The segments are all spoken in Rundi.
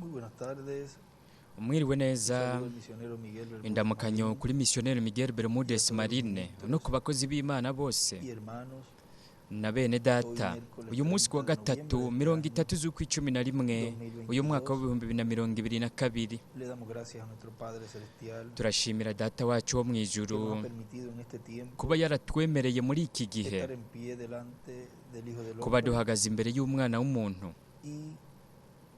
Muy buenas tardes. Mwiriwe neza. Saludo al misionero Miguel Bermúdez Indamukanyo Marín kuri misiyoneri Miguel Bermudez Marine no ku bakozi b'Imana bose y hermanos. Na bene data, uyu munsi ku wa gatatu 30 z'ukwa 11 uyu mwaka wa 2022, Le damos gracias a nuestro Padre Celestial turashimira Data wacu wo mu que ijuru nos ha permitido en este tiempo kuba yaratwemereye muri iki gihe estar en pie delante del Hijo del kuba Hombre duhagaze imbere y'umwana w'umuntu y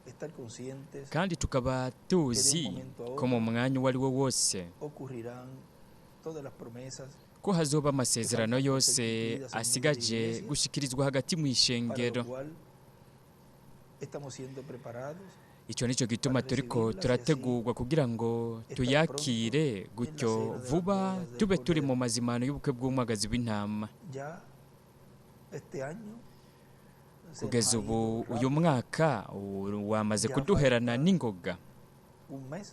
estar conscientes kandi tukaba tuzi ko mu mwanya uwo ari wo wose ocurrirán todas las promesas ko hazoba amasezerano yose asigaje gushikirizwa hagati mu para ishengero. lo cual estamos siendo preparados Icyo nicyo gituma turiko turategurwa kugira ngo tuyakire, gutyo vuba tube turi mu mazimano y'ubukwe bw'umwagazi w'intama. Ya este año se nos Kugeza ha ubu ido uyu rápido, mwaka wamaze kuduherana n'ingoga. un mes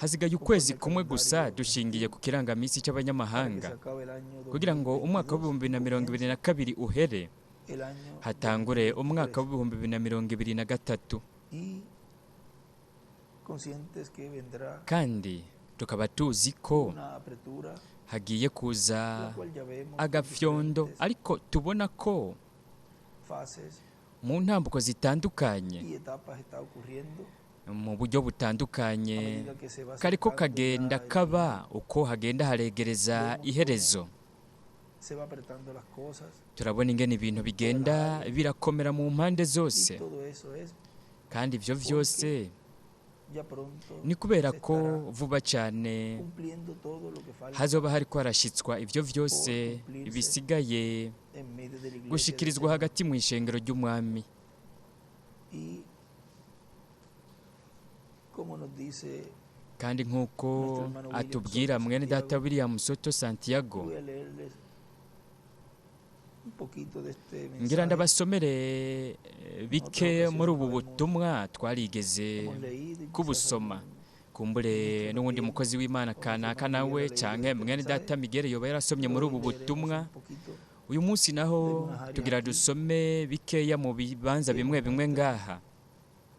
Hasigaye ukwezi kumwe gusa dushingiye ku kirangamisi para que se cy'abanyamahanga acabe el año kugira ngo umwaka 2022 wa 2022 uhere, el año hatangure umwaka 2023. wa 2023. Y conscientes que vendrá Kandi tukaba tuzi ko una apretura, hagiye kuza la cual ya vemos en agafyondo, diferentes ariko tubona ko fases mu ntambuko zitandukanye, y etapas está ocurriendo mu buryo a butandukanye, medida que se va kariko acercando kagenda ya el kaba uko hagenda haregereza iherezo. Se va apretando las cosas Turabona ingene ibintu bigenda birakomera mu mpande y zose, todo eso es kandi ivyo vyose ya pronto ni kubera se ko estará vuba cyane cumpliendo todo lo que falta hazoba hariko harashitswa ivyo vyose bisigaye en medio de la iglesia del gushikirizwa Señor. hagati mu ishengero ry'umwami. Y como nos dice, Kandi nk'uko atubwira mwene data William Soto Santiago, voy a leerles un poquito de este ngira mensaje. ndabasomere bike muri ubu butumwa twarigeze Hemos leído y quizás kubusoma. algún Kumbure n'uwundi mukozi w'Imana kanaka nawe canke mwene data Miguel yoba yarasomye muri ubu hoy leeremos butumwa. un poquito Uyu munsi naho tugira dusome bikeya mu bibanza bimwe bimwe ngaha,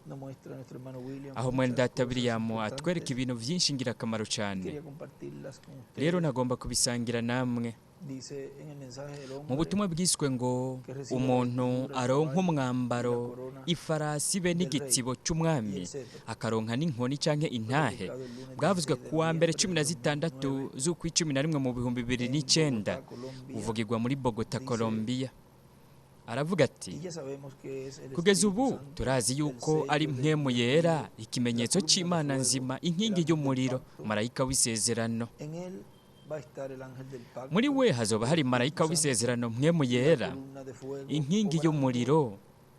nos muestra nuestro hermano William aho mwene muchas data cosas William atwereka importantes. ibintu vyinshi ngirakamaro cane. Quería compartirlas con Rero ustedes. nagomba kubisangira namwe. Dice en el mensaje del Mu hombre butumwa bwiswe ngo umuntu aronka umwambaro, ifarasi be n'igitsibo y c'umwami, el cetro, akaronka n'inkoni canke intahe, publicado el lunes bwavuzwe 16 de ku wa mbere noviembre cumi de na zitandatu 2009 z'ukwa 11 mu bihumbi bibiri en n'icenda, Bogotá, Colombia. uvugirwa muri Bogota, Dice, Colombia. Aravuga ati: Y ya sabemos que es el Kugeza Espíritu ubu Santo, turazi el yuko sello ari del mpwemu Dios yera, vivo, ikimenyetso la columna de c'Imana fuego, nzima, el inkingi ángel del y'umuriro, pacto. marayika w'isezerano. En él va a estar el ángel del pacto, Muri we hazoba el hari marayika Espíritu Santo, w'isezerano, mpwemu y la yera, columna de fuego, inkingi obrando y'umuriro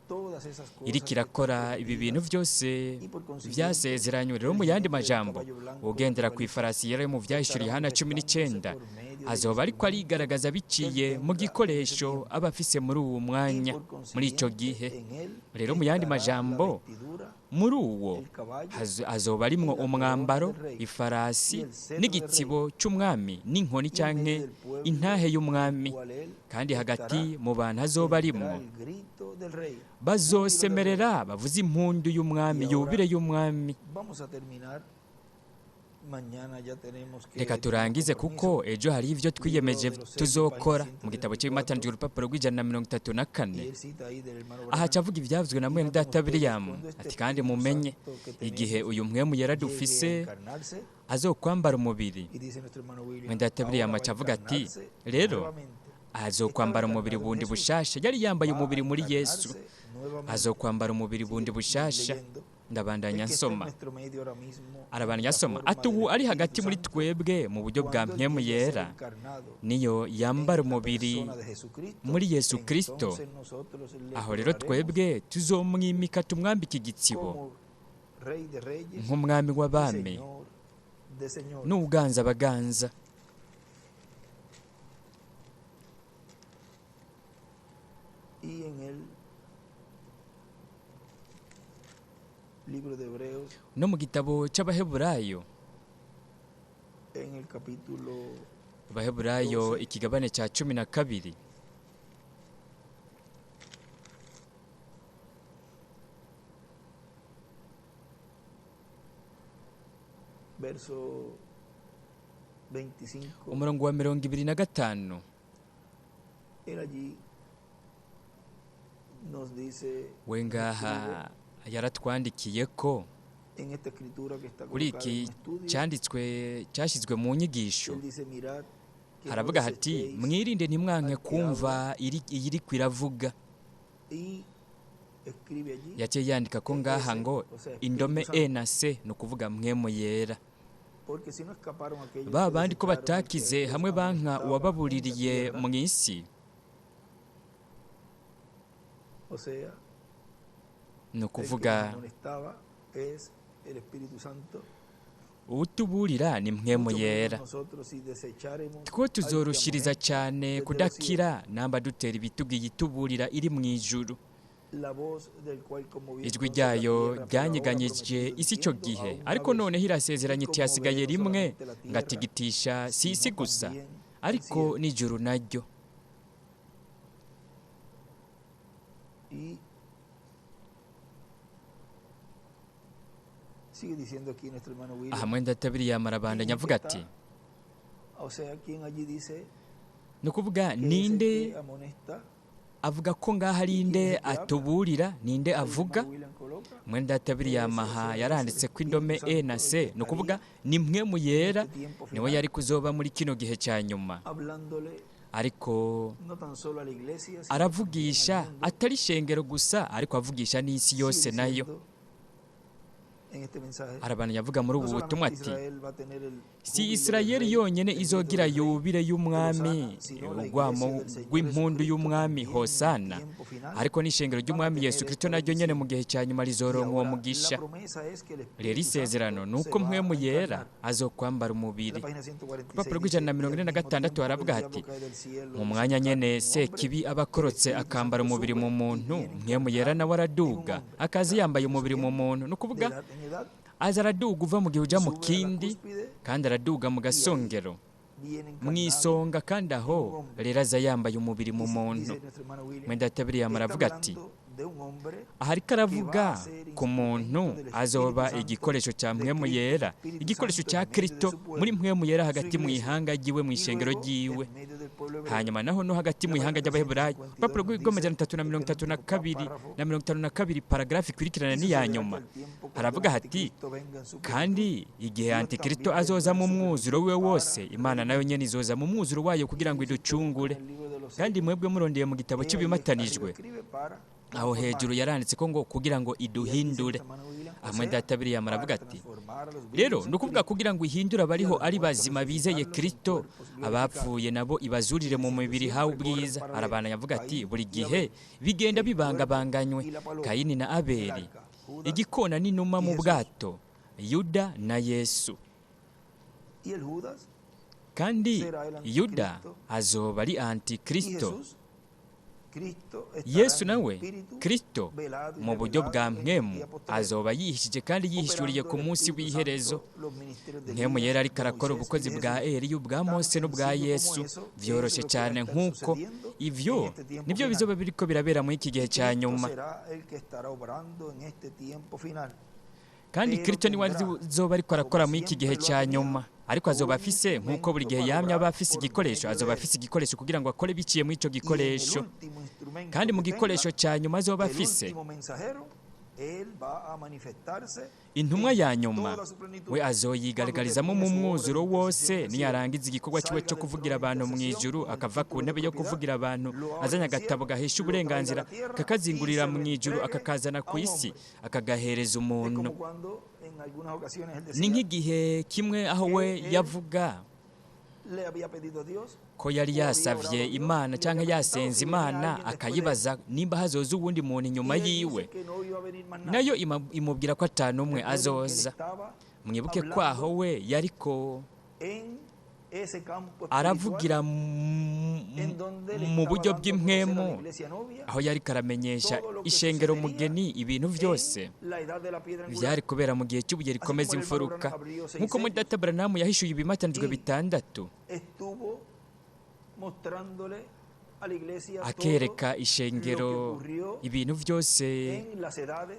todas esas cosas iriko que están irakora ibi bintu prometidas. vyose Y por consiguiente, vyasezeranywe. Rero el mu yandi jinete del majambo, caballo blanco del ugendera ku Apocalipsis ifarasi yera yo mu Vyahishuriye estará Yohana cumi manifestándose n'icenda por medio del azoba ariko instrumento arigaragaza que él biciye mu tenga en ese gikoresho tiempo. aba afise muri uwo Y mwanya, por muri ico consiguiente, gihe. en él Rero mu yandi estará la majambo, vestidura, muri uwo el caballo azoba arimwo y la corona umwambaro, del rey ifarasi y el cetro del rey. n'igitsibo c'umwami n'inkoni Y en medio canke del pueblo intahe en el y'umwami, cual él kandi hagati estará, mu bantu azoba tendrá arimwo el grito del rey, júbilo del rey. bazosemerera bavuze impundu y'umwami, Y ahora yubire y'umwami. vamos a terminar. Mañana ya tenemos que Reka tenemos turangize compromiso. kuko ejo hari ivyo Libro twiyemeje de los Hechos, página tuzokora. Mu gitabo 134. cy'ibimatanijwe, urupapuro rw'134, Y él cita ahí del hermano aha Branham. aca avuga ivyavuzwe na Y mwene noten data ustedes William, cuando este ati: kandi Espíritu mumenye Santo que igihe tenemos uyu mpwemu yera llegue a dufise encarnarse, azokwambara umubiri. y dice nuestro hermano William, Mwene data William ahora va aca a avuga ati: encarnarse rero nuevamente. Estaba azokwambara umubiri encarnado en bundi Jesús, bushasha, yari yambaye va a umubiri muri Yesu, encarnarse nuevamente. azokwambara umubiri bundi Sigue bushasha. leyendo. Ndabandanya El que está en nsoma. nuestro medio ahora mismo en Arabandanya la asoma forma ati: del ubu ari Espíritu hagati muri Santo, twebwe mu buryo bwa cuando él mpwemu llegue a ser yera, encarnado niyo yambara en la umubiri persona de Jesucristo, muri Yesu Kristo, entonces nosotros le aho rero coronaremos twebwe tuzomwimika tumwambike igitsibo como Rey de Reyes nk'umwami y w'abami Señor de Señores. n'uganza abaganza. Y en el libro de Hebreos, No mu gitabo c'Abaheburayo, en el capítulo Abaheburayo 12, ikigabane ca 12, Verso 25. Umurongo wa 25. Él allí nos dice, We ngaha yaratwandikiye ko en esta escritura que está kuri colocada en iki un estudio, cyanditswe cyashyizwe mu nyigisho, él dice: mirad que no haravuga hati: desechéis mwirinde ntimwanke kumva iyiriko iravuga. Y escribe allí Yaciye yandika ko ngaha ngo indome E na C, ni ukuvuga Mpwemu Yera. Porque si no escaparon aquellos Ba que bandi ko desecharon al que batakize les hamwe banka amonestaba en la uwababuririye tierra, mu isi. O sea, Ni el que ukuvuga nos amonestaba es el Espíritu Santo. uwutuburira ni Mpwemu Mucho menos Yera. nosotros si desecháremos Two al que tuzorushiriza amonesta cyane desde los kudakira namba dutera ibitugu iyituburira iri mu ijuru, cielos, la voz del cual conmovió ijwi entonces la ryayo tierra, pero ahora ryanyeganyije prometido isi icyo diciendo, gihe, aún una ariko vez, noneho irasezeranye y iti hasigaye conmoveré no rimwe solamente la tierra, ngatigitisha si isi sino gusa, también el ariko cielo. n'ijuru naryo. Y sigue diciendo aquí nuestro hermano William. Aha mwenda tabiri yamarabandanya ¿Quién es avuga que ati está? O sea, ¿quién allí dice ni ukuvuga que es el ninde que amonesta? avuga ko ngaho ari nde atuburira, ninde El avuga? hermano William coloca Mwenda tabiri yamaha yaranditse ko indome E na C, ni ukuvuga ni Mpwemu Yera, este tiempo niwe final, yari kuzoba muri kino gihe cya nyuma, hablándole ariko no tan solo a la iglesia, sino también aravugisha al mundo. atari ishengero gusa, ariko avugisha n'isi Sigue yose nayo. diciendo en este mensaje, Arabandanya avuga muri no ubu butumwa solamente ati Israel va a tener el si júbilo del Isirayeli rey, yonyine el grito izogira del rey, yubile del y'umwami, Hosana, sino la urwamo iglesia del Señor rw'impundu Jesucristo y'umwami también en el Hosana, tiempo final ariko n'ishengero van a ry'umwami tener Yesu esta Kristo naryo nyene bendición. mu gihe cya nyuma Y rizoronka uwo ahora la mugisha. promesa es que el Rero Espíritu isezerano Santo ni se uko va Mpwemu a Yera encarnar. azokwambara En la umubiri. página Ku 146 rupapuro rw'ijana dice, na y mirongo al ine na mismo gatandatu tiempo que el haravuga diablo hati cae del cielo mu y se mwanya encarna nyene en un hombre, Sekibi aba el akorotse Espíritu akambara Santo umubiri sube mu y muntu, viene Mpwemu Yera encarnado nawe en un araduga hombre. akaza Está yambaye umubiri mu subiendo muntu, ni de ukuvuga edad en edad, aza araduga uva mu gihe uja mu sube a la kindi, cúspide kandi araduga mu y ahí gasongero viene mu encarnado isonga, kandi en aho un hombre. rero aza yambaye umubiri mu Dice, muntu. dice nuestro hermano William, Mwenda tabiri yamara está avuga ati hablando de un hombre aha ariko que va aravuga a ser ku muntu instrumento del azoba Espíritu Santo igikoresho cya de Mpwemu Cristo, Yera, Espíritu igikoresho Santo cya en medio de Kristo su muri pueblo, Mpwemu Yera su hagati mu iglesia, ihanga ryiwe, mu y ishengero luego ryiwe, en medio del pueblo hebreo. hanyuma naho no hagati En mu la ihanga página ry'Abaheburayo. 352 Urupapuro nos dice rw'amajana atatu na el mirongo itatu na penúltimo kabiri párrafo, na 52, paragarafu ikurikirana y n'iya sucederá que nyuma, al tiempo cuando el haravuga hati anticristo venga en su plenitud, kandi igihe Dios antikristo también azoza vendrá en mu su mwuzuro plenitud wiwe para wose, Imana nayo redimirnos. nyene izoza mu mwuzuro wayo kugira Y ngo si usted busca en iducungure. el libro de los Kandi sellos, mwebwe murondeye mu gitabo él allí, así lo cy'ibimatanijwe, escribe para aho hejuru transformarnos. yaranditse ko ngo kugira ngo Y ahí dice iduhindure. nuestro hermano William, o Aha mwenda sea, tabiri yamara avuga para ati transformar a los rero vivos ni en ukuvuga Cristo kugira ngo ihindure y a abariho los ari muertos bazima bizeye resucitarlos en Kristo, cuerpos glorificados. abapfuye nabo ibazurire mu Diciendo mibiri hawe siempre corren ubwiza. paralelo, Arabandanya avuga ati Caín buri y gihe Abel, bigenda el cuervo bibangabanganywe, y la paloma, Kayini na el Abeli, arca, Judas igikona n'inuma y mu Jesús. bwato, Yuda na Yesu. Y el Judas Kandi será el Yuda anticristo azoba ari y antikristo, Jesús, Cristo estará Yesu en el nawe espíritu Kristo velado y mu buryo revelado bwa en el mpwemu día postrero, azoba yihishije kandi yihishuriye operando ku el munsi Espíritu w'iherezo. Santo los ministerios de Mpwemu Elías, Yera ariko de arakora Moisés y ubukozi de bwa Jesús. Eliya, ubwa Tan Mose n'ubwa sencillo como Yesu, eso, eso es vyoroshe lo que va a cyane estar nk'uko sucediendo en ivyo este tiempo nibyo final. bizoba biriko birabera muri iki gihe Y cya Cristo nyuma. será el que estará obrando en este tiempo final. Kandi Pero Kristo niwe tendrá, azoba ariko arakora como muri iki gihe siempre lo ha cya tenido, nyuma, ariko azoba un afise nk'uko buri gihe instrumento para yamye aba obrar afise por igikoresho, medio azoba de él. afise igikoresho kugira ngo akore biciye muri ico Y en el gikoresho. último instrumento Kandi mu que gikoresho tenga, cya nyuma azoba el afise, último mensajero, él va a manifestarse intumwa en ya nyuma, toda su plenitud. we Cuando azoyigaragarizamo termine mu su obra de mwuzuro intercesión wose, en el cielo, niyarangiza igikorwa ciwe salga cyo del kuvugira trono de abantu mu intercesión ijuru, con el akava ku título de ntebe yo propiedad, kuvugira abantu, lo abra azanye en el agatabo cielo, gahesha lo traiga a uburenganzira, la tierra y kakazingurira se lo mu ijuru, entregue akakazana a ku un isi, hombre. akagahereza Es umuntu. como cuando en algunas ocasiones él Ni decía nk'igihe kimwe aho we que él yavuga le había pedido a Dios ko yari o había orado yasavye a Dios Imana y le canke había preguntado yasenze si venía Imana, alguien después de él. akayibaza nimba hazoza uwundi muntu inyuma Y él dice yiwe, que no iba a venir más nadie. nayo imubwira ko atanumwe Recuerden que él azoza. estaba Mwibuke ko aho hablando we yariko en ese campo espiritual aravugira en donde le mu estaba buryo dando a conocer a la bw'impwemu, iglesia novia aho yariko aramenyesha todo lo que ishengero sucedería mugeni ibintu vyose en la edad de la piedra angular. vyari kubera mu gihe cy'ubuye Así rikomeza como el hermano imfuruka, Branham abrió seis nk'uko muri sellos data Branamu yahishuye ibimatanijwe y bitandatu, estuvo mostrándole Akereka ishengero ibintu byose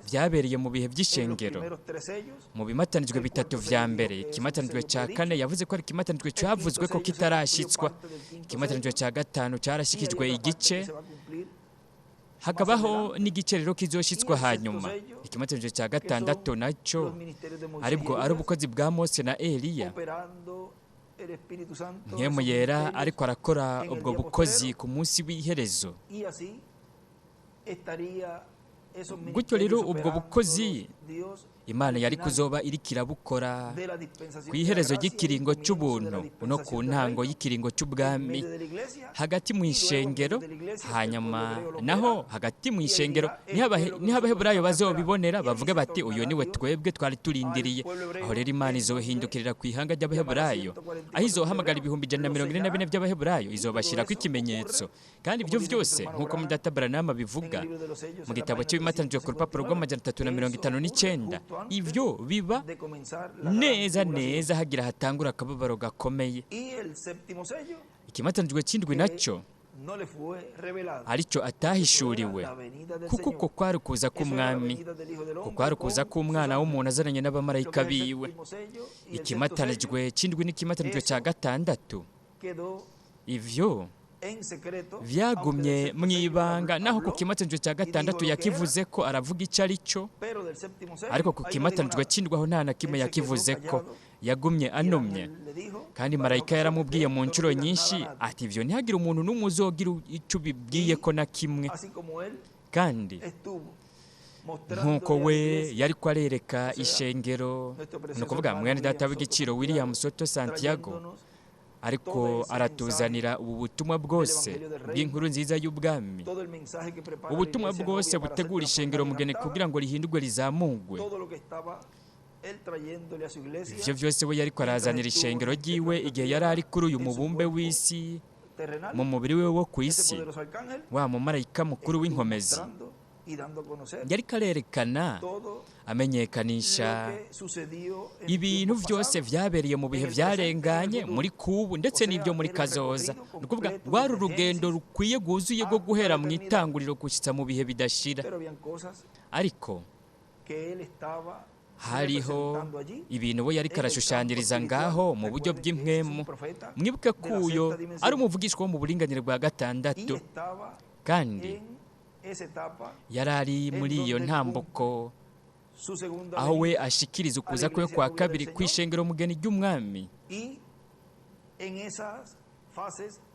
byabereye mu bihe by'ishengero, mu bimatanijwe bitatu vya mbere. Ikimatanijwe cya kane yavuze ko ari ikimatanijwe cyavuzwe ko kitarashyitswa. Ikimatanijwe cya gatanu cyarashyikijwe igice, hakabaho n'igice rero kizoshitswa hanyuma. Ikimatanijwe cya gatandatu nacyo aribwo ari ubukozi bwa Mose na Eliya, Mpwemu Yera ariko arakora ubwo bukozi ku munsi w'iherezo. Gutyo rero ubwo bukozi Imana yari kuzoba iriko irabukora ku iherezo ry'ikiringo cy'ubuntu no ku ntango y'ikiringo cy'ubwami, hagati mu ishengero. Hanyuma naho hagati mu ishengero niho Abaheburayo bazobibonera, bavuge bati: "Uyu niwe twebwe twari turindiriye." Aho rero Imana izohindukirira ku ihanga ry'Abaheburayo, aho izohamagara 144,000 by'Abaheburayo, izobashyirako ikimenyetso. Kandi ibyo byose, nk'uko Mudata Branham bivuga mu gitabo cy'ibimatanijwe ku rupapuro rwa 359, ibyo biba neza neza hagira hatangura akababaro gakomeye. Ikimatanijwe cy'indwi nacyo aricyo atahishuriwe, kuko uko kwari ukuza k'Umwami, kuko kwari ukuza k'Umwana w'umuntu azananye n'abamarayika biwe. Ikimatanijwe cy'indwi n'ikimatanijwe cya gatandatu, ivyo vyagumye mu ibanga. Naho ku kimatanijwe cya gatandatu yakivuze ko aravuga icyo ari cyo, ariko ku kimatanijwe cy'indwi aho nta na kimwe yakivuze ko, yagumye anumye. Kandi marayika yaramubwiye mu nshuro nyinshi ati: "Ibyo ntihagire umuntu n'umwe uzogira icyo ubibwiye ko na kimwe." Kandi nk'uko we yari ko arereka ishengero, ni ukuvuga mwene Data w'igiciro William Soto Santiago, ariko aratuzanira ubu butumwa bwose bw'inkuru nziza y'ubwami, ubutumwa bwose butegura ishengero mugeni kugira ngo rihindurwe, rizamugwe. Ivyo vyose we yariko arazanira ishengero ryiwe igihe yari ari kuri uyu mubumbe w'isi mu mubiri we wo ku isi, wa mumarayika mukuru w'inkomezi yariko arerekana, amenyekanisha ibintu byose vyabereye mu bihe vyarenganye, muri kubu, ndetse n'ibyo muri kazoza. Ni ukuvuga rwari urugendo rukwiye, rwuzuye, rwo guhera mu itanguriro gushyitsa mu bihe bidashira. Ariko hariho ibintu we yariko arashushanyiriza ngaho mu buryo bw'impwemu. Mwibuke ko uyo ari umuvugishwa wo mu buringanire bwa gatandatu, kandi yari ari muri iyo ntambuko aho we ashikiriza ukuza kwe kwa kabiri kw'ishengero mugeni ry'Umwami.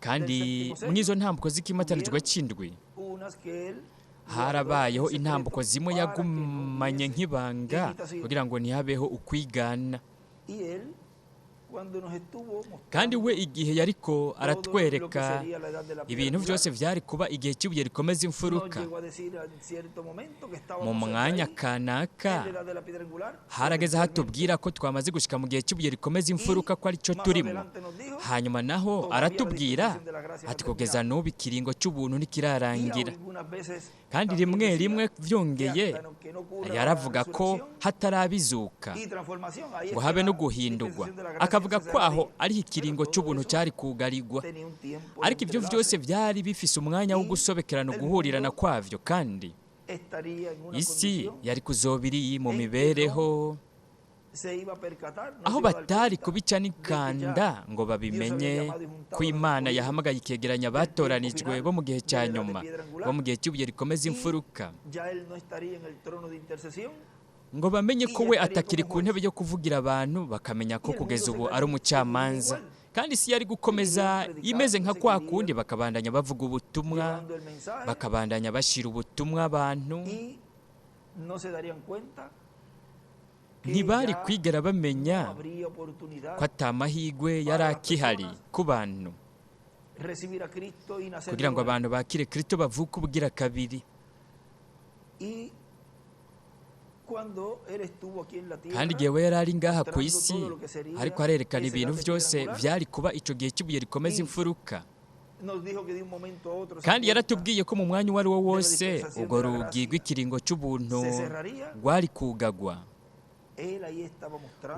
Kandi mw'izo ntambuko z'ikimatanijwe c'indwi harabayeho intambuko zimwe yagumanye nk'ibanga kugira ngo ntihabeho ukwigana. Kandi we igihe yariko aratwereka ibintu byose vyari kuba igihe cy'ibuye rikomeza imfuruka, mu mwanya kanaka harageze hatubwira ko twamaze gushika mu gihe cy'ibuye rikomeza imfuruka, ko aricyo turimo. Hanyuma naho aratubwira ati: "Kugeza n'ubu ikiringo cy'ubuntu ntikirarangira." Kandi rimwe rimwe vyongeye yaravuga ko hatarabizuka ngo habe no guhindurwa, akavuga ko aho ari ikiringo cy'ubuntu cyari kugarirwa. Ariko ibyo byose byari bifise umwanya wo gusobekerana, uguhurirana kwavyo, kandi isi yari kuzoba iri mu mibereho aho batari kubica n'ikanda ngo babimenye ko Imana yahamagaye ikegeranya abatoranijwe bo mu gihe cya nyuma, bo mu gihe cy'ibuye rikomeza imfuruka, ngo bamenye ko we atakiri ku ntebe yo kuvugira abantu, bakamenya ko kugeza ubu ari umucamanza. Kandi isi yari gukomeza imeze nka kwa kundi, bakabandanya bavuga ubutumwa, bakabandanya bashyira ubutumwa abantu. Ntibari kwigera bamenya ko atamahigwe yari akihari ku bantu kugira ngo abantu bakire Kristo, bavuke ubugira kabiri. Kandi igihe we yari ari ngaha ku isi ariko arerekana ibintu byose byari kuba icyo gihe cy'ibuye rikomeza imfuruka, kandi yaratubwiye ko mu mwanya uwo ari wo wose urwo rugi rw'ikiringo cy'ubuntu rwari kugagwa,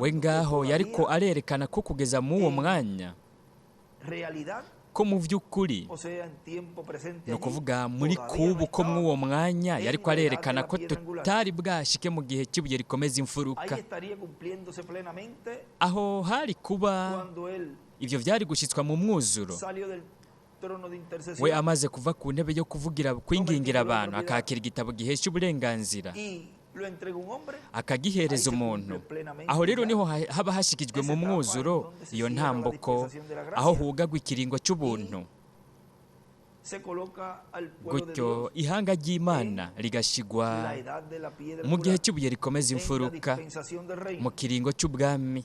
we ngaho yariko arerekana ko kugeza mu uwo mwanya Ko mu by'ukuri, ni ukuvuga muri kubu ko mw'uwo mwanya yari ko arerekana ko tutari bwashike mu gihe cy'ibuye rikomeza imfuruka. Aho hari kuba ibyo byari gushyitswa mu mwuzuro, we amaze kuva ku ntebe yo kuvugira kwingingira abantu, akakira igitabo gihesha uburenganzira, akagihereza umuntu. Aho rero niho haba hashikijwe mu mwuzuro iyo ntambuko, aho hugagwa ikiringo cy'ubuntu, gutyo ihanga ry'Imana rigashigwa mu gihe cy'ibuye rikomeza imfuruka, mu kiringo cy'ubwami,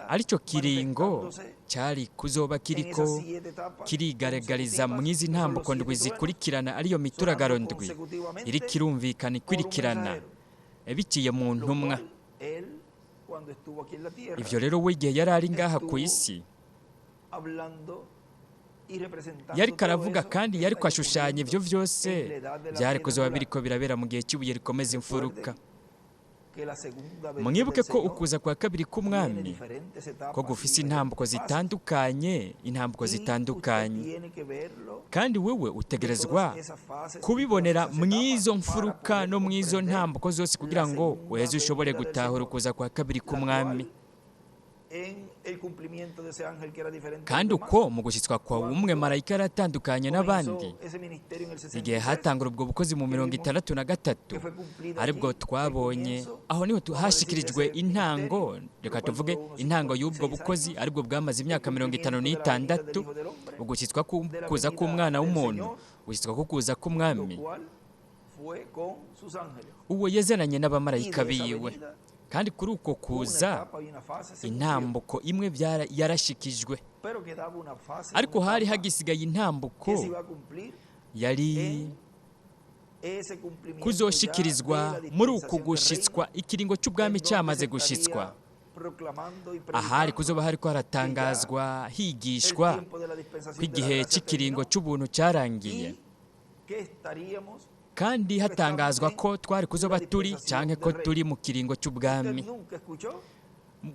aricyo kiringo cyari kuzoba kiriko kirigaragariza mu izi ntambuko ndwi zikurikirana, ariyo mituragaro ndwi iri kirumvikana ikurikirana biciye mu ntumwa. Ivyo rero we igihe yari ari ngaha ku isi yariko aravuga kandi yariko ashushanya ivyo vyose byari kuzoba biriko birabera mu gihe cy'ibuye rikomeza imfuruka. Mwibuke ko ukuza kwa kabiri k'umwami ko gufise intambuko zitandukanye, intambuko zitandukanye, kandi wewe utegerezwa kubibonera mw'izo mfuruka no mw'izo ntambuko zose kugira ngo uheze ushobore gutahura ukuza kwa kabiri k'umwami. Kandi uko mu gushyitswa kwa umwe marayika yaratandukanye n'abandi, igihe hatangura ubwo bukozi mu 63, aribwo twabonye aho niho hashikirijwe intango, reka tuvuge intango y'ubwo bukozi, aribwo bwamaze imyaka 56, ugushyitswa kuza k'umwana w'umuntu, gushyitswa kuza k'umwami, uwo yazananye n'abamarayika biwe. Kandi kuri uko kuza intambuko imwe yarashikijwe, ariko hari hagisigaye intambuko yari kuzoshikirizwa muri uku gushitswa ikiringo cy'ubwami cyamaze gushitswa, ahari kuzoba hariko haratangazwa higishwa ko igihe cy'ikiringo cy'ubuntu cyarangiye, kandi hatangazwa ko twari kuzoba turi canke ko turi mu kiringo cy'ubwami.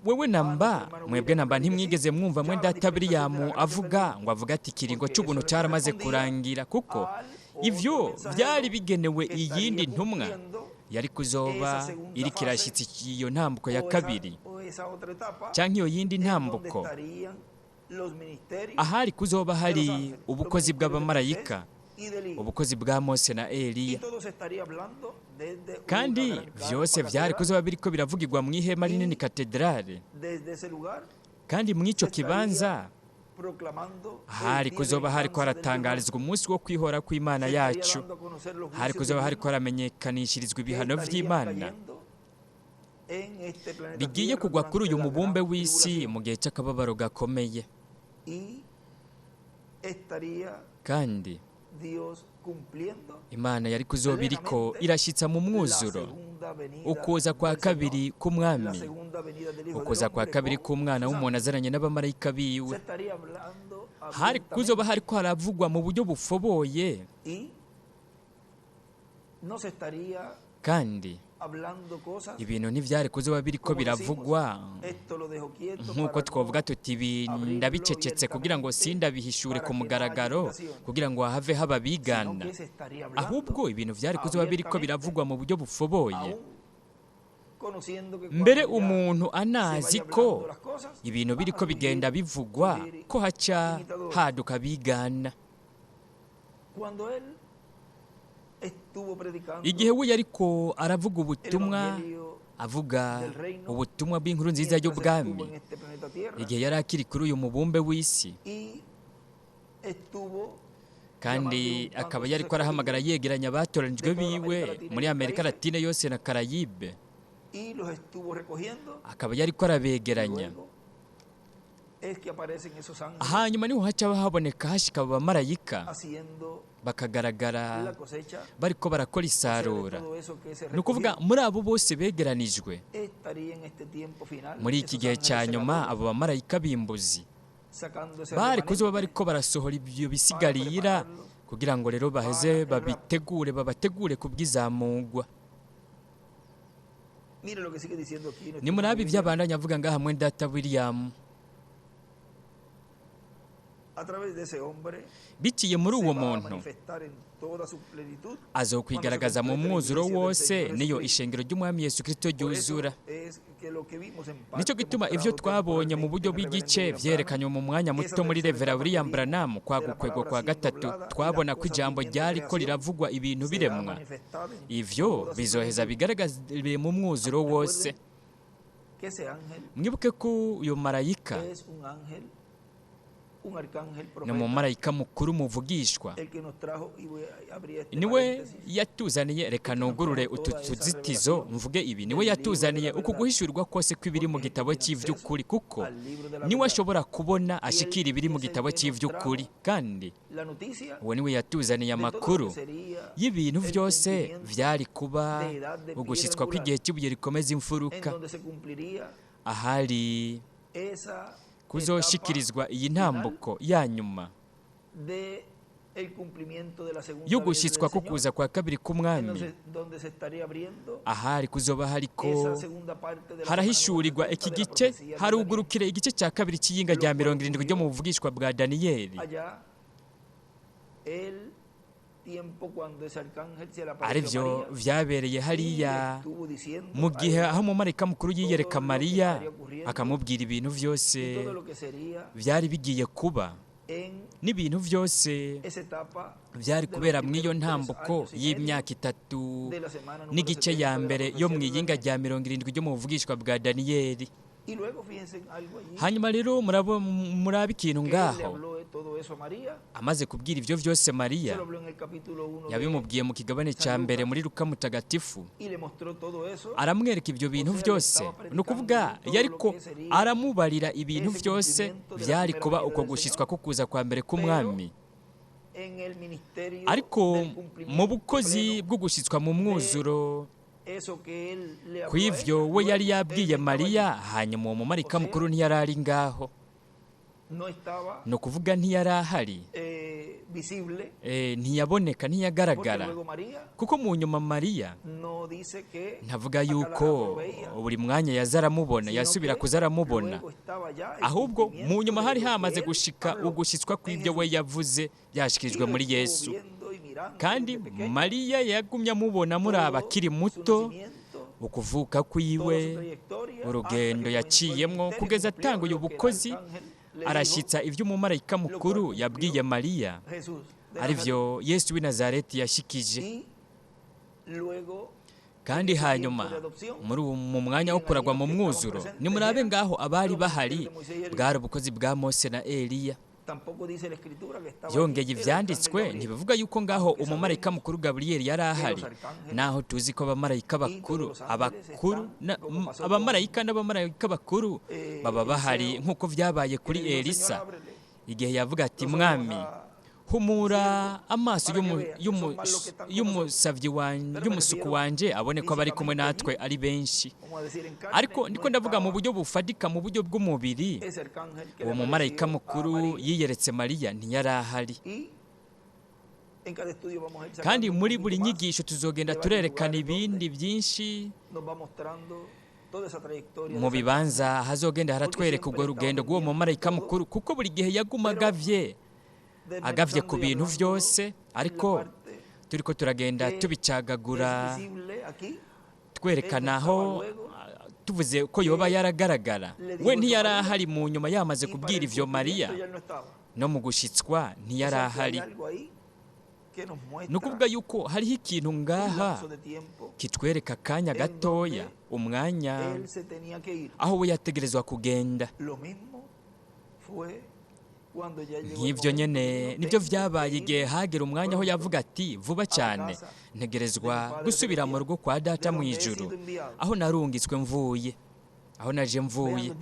Wewe namba mwebwe namba ntimwigeze mwumva mwe data William avuga ngo avuga ati ikiringo cy'ubuntu cyaramaze kurangira, kuko ivyo byari bigenewe iyindi ntumwa yari kuzoba iri kirashyitsi iyo ntambuko ya kabiri canke iyo yindi ntambuko, ahari kuzoba hari ubukozi bw'abamarayika, ubukozi bwa Mose na Eliya. Kandi vyose vyari kuzoba biriko biravugirwa mu ihema rinini katedrale, kandi mw'ico kibanza hari kuzoba hariko haratangarizwa umunsi wo kwihora kw'Imana yacu, hari kuzoba hariko haramenyekanishirizwa ibihano vy'Imana bigiye kugwa kuri uyu mubumbe w'isi mu gihe cy'akababaro gakomeye. Kandi Imana yari kuzoba iriko irashyitsa mu mwuzuro ukuza kwa kabiri k'umwami, ukuza kwa kabiri k'umwana w'umuntu azananye n'abamarayika biwe. Hari kuzoba hariko haravugwa mu buryo bufoboye, kandi ibintu ntibyari kuzoba biriko biravugwa nk'uko twavuga tuti ibi ndabicecetse kugira ngo sindabihishure ku mugaragaro, kugira ngo have haba bigana. Ahubwo ibintu byari kuzoba biriko biravugwa mu buryo bufoboye, mbere umuntu anazi ko ibintu biriko bigenda bivugwa ko haca haduka bigana. Igihe we yariko aravuga ubutumwa, avuga ubutumwa bw'inkuru nziza y'ubwami, igihe yari akiri kuri uyu mubumbe w'isi, kandi akaba yariko arahamagara yegeranya abatoranijwe biwe muri Amerika Latine yose na Karayibe, akaba yariko arabegeranya. Hanyuma niho haca haboneka hashika abamarayika bakagaragara bariko barakora isarura. Ni ukuvuga muri abo bose begeranijwe muri iki gihe cya nyuma, abo bamarayika b'imbuzi bari kuzoba bariko barasohora ibyo bisigarira kugira ngo rero baheze babitegure, babategure kubw'izamugwa. Ni muri abi byabandanya avuga ngaha mwe data William. Biciye muri uwo muntu azokwigaragaza mu mwuzuro wose, niyo ishengero ry'Umwami Yesu Kristo ryuzura. Nicyo gituma ivyo twabonye mu buryo bw'igice vyerekanywe mu mwanya muto muri Revera William Branham, kwa gukwegwa kwa gatatu, twabona ko ijambo ryariko riravugwa ibintu biremwa. Ivyo bizoheza bigaragare mu mwuzuro wose. Mwibuke ko uyu marayika ni umumarayika mukuru muvugishwa, niwe yatuzaniye. Reka nugurure utu tuzitizo mvuge ibi. Niwe yatuzaniye uku guhishurirwa kose kw'ibiri mu gitabo cy'ivy'ukuri, kuko niwe ashobora kubona ashikira ibiri mu gitabo cy'ivy'ukuri. Kandi uwo niwe yatuzaniye amakuru y'ibintu byose vyari kuba ugushitswa kw'igihe cy'ibuye rikomeza imfuruka, ahari kuzoshikirizwa iyi ntambuko ya nyuma yo gushyitswa ko kuza kwa kabiri k'Umwami, ahari kuzoba hariko harahishurirwa iki gice, harugurukire igice cya kabiri cy'iyinga rya 70 ryo mu buvugishwa bwa Daniyeli. Arivyo vyabereye hariya mu gihe aho umumarayika mukuru yiyereka Mariya akamubwira ibintu vyose vyari bigiye kuba, n'ibintu vyose vyari kubera mw'iyo ntambuko y'imyaka 3 n'igice ya mbere yo mw'iyinga rya 70 ryo mu buvugishwa bwa Daniyeli. Hanyuma rero muraba ikintu ngaho. Amaze kubwira ivyo vyose Mariya, yabimubwiye mu kigabane cya mbere muri Luka mutagatifu, aramwereka ivyo bintu vyose. Ni ukuvuga yariko aramubarira ibintu vyose vyari kuba uko gushitswa ko kuza kwa mbere k'Umwami. Ariko mu bukozi bwo gushitswa mu mwuzuro kw'ivyo we yari yabwiye Mariya, hanyuma uwo mumarayika mukuru ntiyari ari ngaho. Ni ukuvuga ntiyari ahari, ntiyaboneka, ntiyagaragara. Kuko mu nyuma Mariya ntavuga yuko buri mwanya yaza aramubona, yasubira kuza aramubona, ahubwo mu nyuma hari hamaze gushika ugushitswa kw'ibyo we yavuze byashikirijwe muri Yesu. Kandi Mariya yagumye amubona muri abakiri muto, ukuvuka kwiwe, urugendo yaciyemwo kugeza atanguye ubukozi, arashyitsa ibyo umumarayika mukuru yabwiye Mariya, arivyo Yesu w'i Nazareti yashikije. Kandi hanyuma muri mu mwanya wo kuragwa mu mwuzuro, nimurabe ngaho abari bahari, bwari ubukozi bwa Mose na Eliya. Yongeye ivyanditswe ntibivuga yuko ngaho umumarayika mukuru Gaburiyeli yari ahari, naho tuzi ko abamarayika bakuru abamarayika n'abamarayika bakuru baba bahari, nk'uko vyabaye kuri Elisa igihe yavuga ati: Mwami, humura amaso y'umusavyi wanje, y'umusuku wanje, abone ko abari kumwe natwe ari benshi. Ariko ndiko ndavuga mu buryo bufadika, mu buryo bw'umubiri, uwo mumarayika mukuru yiyeretse Mariya ntiyari ahari. Kandi muri buri nyigisho tuzogenda turerekana ibindi byinshi mu bibanza hazogenda haratwereka urwo rugendo rw'uwo mumarayika mukuru, kuko buri gihe yaguma agavye ku bintu vyose. Ariko turiko turagenda tubicagagura, twerekana aho tuvuze ko yoba yaragaragara. We ntiyari ahari mu nyuma yamaze kubwira ivyo Mariya, no mu gushitswa ntiyari ahari. Ni ukuvuga yuko hariho ikintu ngaha kitwereka akanya gatoya, umwanya aho we yategerezwa kugenda. Nk'ibyo nyene nibyo vyabaye igihe hagera umwanya aho yavuga ati: vuba cyane ntegerezwa gusubira mu rugo kwa Data mu ijuru, aho narungitswe mvuye, aho naje mvuye.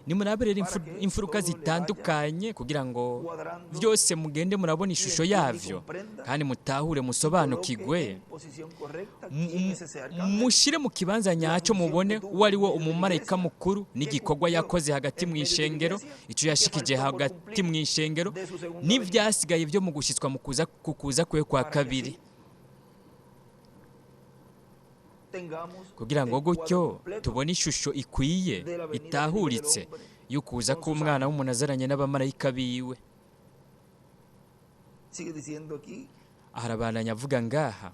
Nimurabe rero imfuruka zitandukanye kugira ngo byose mugende murabona ishusho yavyo, kandi mutahure, musobanukigwe, mushire mu kibanza nyacyo, mubone uwo ari wo umumarayika mukuru n'igikorwa yakoze hagati mu ishengero, icyo yashikije hagati mu ishengero, n'ivyasigaye byo mu gushitswa mu kuza kwe kwa kabiri, kugira ngo gutyo tubone ishusho ikwiye itahuritse Y'ukuza k'umwana w'umuntu azaranye n'abamarayika biwe. Sigue diciendo aquí, Arabandanya avuga ngaha,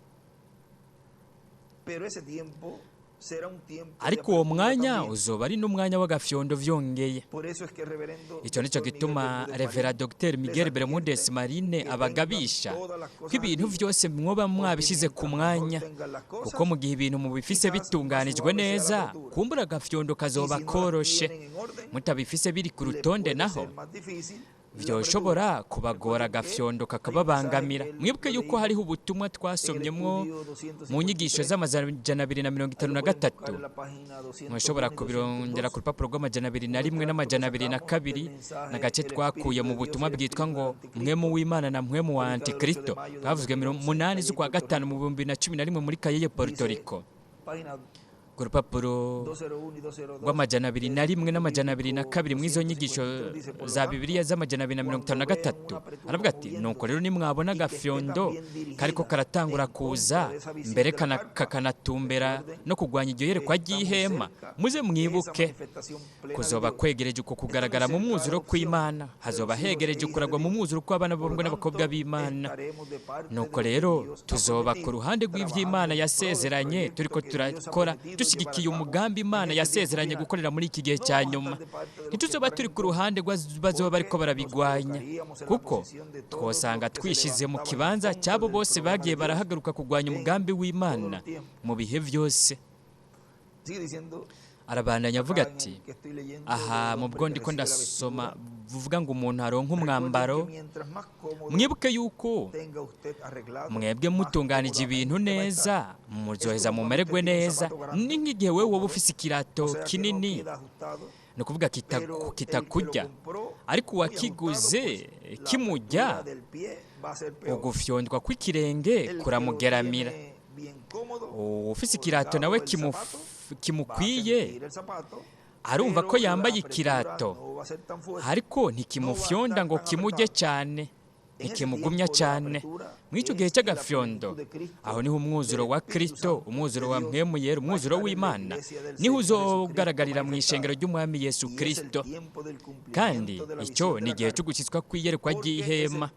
pero ese tiempo será un tiempo de ariko uwo apertura mwanya también. uzoba ari n'umwanya w'agafyondo vyongeye. Por eso es que el reverendo Icyo nicyo Dr. Miguel gituma Bermúdez Revera Marín Dr les Miguel Bermúdez advierte Marine que tengan abagabisha todas las ko cosas ibintu al día, vyose mwoba porque mwabishize ku mientras mejor mwanya, tengan las cosas, kuko mu gihe ibintu mubifise quizás más bitunganijwe suave será la neza, apertura. kumbura agafyondo Y kazoba si no las koroshe. tienen en orden, Mutabifise biri ku le rutonde puede naho ser más difícil la vyoshobora apertura. kubagora Recuerden que agafyondo hay un mensaje kakababangamira. que él Mwibuke lo yuko leímos hariho ubutumwa en el twasomyemwo estudio mu nyigisho 253. z'amajana 253. Ahí lo pueden buscar en la página Mwashobora 201 y kubirondera 202. ku rupapuro rw'amajana abiri na Un rimwe extracto que n'amajana abiri na sacamos del kabiri mensaje n'agace El twakuye Espíritu mu de Dios butumwa y el bwitwa Espíritu ngo del Anticristo, Mwemu w'Imana na Mwemu wa publicado el 8 de Antikristo, mayo del bwavuzwe 2011 en 8 Calle z'ukwa Puerto gatanu mu Rico. 2011 muri Kayeye Puerto Dice Rico. página Ku rupapuro 201 y 202 rw'amajana abiri de na rimwe estudio n'amajana abiri na bíblico kabiri mw'izo nyigisho 253 dice, por lo za tanto, Bibiliya z'amajana 253, cuando vean una apretura aravuga ati: nuko rero moviéndose nimwabona y que esté agafyondo también kariko dirigida karatangura en contra kuza de esa visión mbere de la carpa, kakanatumbera recuerden no kurwanya iryo que yerekwa está muy ry'ihema, cerca muze esa mwibuke manifestación plena de kuzoba Dios. kwegereje uko Está muy kugaragara mu cerca la mwuzuro adopción kw'Imana, de los hazoba hijos e hegereje hijas de ukuragwa mu Dios. mwuzuro kw'abana Por b'abahungu lo n'abakobwa tanto, b'Imana. estaremos de parte de Nuko lo que rero Dios ha tuzoba ku prometido, ruhande rw'ivy'Imana trabajando en pro del yasezeranye, proyecto turiko que Dios ha turakora prometido llevar a dushigikiye cabo umugambi en Imana este tiempo yasezeranye final. gukorera muri iki gihe No cya vamos a nyuma. estar de parte de los que Ntituzoba estarán turi en ku contra, ruhande rw'abazoba bariko porque nos barabigwanya, colocaríamos en la kuko posición de todos los twosanga que se twishize mu levantaban en kibanza contra cy'abo del bose programa bagiye de Dios barahagaruka kurwanya en umugambi todos w'Imana los tiempos. mu bihe vyose. Sigue diciendo Arabandanya avuga acá en ati el que estoy leyendo aha del mu hombre bwo que ndiko recibe la ndasoma vestidura, buvuga ngo umuntu aronka recuerden que umwambaro, mientras más cómodo mwibuke yuko tenga usted arreglado, mwebwe más mutunganije ibintu cómodamente va a neza estar. Es muzoheza como cuando mumererwe usted tiene un neza. zapato Ni grande, nk'igihe wewe o woba ufise ikirato sea que no kinini, queda ajustado, ni ukuvuga pero el que lo kitakurya, compró ariko muy ajustado, uwakiguze pues la kimurya, apertura del pie va a ser peor. ugufyondwa kw'ikirenge El que lo kuramugeramira. tiene bien cómodo, Ufise ikirato nawe colgado el zapato, va a kimukwiye sentir el zapato, arumva ko pero la yambaye apretura ikirato, no va a ser tan fuerte, ariko no va a ntikimufyonda estar ngo tan kimurye apretado. cyane, En ese ntikimugumya tiempo de la cyane. apertura Mw'icyo gihe es que la cy'agafyondo, plenitud de Cristo, aho niho del umwuzuro wa Espíritu Kristo, Santo umwuzuro de wa Dios, Mpwemu Yera, va a umwuzuro estar en la w'Imana, iglesia del niho Señor Jesucristo uzogaragarira mu ishengero manifestada. ry'Umwami Yesu Y es el Kristo. tiempo del Kandi cumplimiento de la icyo visión de ni la igihe cyo carpa, gushyitswa kw'iyerekwa porque es ry'ihema, el,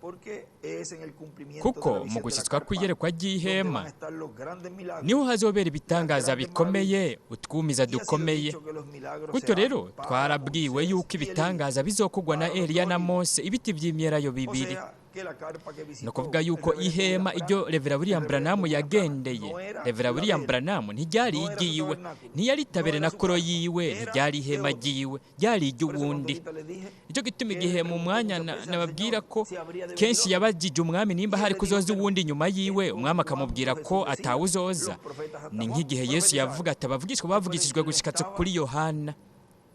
porque es en el cumplimiento de kuko la mu visión de la gushyitswa carpa kw'iyerekwa donde van ry'ihema a estar los grandes milagros, niho hazobera las ibitangaza grandes bikomeye, maravillas. utwumiza Y ha sido dukomeye. dicho que los milagros Gutyo serán rero para twarabwiwe Moisés yuko y Elías, ibitangaza bizokugwa na para los Eliya dos na libros. Mose, ibiti vy'imyelayo O bibiri. sea, que la carpa que Ni visitó ukuvuga el yuko reverendo William ihema iryo Branham, Revera el William reverendo Branham William Branham, yagendeye, no era Revera la de William él, Branham ntiryari no era su iryiwe, tabernáculo, ntiyari no era su taberenakuro carpa, yiwe, era ntiryari de ihema otro. ryiwe, ryari Por eso cuando iry'uwundi. ahorita les dije Nicyo gituma que él igihe le mu preguntó mwanya muchas veces al nababwira Señor ko si habría de venir kenshi otro. yabajije umwami nimba Y él hari le dijo, kuzoza bueno, uwundi nyuma es yiwe, como umwami akamubwira cuando ko Jesús decía, atawuzoza. los profetas hasta Ni Juan nk'igihe Yesu profetizaron. yavuga ati abavugishwa Recuerden bavugishijwe que él gushika estaba kuri Yohana.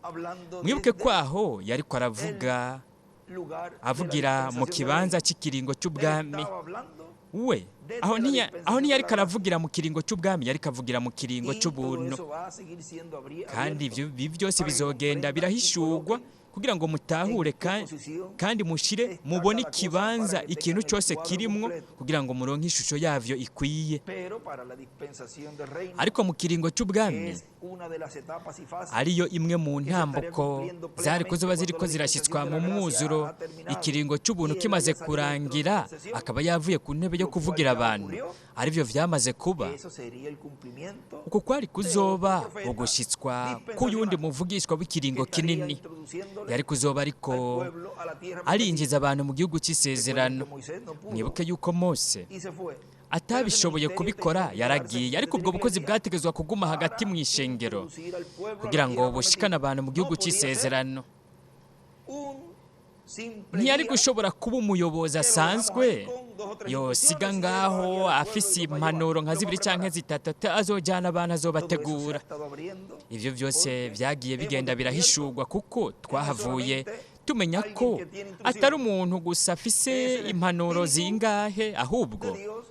hablando Mwibuke ko desde aho yariko aravuga el lugar de la avugira mu dispensación del kibanza reino. cy'ikiringo Él cy'ubwami. estaba hablando We desde aho la ntiya aho dispensación de la ntiyariko gracia. aravugira mu kiringo cy'ubwami, yariko avugira mu kiringo Y todo cy'ubuntu. eso va a seguir siendo Kandi abierto ivyo ibi byose para que bizogenda comprendan y birahishurwa coloquen kugira ngo mutahure en qué posición kandi mushire está mubone cada cosa para ikibanza que ikintu tengan el cyose cuadro kirimwo completo. kugira ngo muronke ishusho yavyo ikwiye. Pero para la dispensación del reino, Ariko mu kiringo que cy'ubwami, es una de las etapas y fases ariyo imwe mu que se estaría ntambuko cumpliendo zari plenamente kuzoba cuando ziriko la zirashyitswa dispensación de mu la gracia mwuzuro, ha terminado ikiringo cy'ubuntu y él kimaze haya salido del trono de kurangira intercesión, akaba yavuye ku ntebe yo lo cual kuvugira ya abantu, ocurrió, arivyo vyamaze kuba. eso sería el cumplimiento Uko kwari de otro kuzoba profeta ugushitswa k'uyundi dispensacional muvugishwa que w'ikiringo estaría kinini introduciéndole yari kuzoba al ariko pueblo a la tierra prometida. arinjiza abantu mu gihugu Recuerden que cy'isezerano. Moisés no pudo Mwibuke yuko Mose y se fue. Pero ese atabishoboye ministerio tenía kubikora, que quedarse yaragiye, ariko desde ubwo la bukozi iglesia bwategezwa kuguma hagati para mu ishengero introducir al pueblo a la kugira ngo tierra bushikane prometida. abantu mu No gihugu podía ser cy'isezerano. un simple Ntiyari guía gushobora kuba umuyobozi que lo dejamos asanzwe ahí con dos o tres yosiga instrucciones y él va a ngaho guiar al pueblo y afise los va a llevar, impanuro nka los va a zibiri canke preparar. zitatu, azojana abantu Todo eso se ha azobategura. estado abriendo Ivyo vyose porque vyagiye hemos bigenda descubierto birahishurwa kuko que no es twahavuye solamente tumenya alguien ko que tiene atari instrucciones, umuntu gusa afise es el impanuro Espíritu zingahe, de ahubwo Dios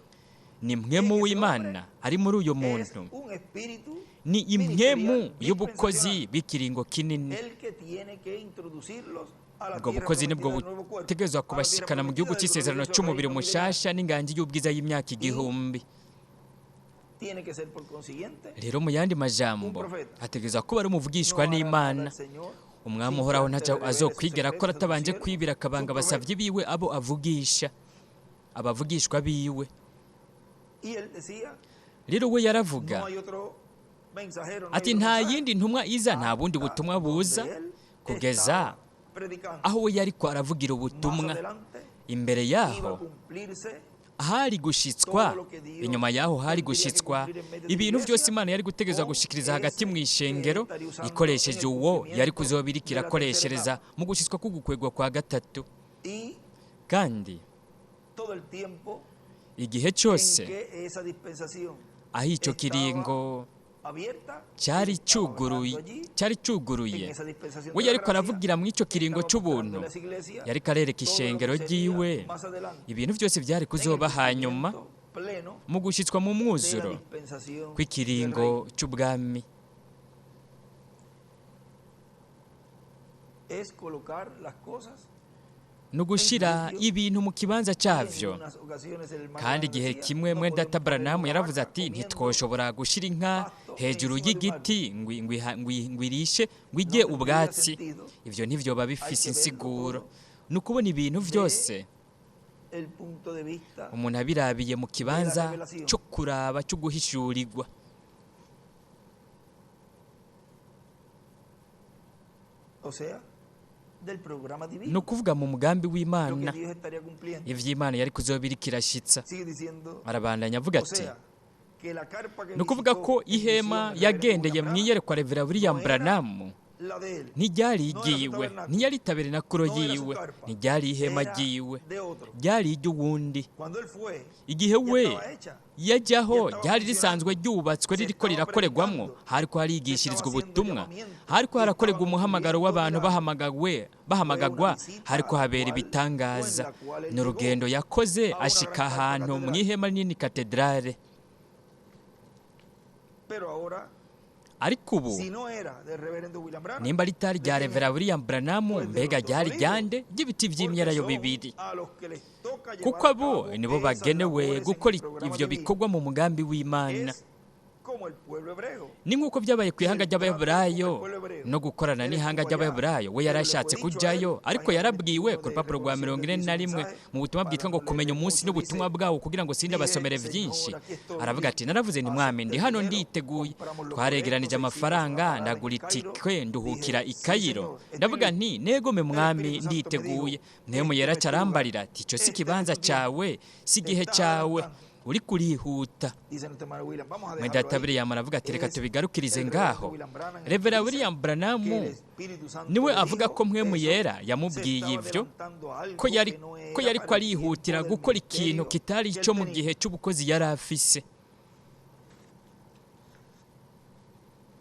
ni mpwemu en ese hombre, w'Imana ari muri uyo es muntu, un espíritu ni impwemu ministerial y'ubukozi dispensacional, bw'ikiringo kinini. el que tiene que introducirlos a la Ubwo tierra bukozi nibwo prometida del nuevo cuerpo, butegerezwa a la tierra kubashikana mu gihugu prometida del cy'isezerano glorioso cy'umubiri reino milenario. mushasha n'inganji y'ubwiza y'imyaka Y 1000. tiene que ser por consiguiente Rero mu yandi un majambo profeta. hategerezwa kuba ari umuvugishwa No hará nada n'Imana. el Señor Umwami sin que uhoraho antes ntaco le revele sus azokwigera akora secretos a sus atabanje siervos, kwibira akabanga sus abasavyi profetas. biwe abo avugisha, abavugishwa biwe. Y él decía, Rero we yaravuga no hay otro mensajero, no hay ati otro nta mensaje, yindi ntumwa iza, nta bundi hasta butumwa buza donde él kugeza estaba predicando. aho we yariko aravugira Más ubutumwa. adelante Imbere iba a yaho cumplirse hari gushitswa, todo lo que Dios inyuma yaho hari tendría que gushitswa cumplir en medio de la ibintu byose iglesia Imana yari gutegerezwa con gushikiriza hagati ese mu que él ishengero estaría usando en ikoresheje el uwo yari cumplimiento kuzobirikira de la tercera akoreshereza etapa. mu gushitswa k'ugukwegwa kwa gatatu. Y Kandi todo el tiempo igihe en cyose que esa dispensación aho ico estaba kiringo abierta, él cyari estaba cuguruye, hablando allí cyari en cuguruye, esa dispensación we de la yariko gracia, aravugira mu ico kiringo estaba c'ubuntu, mostrando a las iglesias yariko arereka todo lo ishengero que sería ryiwe más adelante ibintu byose byari en el kuzoba hanyuma cumplimiento pleno mu gushitswa mu de la mwuzuro dispensación del kw'ikiringo reino. c'ubwami. Es colocar las cosas Ni en su ugushira sitio. ibintu mu kibanza Y en cyavyo. unas ocasiones el hermano Kandi Branham igihe decía, kimwe no mwene data podemos poner Branham una yaravuze vaca ati comiendo ntitwoshobora gushira inka pasto hejuru encima de un árbol. y'igiti ngo irishe ngo No irye tendría ubwatsi. sentido. Ivyo ntivyoba Hay bifise que verlo insiguro. todo Ni ukubona ibintu de vyose el punto de vista umuntu abirabiye mu de la kibanza revelación. co kuraba co guhishurirwa. O sea, del programa Ni divino, ukuvuga mu mugambi lo que w'Imana, Dios estaría cumpliendo. ivy'Imana yari kuzobirika irashitsa. Sigue diciendo, Arabandanya avuga o ati sea, que la carpa que ni ukuvuga ko visitó en ihema visión el reverendo William yagendeye Branham mw'iyerekwa Revera William no era Branham la de él, ntiryari no era su iryiwe, tabernáculo, ntiyari tabernakulo no era su yiwe, carpa, ntiryari ihema era ryiwe, de otro. ryari iry'uwundi. Cuando él fue, Igihe ya we estaba hecha, ya yajyaho estaba ryari risanzwe funcionando, ryubatswe se ririko estaba rirakorerwamwo, predicando, hariko se estaba harigishirizwa haciendo ubutumwa, llamamiento hariko y harakorerwa estaban umuhamagaro ocurriendo w'abantu milagros. bahamagawe, Fue una bahamagagwa, visita hariko al habera cual o en ibitangaza. la cual él Ni urugendo llegó yakoze a una gran ashika carpa ahantu catedral. mw'ihema rinini katedrale. Pero ahora, Ariko ubu si no era del reverendo William Branham, nimba ritari ¿de rya quién Revera era? William Branham, Pues de mbega los dos ryari olivos, ryande ry'ibiti porque vy'imyelayo son bibiri, a los que les toca kuko llevar a abo cabo nibo esas bagenewe labores en gukora el programa ivyo divino. bikorwa mu mugambi w'Imana. Es como el pueblo hebreo Ni nk'uko byabaye ku y ihanga el trato con el ry'Abaheburayo pueblo hebreo. no gukorana Él n'ihanga estuvo allá, ry'Abaheburayo. We pero le yarashatse fue dicho a él, kujayo, ariko página yarabwiwe 21 ku de rupapuro rwa Reconociendo mirongo ine aquí na su rimwe mensaje, mu butumwa para bwitwa ngo no kumenya leerle umunsi mucho, n'ubutumwa dice, bwawo kugira ngo dije, sindabasomere vyinshi. Señor, aquí estoy Aravuga ati listo, naravuze nti mwami acepté ndi el hano dinero, nditeguye. compramos los boletos, Twaregeranije hicimos la amafaranga, parada en ndagura Cairo, itike dije, nduhukira i sí, Kayiro. Señor, estoy Ndavuga listo. nti negome El mwami Espíritu Santo me dijo, nditeguye. Mpwemu este yera no es tu lugar, arambarira ati ico si este no es ikibanza tu tiempo, cawe, si te igihe estás cawe, adelantando. uriko urihuta. Dice nuestro hermano William, vamos a Mwene dejarlo data ahí. William aravuga ati reka Es tubigarukirize el reverendo ngaho. William Branham el que Revera dice William Branham que el Espíritu Santo niwe le avuga dijo ko mpwemu eso, yera se yamubwiye estaba ivyo, adelantando a ko algo yari que no ko era yariko para el tiempo arihutira del gukora ikintu ministerio kitari que él ico mu tenía. gihe c'ubukozi yari afise.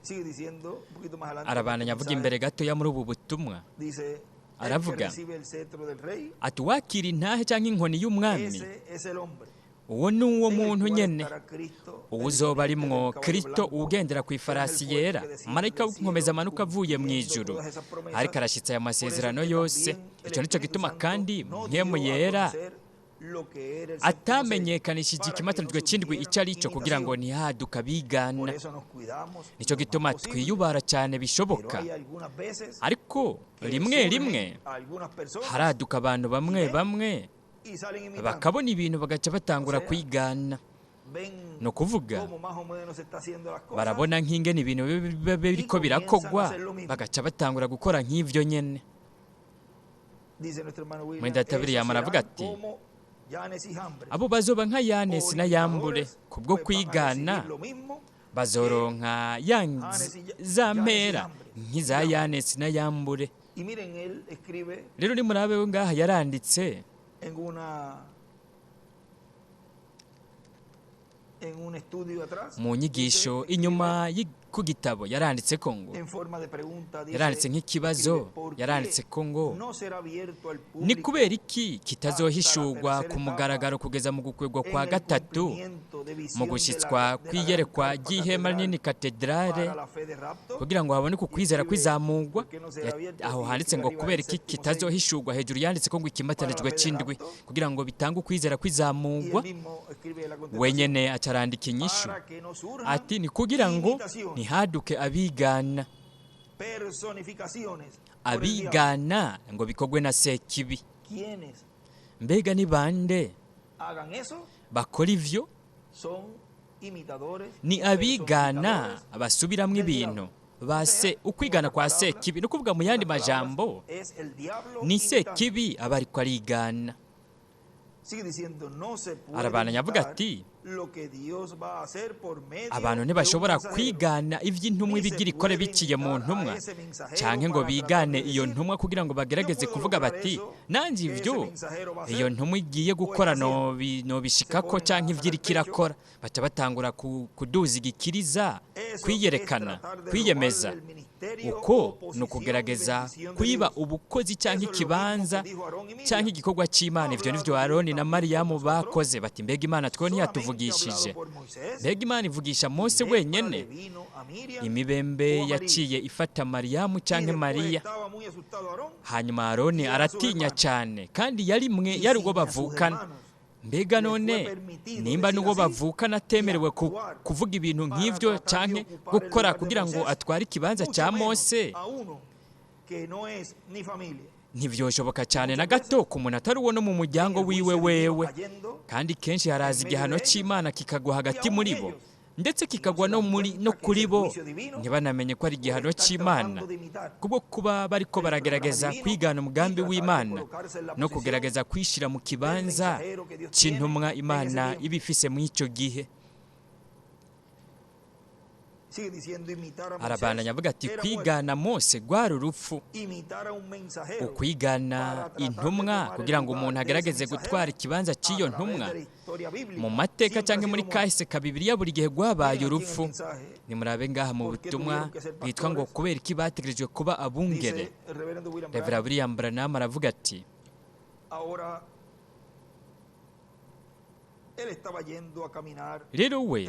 Sigue diciendo un poquito más adelante en este Arabandanya avuga mensaje, imbere gatoya muri ubu butumwa, dice, el que aravuga recibe el cetro del rey, ati uwakira intahe canke inkoni y'umwami, ese es el hombre uwo ni uwo en el muntu cual nyene estará Cristo, el uwuzoba jinete del arimwo caballo Kristo blanco, uwugendera ku el ángel ifarasi fuerte yera, que desciende marayika del w'inkomezi cielo, amanuka avuye mu cumpliendo ijuru, todas esas ariko promesas. arashitsa aya Por eso es masezerano que yose. también el Ico nico Espíritu gituma Santo kandi no mpwemu dio a yera conocer lo que era el séptimo sello, atamenyekanishije para que no ikimatanijwe c'indwi surgieran ico ari cyo kugira ngo imitaciones. ntihaduka Por abigana. eso nos cuidamos Nico lo más gituma posible. twiyubara cane Pero bishoboka, hay algunas veces ariko que rimwe surgen rimwe algunas personas haraduka abantu y bamwe ven bamwe y salen imitando. bakabona ibintu bagaca O batangura sea, kwigana. ven Ni ukuvuga cómo más o menos se está haciendo las cosas barabona nk'ingene ibintu biba y biriko comienzan a birakogwa, hacer lo mismo. bagaca batangura gukora nk'ivyo nyene. Dice nuestro hermano Mwene William, data esos William aravuga serán ati como Janes y Jambres, abo bazoba nka o Yanesi na Yambure, imitadores, kubwo pues van a kwigana recibir lo mismo que bazoronka Janes y za Janes y mpera Jambres. nk'iza Jambres. Yanesi na Yambure. Y miren, él escribe Rero nimurabe we ngaha yaranditse en una en un estudio atrás, mu dice, nyigisho escribe inyuma ku gitabo yaranditse ko ngo en forma de pregunta, yaranditse dice, nk'ikibazo, escribe, ¿por qué yaranditse ko ngo no será abierto al ni público kubera iki hasta la kitazohishurwa tercera ku etapa mugaragaro kugeza mu gukwegwa en kwa el gatatu, cumplimiento de mu visión de la, gushitswa de la gran kw'iyerekwa carpa ry'ihema catedral rinini katedrale para la fe de rapto? kugira ngo haboneke Y ukwizera escribe, kw'izamugwa. ¿por qué no será abierto? Aho Y handitse escribe ngo arriba kubera el iki séptimo sello kitazohishurwa, hejuru yanditse ko ngo para la ikimatanijwe fe de c'indwi rapto. kugira ngo bitange ukwizera Y él kw'izamugwa. mismo escribe la contestación, Wenyene acarandika inyishu para que no surjan ati ni kugira ngo imitaciones. ntihaduke abigana. Abigana ngo bikorwe na Sekibi. Mbega ni bande bakora ivyo? Ni abigana basubiramwo ibintu base ukwigana kwa Sekibi. Ni ukuvuga mu yandi majambo, ni Sekibi aba ariko arigana. Arabandanya avuga ati abantu ntibashobora kwigana iby'intumwa ibigira ikore biciye mu ntumwa, canke ngo bigane iyo ntumwa kugira ngo bagerageze kuvuga bati nanjye ibyo iyo ntumwa igiye gukora nobishikako canke ivyo iriko irakora. Baca batangura kuduza igikiriza, kwiyerekana, kwiyemeza. Uko ni ukugerageza kwiba ubukozi canke ikibanza canke igikorwa c'Imana. Ivyo nivyo Aroni na Mariyamu bakoze, bati mbega Imana twe ntiyatuvugishije? Mbega Imana ivugisha Mose wenyene? Imibembe yaciye ifata Mariyamu canke Mariya. Hanyuma Aroni aratinya cane, kandi yarimwe yari uwo bavukana. Mbega none nimba n'uwo bavukana atemerewe kuvuga ibintu nk'ivyo canke gukora kugira ngo atware ikibanza cya Mose, ntivyoshoboka cyane na gato ku muntu atari uwo no mu muryango wiwe wewe. Kandi kenshi haraza igihano c'Imana kikagwa hagati muri bo, ndetse kikagwa no kuri bo, ntibanamenye ko ari igihano c'Imana, kubwo kuba bariko baragerageza kwigana umugambi w'Imana no kugerageza kwishira mu kibanza c'intumwa Imana iba ifise muri ico gihe. Arabandanya avuga ati kwigana Mose rwari urupfu. Ukwigana intumwa kugira ngo umuntu agerageze gutwara ikibanza cy'iyo ntumwa mu mateka cyangwa muri kahise ka Bibiliya buri gihe rwabaye urupfu. Nimurabe ngaha mu butumwa bwitwa ngo kubera iki bategerejwe kuba abungere. Reverend William Branham aravuga ati rero we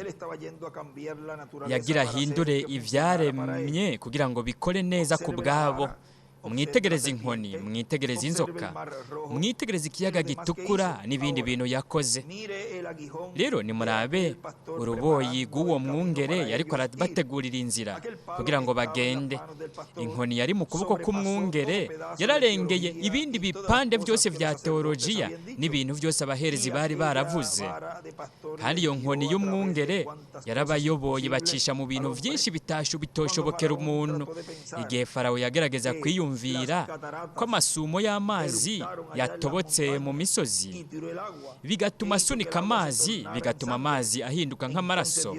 yagira ahindure ivyaremye kugira ngo bikore neza ku bwabo. Mwitegereze inkoni, mwitegereze inzoka, mwitegereze ikiyaga gitukura n'ibindi bintu yakoze. Rero nimurabe uruboyi rw'uwo mwungere yariko arabategurira inzira kugira ngo bagende. Inkoni yari mu kuboko k'umwungere yararengeye ibindi bipande byose vya teologiya n'ibintu byose abaherezi bari baravuze. Kandi iyo nkoni y'umwungere yarabayoboye bacisha mu bintu byinshi bitoshobokera umuntu. Igihe Farawo yagerageza kwiyumvira ko amasumo y'amazi yatobotse mu misozi, bigatuma asunika amazi, bigatuma amazi ahinduka nk'amaraso,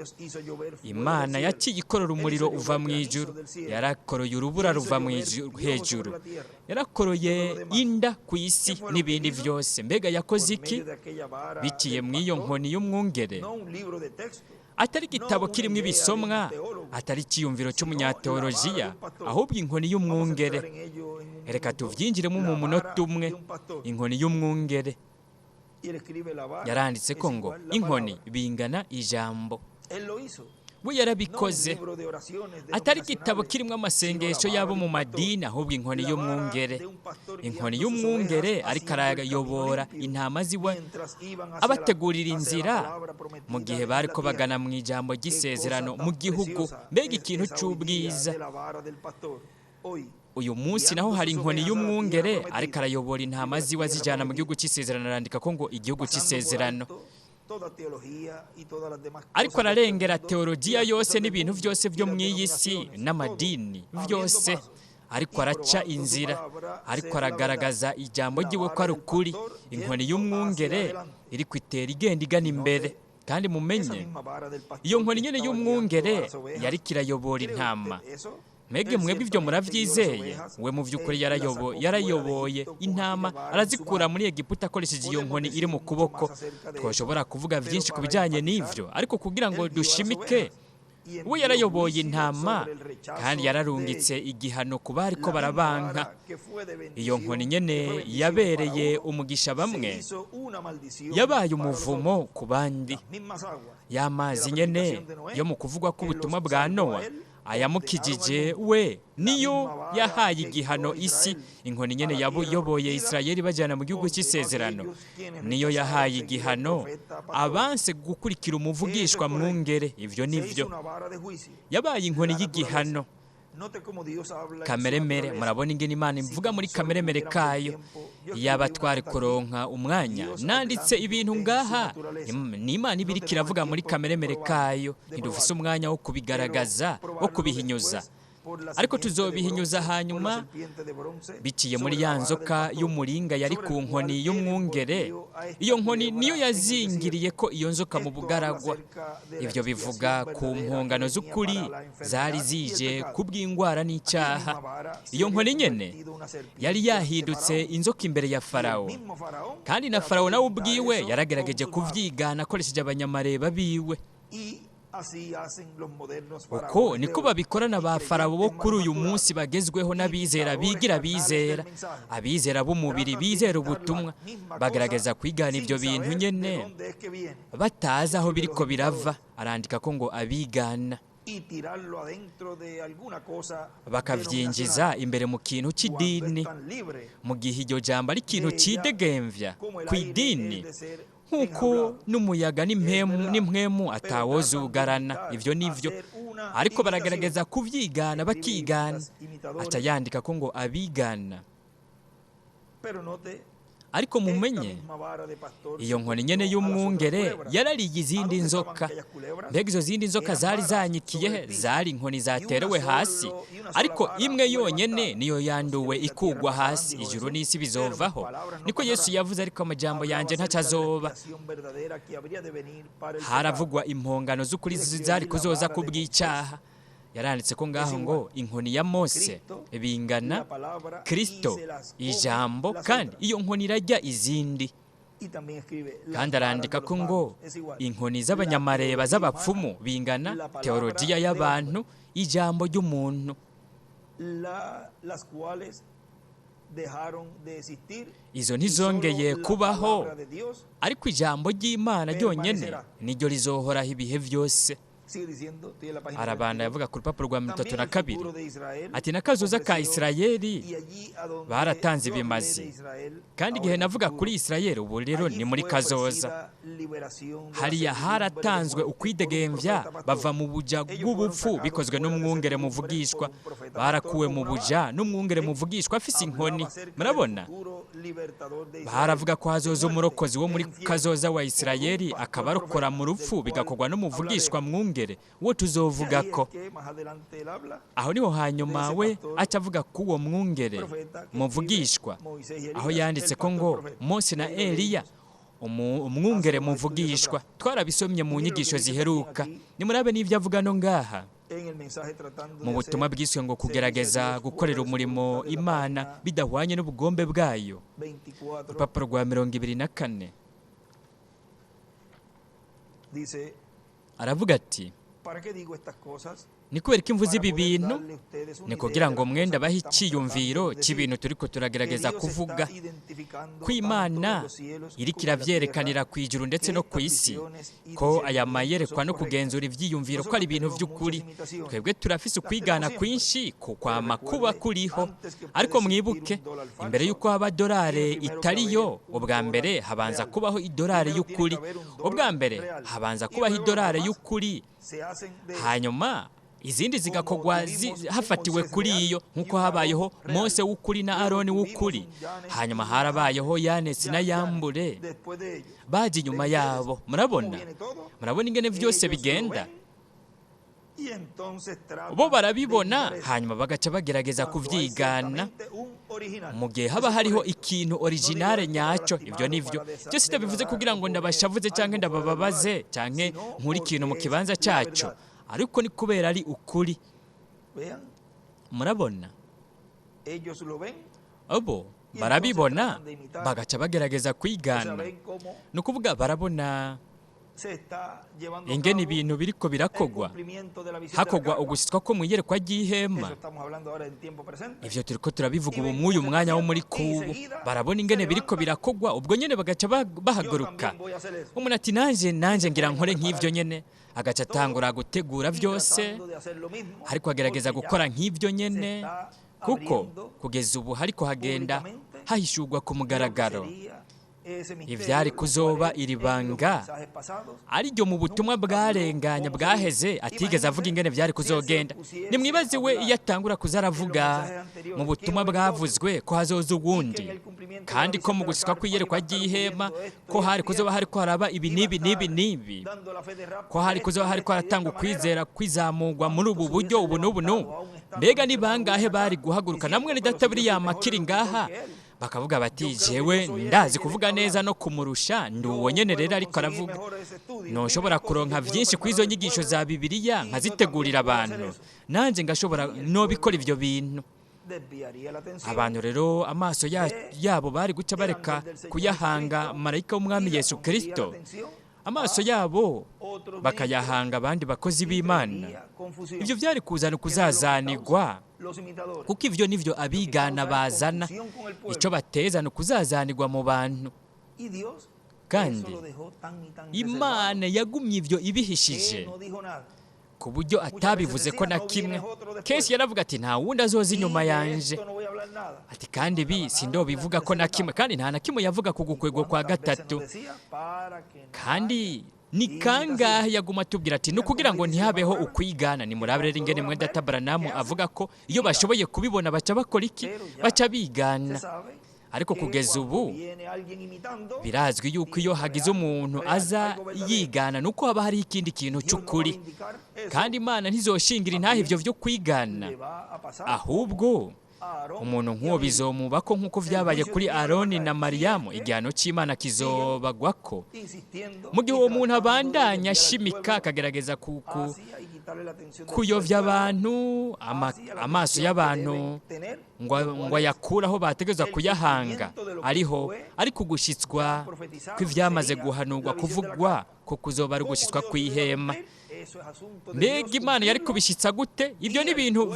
Imana yaciye ikorora umuriro uva mu ijuru, yarakoroye urubura ruva mu hejuru, yarakoroye inda ku isi n'ibindi byose. Mbega yakoze iki? Biciye mu iyo nkoni y'umwungere, atari igitabo kirimo ibisomwa, atari icyiyumviro cy'umunyateolojiya, ahubwo inkoni y'umwungere. Reka tuvyinjiremo mu munota umwe. Inkoni y'umwungere yaranditse ko ngo inkoni bingana ijambo. We yarabikoze, atari igitabo kirimo amasengesho y'abo mu madini, ahubwo inkoni y'umwungere. Inkoni y'umwungere ariko arayobora intama ziwe, abategurira inzira mu gihe bariko bagana mu ijambo ry'isezerano mu gihugu. Mbega ikintu c'ubwiza! Uyu munsi naho hari inkoni y'umwungere ariko arayobora intama ziwe azijana mu gihugu c'isezerano. Arandika ko ngo igihugu c'isezerano, ariko ararengera teologiya yose n'ibintu byose byo mu iyi si n'amadini byose, ariko araca inzira, ariko aragaragaza ijambo ry'iwe ko ari ukuri. Inkoni y'umwungere iri kwitera igenda igana imbere. Kandi mumenye iyo nkoni nyene y'umwungere yariko irayobora intama. Mbega mwebwe ibyo muravyizeye? We mu by'ukuri yarayoboye intama arazikura muri Egiputa akoresheje iyo nkoni iri mu kuboko. Twoshobora kuvuga byinshi ku bijyanye n'ivyo, ariko kugira ngo dushimike, we yarayoboye intama kandi yararungitse igihano ku bariko barabanka. Iyo nkoni nyene yabereye umugisha bamwe, yabaye umuvumo ku bandi. Y'amazi nyene yo mu kuvugwa k'ubutumwa bwa Nowa ayamukijije we niyo yahaye igihano isi. Inkoni nyene yayoboye Isirayeli bajyana mu gihugu cy'isezerano niyo yahaye igihano abanse gukurikira umuvugishwa mwungere. Ivyo nivyo yabaye inkoni y'igihano. Kameremere, murabona ingene Imana imvuga muri kameremere kayo. Yaba twari kuronka umwanya, nanditse ibintu ngaha, ni Imana iba iriko iravuga muri kameremere kayo. Ntidufise umwanya wo kubigaragaza, wo kubihinyuza, ariko tuzobihinyuza hanyuma biciye muri ya nzoka y'umuringa yari ku nkoni y'umwungere. Iyo nkoni niyo yazingiriye ko iyo nzoka mu bugaragwa. Ibyo bivuga ku mpongano z'ukuri zari zije kubw'indwara n'icyaha. Iyo nkoni nyene yari yahindutse inzoka imbere ya Farawo, kandi na Farawo nawe ubwiwe yaragerageje kuvyigana akoresheje abanyamareba biwe. Uko niko babikorana ba Farawo bo kuri uyu munsi bagezweho, n'abizera bigira bizera, abizera b'umubiri bizera ubutumwa, bagerageza kwigana ibyo bintu nyene batazi aho biriko birava. Arandika ko ngo abigana bakavyinjiza imbere mu kintu c'idini, mu gihe iryo jambo ari ikintu cidegemvya ku idini, nk'uko n'umuyaga n'impwemu atawozugarana. Ibyo nivyo, ariko baragerageza kuvyigana, bakigana. Aca yandika ko ngo abigana. Ariko mumenye, iyo nkoni nyene y'umwungere yarariye izindi nzoka. Mbega izo zindi nzoka zari zanyikiye he? Zari inkoni zaterewe hasi, ariko imwe yonyene niyo yanduwe ikugwa hasi. Ijuru n'isi bizovaho, niko Yesu yavuze, ariko amajambo yanje ntacazoba. Haravugwa impongano z'ukuri zari kuzoza kubw'icyaha. Yaranditse ko ngaho ngo inkoni ya Mose bingana Kristo, ijambo, kandi iyo nkoni irajya izindi. Kandi arandika ko ngo inkoni z'abanyamareba z'abapfumu bingana teologiya y'abantu, ijambo ry'umuntu. Izo ntizongeye kubaho, ariko ijambo ry'Imana ryonyene niryo rizohoraho ibihe vyose. Arabanda yavuga ku rupapuro rwa 32 ati nakazoza ka Isirayeli baratanze ibimazi. Kandi igihe navuga kuri Isirayeli, ubu rero ni muri kazoza. Hariya haratanzwe ukwidegemvya, bava mu buja bw'ubupfu bikozwe n'umwungere muvugishwa. Barakuwe mu buja n'umwungere muvugishwa afise inkoni. Murabona, baravuga ko hazoza umurokozi wo muri kazoza wa Isirayeli, akabarokora mu rupfu, bigakorwa n'umuvugishwa mwungere wo tuzovuga ko. Aho niho hanyuma we acavuga ko uwo mwungere muvugishwa, aho yanditse ko ngo Mose na Eliya, umwungere muvugishwa. Twarabisomye mu nyigisho ziheruka. Nimurabe n'ibyo avuga no ngaha mu butumwa bwiswe ngo kugerageza gukorera umurimo Imana bidahwanye n'ubugombe bwayo, urupapuro rwa 24. Aravuga ati ni kubera ko imvuze ibi bintu, ni kugira ngo mwenda bahe icyiyumviro cy'ibintu turiko turagerageza kuvuga, ko Imana iriko iravyerekanira ku ijuru ndetse no ku isi, ko aya mayerekwa no kugenzura ivyiyumviro ko ari ibintu vy'ukuri. Twebwe turafise ukwigana kwinshi ku kwama kuba kuriho, ariko mwibuke, imbere y'uko haba dorare itariyo, ubwa mbere habanza kubaho idorare y'ukuri. Ubwa mbere habanza kubaho idorare y'ukuri, hanyuma izindi zigakogwa hafatiwe kuri iyo, nk'uko habayeho Mose w'ukuri na Aroni w'ukuri. Hanyuma harabayeho Yanesi na Yambure baje inyuma yabo. Murabona, murabona ingene vyose bigenda. Bo barabibona, hanyuma bagaca bagerageza kuvyigana. Mu gihe haba hariho ikintu originale nyacyo, ibyo nivyo byose. Ndabivuze kugira ngo ndabashavuze canke ndabababaze canke nkuri ikintu mu kibanza cyacu, ariko ni kubera ari ukuri. Murabona, abo barabibona bagaca bagerageza kwigana. Ni ukuvuga barabona ingene ibintu biriko birakogwa, hakogwa ugusitwa ko mu iyerekwa ry'ihema. Ivyo turiko turabivuga ubu mw'uyu mwanya wo muri kubu. Barabona ingene biriko birakogwa, ubwo nyene bagaca bahaguruka. Umuntu ati nanje ngira nkore nk'ivyo nyene, agaca atangura gutegura vyose, ariko agerageza gukora nk'ivyo nyene, kuko kugeza ubu hariko hagenda hahishurwa ku mugaragaro Ivyari kuzoba iri banga ariryo mu butumwa bwarenganya bwaheze atigeze avuga ingene vyari kuzogenda. Nimwibaze we iyo atangura kuza aravuga mu butumwa bwavuzwe ko hazoza uwundi, kandi ko mu gushika kw'iyerekwa ry'ihema ko hari kuzoba hariko haraba ibi n'ibi n'ibi n'ibi, ko hari kuzoba hariko haratanga ukwizera kwizamurwa muri ubu buryo ubu n'ubu n'ubu. Mbega ni bangahe bari guhaguruka namwe ni data buriya makiri ngaha bakavuga bati jewe ndazi kuvuga neza no kumurusha, ndi uwo nyene rero ariko aravuga, noshobora kuronka vyinshi kw'izo nyigisho za Bibiliya nkazitegurira abantu, nanje ngashobora nobikora ivyo bintu. Abantu rero amaso yabo bari guca bareka kuyahanga marayika w'umwami Yesu Kristo, amaso yabo bakayahanga abandi bakozi b'Imana. Ivyo vyari kuzana ukuzazanirwa, kuko ivyo nivyo abigana bazana. Ico bateza ni ukuzazanirwa mu bantu. Kandi Imana yagumye ivyo ibihishije ku buryo atabivuze ko na kimwe. Kenshi yaravuga ati nta wundi azoza inyuma yanje, ati kandi ibi sindobivuga ko na kimwe, kandi nta na kimwe yavuga ku gukwegwa kwa gatatu. Kandi ni kangahe yaguma atubwira ati nukugira ngo ntihabeho ukwigana. Nimurabe rero ingene mwene data Branham avuga ko iyo bashoboye kubibona baca bakora iki? Baca bigana. Ariko kugeza ubu birazwi yuko iyo hagize umuntu aza yigana nuko haba hari ikindi kintu cy'ukuri, kandi Imana ntizoshingira intahe ivyo vyo kwigana, ahubwo umuntu nk'uwo bizomubako nk'uko vyabaye kuri Aroni na Mariyamu, igihano c'Imana kizobagwako. Mu gihe uwo muntu abandanya ashimika akagerageza kuyovya abantu, amaso y'abantu ngo ayakure aho bategerezwa kuyahanga, ariho ariko ugushitswa kw'ivyamaze guhanurwa kuvugwa ko kuzoba ari ugushitswa kw'ihema. Mbega Imana yari kubishitsa gute? Ibyo ni ibintu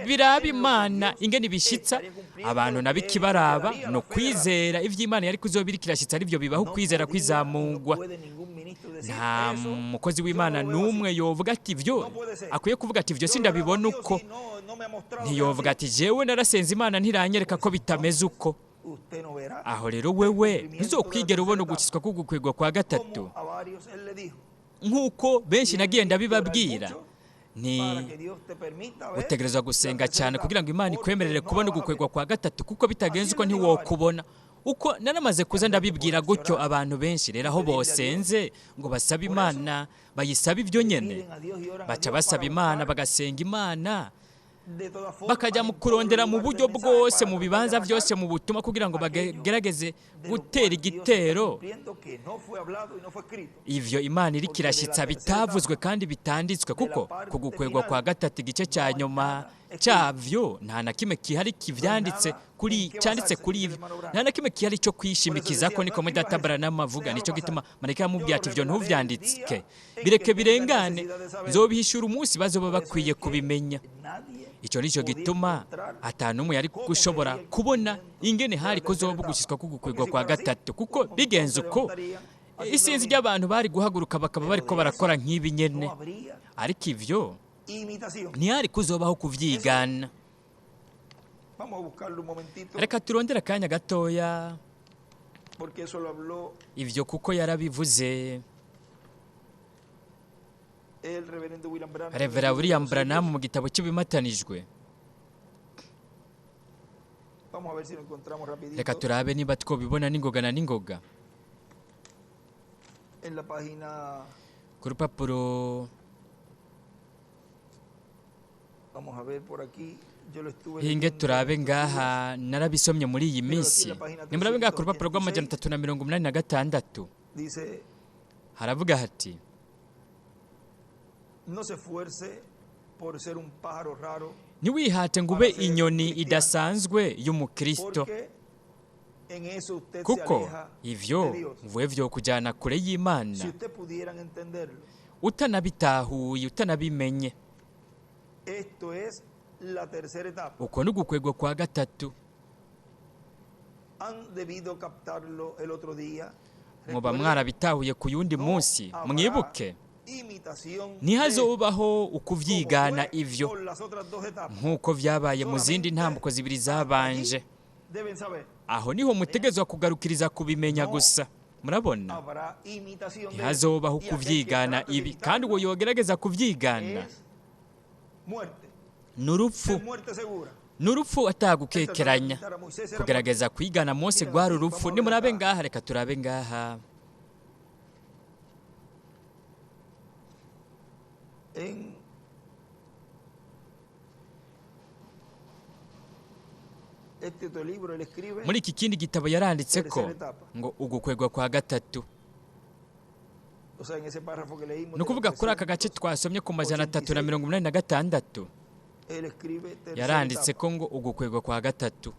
biraba Imana ingene ibishitsa, abantu nabikibaraba no kwizera ivyo Imana yari kuzobira kirashitsa, arivyo bibaho ukwizera kwizamugwa. Nta mukozi w'Imana n'umwe yovuga ati ivyo akwiye kuvuga ati ivyo sindabibona uko. Ntiyovuga ati jewe narasenze Imana ntiranyereka ko bitameze uko. Aho rero wewe ntuzokwigera ubona ugukizwa k'ugukwegwa kwa gatatu, nk'uko benshi nagiye ndabibabwira. Ni utegerezwa gusenga cyane kugira ngo Imana ikwemerere kubona ugukwegwa kwa gatatu, kuko bitagenze uko ntiwokubona. Uko naramaze kuza ndabibwira gutyo abantu benshi rero aho bosenze ngo basabe Imana, bayisaba ibyo nyene, baca basaba Imana bagasenga Imana, bakajya mu kurondera mu buryo bwose mu bibanza byose mu butumwa kugira ngo bagerageze gutera igitero ivyo Imana iri kirashitsa bitavuzwe kandi bitanditswe, kuko kugukwegwa kwa gatatu igice cya nyuma cyavyo nta na kimwe kihari kivyanditse kuri cyanditse kuri ivyo, nta na kimwe kihari cyo kwishimikiza ko niko data Branham avuga. Nico gituma marayika yamubwiye ati ivyo ntuvyanditsike, bireke birengane, nzobihishura umunsi bazoba bakwiye kubimenya. Icyo nicyo gituma atanu umwe yari gushobora kubona ingene hari kuzoba ugushyitswa k'ugukwegwa kwa gatatu, kuko bigenze uko isinzi ry'abantu bari guhaguruka bakaba bariko barakora nk'ibi nyene, ariko ivyo ntihari kuzobaho kuvyigana. Reka turondere akanya gatoya ivyo, kuko yarabivuze Revera William Branham mu gitabo cy'ibimatanijwe. Reka turabe niba twobibona n'ingoga na n'ingoga ku rupapuro. Hinge turabe ngaha, narabisomye muri iyi minsi. Nimurabe ngaha ku rupapuro rw'386 haravuga hati ntiwihate ngo ube inyoni idasanzwe y'umukristo, kuko ivyo mvuye vyo kujyana kure y'Imana utanabitahuye utanabimenye. Uko ni ugukwegwa kwa gatatu. Muba mwarabitahuye ku yundi munsi, mwibuke ntihazobaho ukuvyigana ivyo nk'uko vyabaye mu zindi ntambuko zibiri zabanje. Aho niho mutegezwa kugarukiriza kubimenya gusa. Murabona, ntihazobaho kuvyigana ibi, kandi uwo yogerageza kuvyigana ni urupfu, ni urupfu atagukekeranya. Kugerageza kwigana Mose rwari urupfu. Nimurabe ngaha, reka turabe ngaha. Muri iki kindi gitabo yaranditse ko ngo ugukwegwa kwa gatatu, ni ukuvuga kuri aka gace twasomye ku 386, yaranditse ko ngo ugukwegwa kwa gatatu.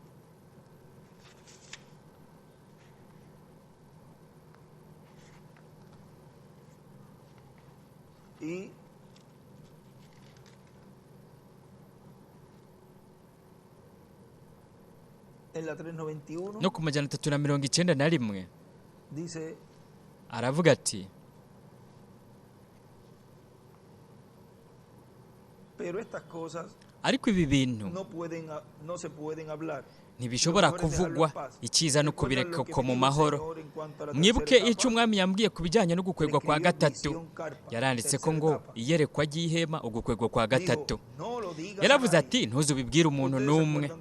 No ku 391 aravuga ati ariko ibi bintu ntibishobora kuvugwa, icyiza no kubireka ko mu mahoro. Mwibuke icyo umwami yambwiye ku bijyanye no gukwegwa kwa gatatu. Yaranditse ko ngo iyerekwa ry'ihema, ugukwegwa kwa gatatu. Yaravuze ati ntuzubibwire umuntu n'umwe.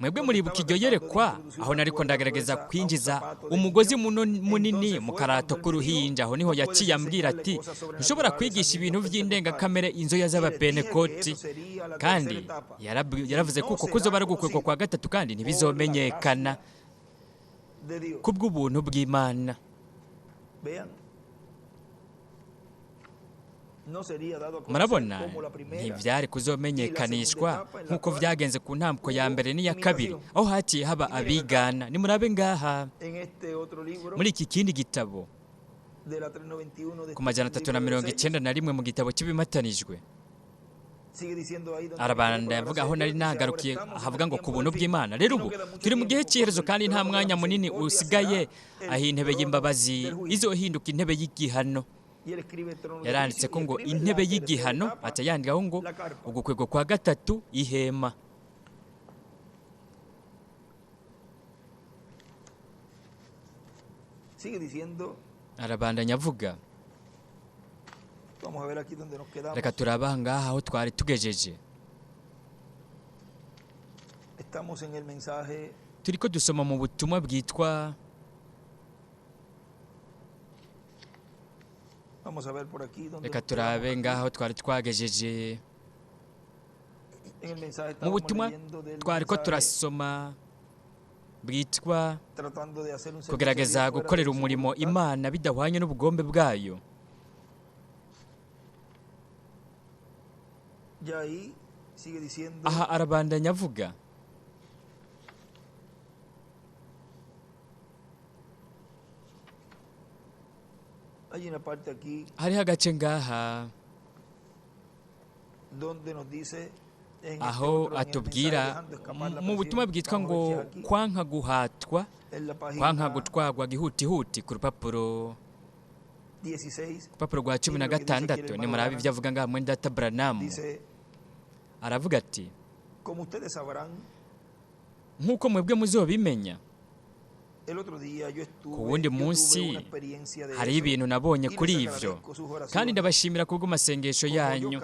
Mwebwe muribuka iryo yerekwa, aho nariko ndagerageza kwinjiza umugozi munini mu karato k'uruhinja. Aho niho yaciye ambwira ati ntushobora kwigisha ibintu by'indengakamere inzoya z'abapentekoti. Kandi yaravuze kuko kuzoba ari ugukwegwa kwa gatatu kandi ntibizomenyekana kubw'ubuntu bw'Imana. Murabona, ntibyari kuzomenyekanishwa nk'uko vyagenze ku ntambko ya mbere n'iya kabiri, aho haciye haba abigana. Nimurabe ngaha muri iki kindi gitabo ku 391 mu gitabo cy'ibimatanijwe, arabanda yavuga aho nari nagarukiye, ahavuga ngo ku buntu bw'Imana. Rero ubu turi mu gihe cy'iherezo kandi nta mwanya munini usigaye, aho intebe y'imbabazi izohinduka intebe y'igihano. Yaranditse ko ngo intebe y'igihano, aca yandikaho ngo ugukwego kwa gatatu ihema. Arabandanya avuga, reka turaba ngaha aho twari tugejeje. Turiko dusoma mu butumwa bwitwa, reka turabe ngaho twari twagejeje mu butumwa twariko turasoma bwitwa kugerageza gukorera umurimo Imana bidahwanye n'ubugombe bwayo. Aha arabandanya avuga, hariho agace ngaha aho atubwira mu butumwa bwitwa ngo kwanka guhatwa, kwanka gutwagwa gihutihuti, ku rupapuro rwa 16. Nimurabe ibyo avuga ngaha mwene data Branham. Aravuga ati nk'uko mwebwe muzobimenya, ku wundi munsi hari ibintu nabonye kuri ivyo, kandi ndabashimira kubw'amasengesho yanyu,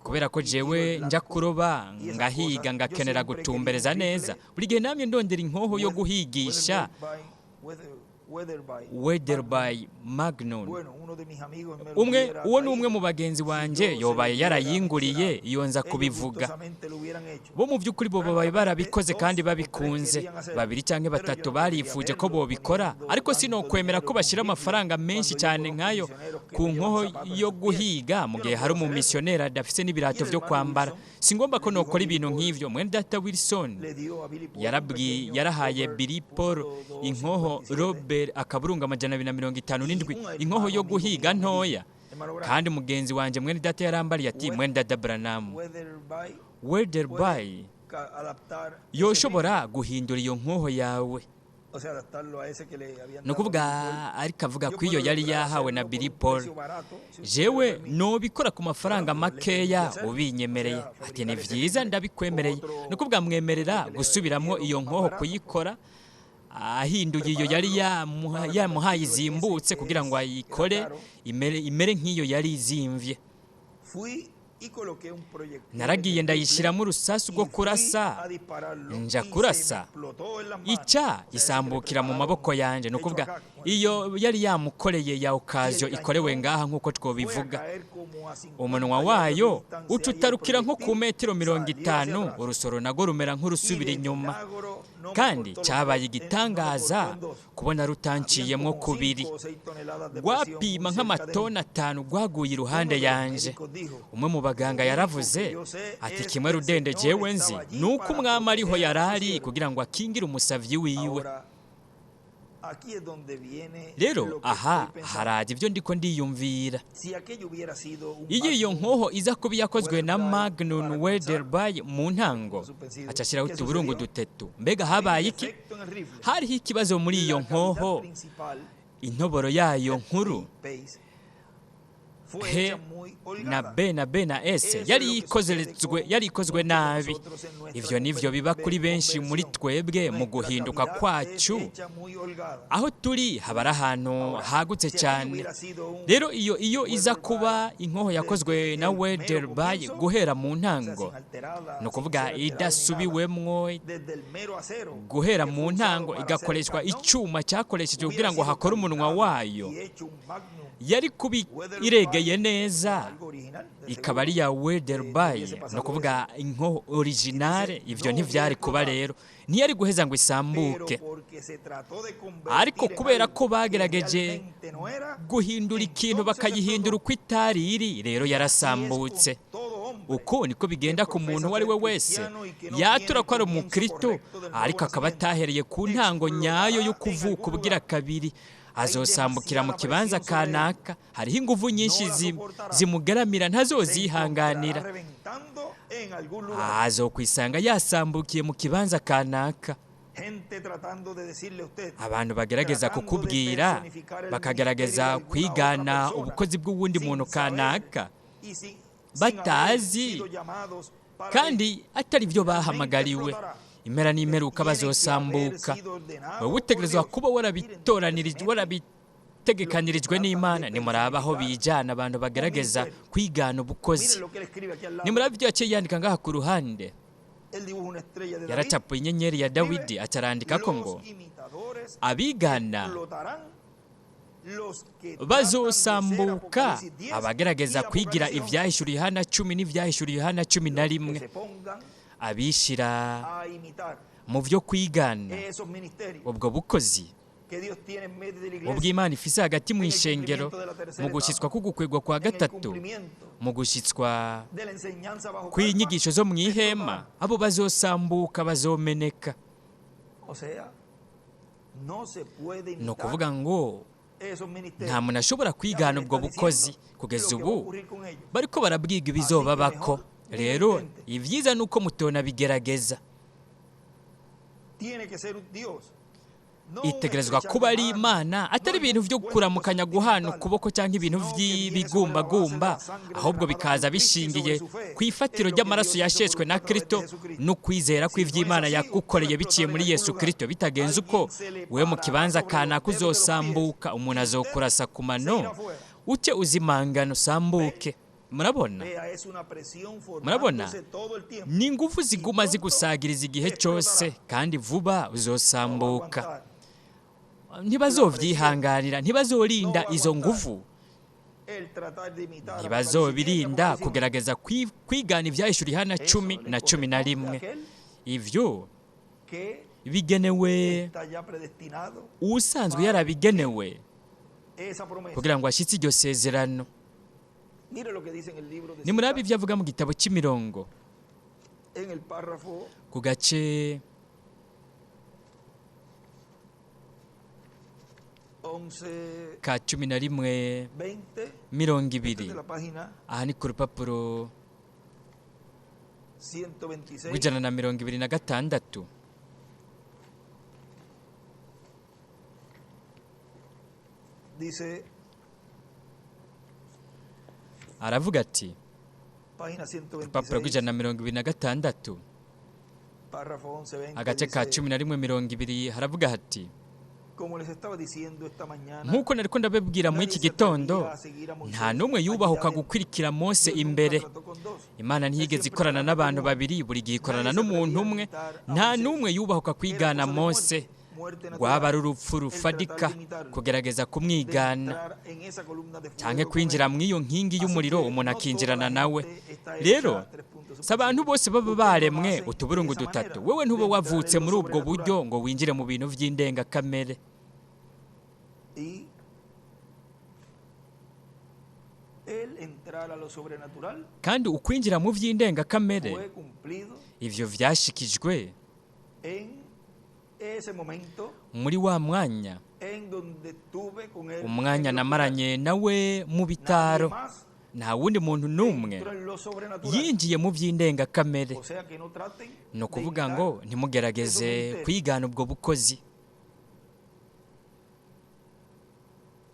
kubera ko jewe nja kuroba ngahiga ngakenera gutumbereza neza. Buri gihe namye ndondera inkoho yo guhigisha Weatherby Magnum. Umwe uwo ni umwe mu bagenzi wanje yobaye yarayinguriye iyo nza kubivuga. Bo mu by'ukuri bo babaye barabikoze kandi babikunze. Babiri cyangwa batatu barifuje ko bobikora, ariko sinokwemera ko bashira amafaranga menshi cyane nkayo ku nkoho yo guhiga mu gihe hari umumissionnaire adafise n'ibirato byo kwambara. Singomba ko nokora ibintu nk'ivyo. Mwene data Wilson yarabwi yarahaye Billy Paul inkoho Robert akaburunga 257, inkoho yo guhiga ntoya. Kandi mugenzi wanje mwene data yarambariye ati mwene data Branham, Weatherby yoshobora guhindura iyo nkoho yawe. No kuvuga ariko avuga ko iyo yari yahawe na Billy Paul, jewe nobikora ku mafaranga makeya ubinyemereye. Ati ni vyiza ndabikwemereye. No kuvuga mwemerera gusubiramo iyo nkoho kuyikora Ahinduye iyo yari yamuhaye izimbutse kugira ngo ayikore imere nk'iyo yari izimvye. Naragiye ndayishyiramo urusasu rwo kurasa, nja kurasa, ica isambukira mu maboko yanjye. Ni ukuvuga iyo yari yamukoreye ya okaziyo ikorewe ngaha nk'uko twobivuga, umunwa wayo ucutarukira nko ku metero 50, urusoro narwo rumera nk'urusubira inyuma. Kandi cyabaye igitangaza kubona rutanciyemo kubiri, rwapima nk'amatoni 5 rwaguye iruhande yanjye. Umwe mu baganga yaravuze ati kimwe rudende jewe nzi ni uko umwami ariho yari ari kugira ngo akingire umusavyi wiwe. Rero aha haraje ibyo ndiko ndiyumvira. Iyo iyo nkoho iza kuba yakozwe na Magnum Weatherby mu ntango, acashyiraho utuburungu dutetu, mbega habaye iki? Hariho ikibazo muri iyo nkoho, intoboro yayo nkuru H na B na B na S yari ikozwe nabi. Ivyo nivyo biba kuri benshi muri twebwe mu guhinduka kwacu. Aho turi haba ari ahantu hagutse cyane. Rero iyo iza kuba inkoho yakozwe na Weatherby guhera mu ntango, ni ukuvuga idasubiwemwo guhera mu ntango, igakoreshwa icyuma cyakoreshejwe kugira ngo hakore umunwa wayo, yari kuba iregeye neza, ikaba ari ya Weatherby, ni ukuvuga inkoho originale. Ivyo ntivyari kuba rero, ntiyari guheza ngo isambuke. Ariko kubera ko bagerageje guhindura ikintu bakayihindura uko itari iri, rero yarasambutse. Uko niko bigenda ku muntu uwo ari we wese yatura ko ari umukristo, ariko akaba atahereye ku ntango nyayo yo kuvuka ubwira kabiri, azosambukira mu kibanza kanaka. Hariho inguvu nyinshi zimugaramira, ntazozihanganira, azokwisanga yasambukiye mu kibanza kanaka. Abantu bagerageza kukubwira, bakagerageza kwigana ubukozi bw'uwundi muntu kanaka batazi kandi atari byo bahamagariwe. Impera n'imperuka bazosambuka. Wowe utegerezwa kuba warabitoranirije, warabitegekanyirijwe n'Imana. Nimuraba aho bijana abantu bagerageza kwigana ubukozi. Nimuraba ibyo yaciye yandika ngaha ku ruhande. Yaracapuye inyenyeri ya Dawidi, acarandika ko ngo abigana bazosambuka, abagerageza kwigira ivyahishuriye Yohana 10 n'ivyahishuriye Yohana 11, abishira mu byo kwigana ubwo bukozi ubw'Imana ifise hagati mu ishengero, mu gushyitswa k'ugukwegwa kwa gatatu, mu gushyitswa kw'inyigisho zo mu ihema, abo bazosambuka, bazomeneka. Ni ukuvuga ngo nta muntu ashobora kwigana ubwo bukozi. Kugeza ubu bariko barabwiga ibizobabako. Rero ibyiza ni uko mutona bigerageza. Itegerezwa kuba ari Imana, atari ibintu byo kuramukanya, guhana ukuboko cyangwa ibintu by'ibigumbagumba, ahubwo bikaza bishingiye ku ifatiro ry'amaraso yasheshwe na Kristo no kwizera kw'ivy'Imana yagukoreye biciye muri Yesu Kristo. Bitagenze uko, wewe mu kibanza kanaka uzosambuka, umuntu azokurasa ku mano, uce uzimangana usambuke. Murabona? Murabona? Ni ingufu ziguma zigusagiriza igihe cyose, kandi vuba uzosambuka. Ntibazovyihanganira, ntibazorinda izo nguvu, ntibazobirinda kugerageza kwigana ivyahishuriye Yohana 10 na 11. Ivyo bigenewe usanzwe yarabigenewe kugira ngo ashitse iryo sezerano. Nimurabe ibyo avuga mu gitabo cy'imirongo ku gace ka 11:20. Aha ni ku rupapuro 126. Aravuga ati, urupapuro 126, Párrafo 11:20 Agace ka dice, 11:20 haravuga hati: como les estaba diciendo esta mañana, nk'uko nariko ndababwira muri iki nadie se gitondo, atrevía a seguir a Moisés nta n'umwe allá yubahuka adentro. gukurikira Mose Dios nunca imbere. trató con dos. Imana Él ntiyigeze siempre ikorana trató con n'abantu uno. babiri, buri gihe ikorana Nadie se n'umuntu atrevía a umwe. imitar a Nta Moisés. n'umwe yubahuka Era kwigana cosa de Mose. muerte, muerte Rwaba natural, ari urupfu el tratar rufadika de imitarlo, kugerageza de kumwigana entrar en esa columna de canke fuego con kwinjira él. mw'iyo nkingi Así y'umuriro que umuntu no toda akinjirana la nawe. gente está Rero hecha tres puntos si abantu suspensivos. bose baba Ustedes no baremwe nacen de utuburungu esa dutatu, manera wewe de ntuba entrar wavutse en lo muri ubwo buryo sobrenatural. ngo winjire mu bintu vy'indengakamere. Y el entrar a lo sobrenatural Kandi ukwinjira mu vy'indengakamere, fue cumplido ivyo vyashikijwe en ese momento muri wa mwanya, en donde estuve con él umwanya en el hospital. namaranye nawe mu Nadie bitaro. más Nta wundi muntu n'umwe entró en lo sobrenatural. yinjiye mu vy'indengakamere. O sea que no traten Ni de ukuvuga imitar ngo esos ntimugerageze ministerios. kwigana ubwo bukozi.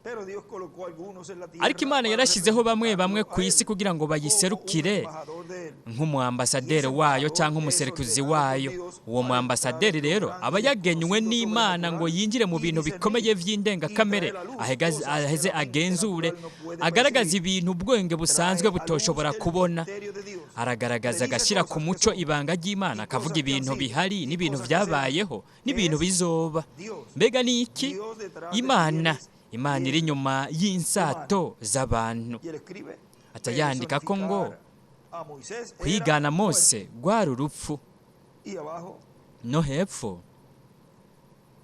Pero Dios colocó algunos en la tierra Ariko Imana para yarashyizeho bamwe bamwe representarlo ku a isi él kugira ngo como un bayiserukire embajador de él. nk'umu Y ambasaderi ese wayo embajador cyangwa es umuserukizi ordenado por wayo. Dios Uwo mu para entrar ambasaderi en lo rero grande aba y yagenywe desconocido n'Imana ngo sobrenatural yinjire mu y bintu bikomeye discernir y vy'indengakamere, traer a luz ahegaz- cosas que aheze la mente agenzure, natural no puede agaragaza percibir. ibintu ubwenge busanzwe Trae a luz butoshobora el kubona. misterio de Dios. Aragaragaza Predice agashyira ku cosas que muco son ibanga ry'Imana, y akavuga cosas que han ibintu sido bihari y n'ibintu cosas que serán. vyabayeho Que n'ibintu es bizoba. Dios. Mbega ni iki? Dios detrás de Imana, fieles, Imana iri fieles inyuma humanos. y'insato z'abantu. Y él escribe, Aca yandika ko ngo personificar a Moisés era kwigana muerte. Mose rwari urupfu. Y abajo No hepfo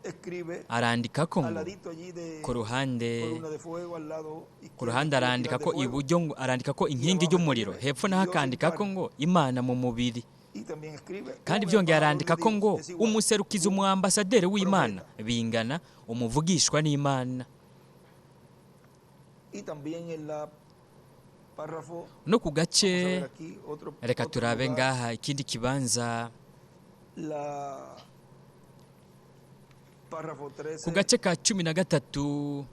escribe arandika ko al ngo ladito allí de ku ruhande, columna de fuego, al lado ku izquierdo ruhande escribe pilar arandika de ko fuego iburyo ngo arandika ko y inkingi abajo y'umuriro, escribe hepfo naho Dios en akandika ko carne. ngo Imana mu mubiri. Y también escribe Kandi un byongeye embajador de arandika ko Dios, ngo es igual, umuserukizi, un umu ambasaderi w'Imana profeta. bingana umuvugishwa n'Imana. Y también en la párrafo, No ku vamos a gace, ver aquí otro, reka otro turabe lugar, ngaha ikindi kibanza, la párrafo ku 13, gace ka 13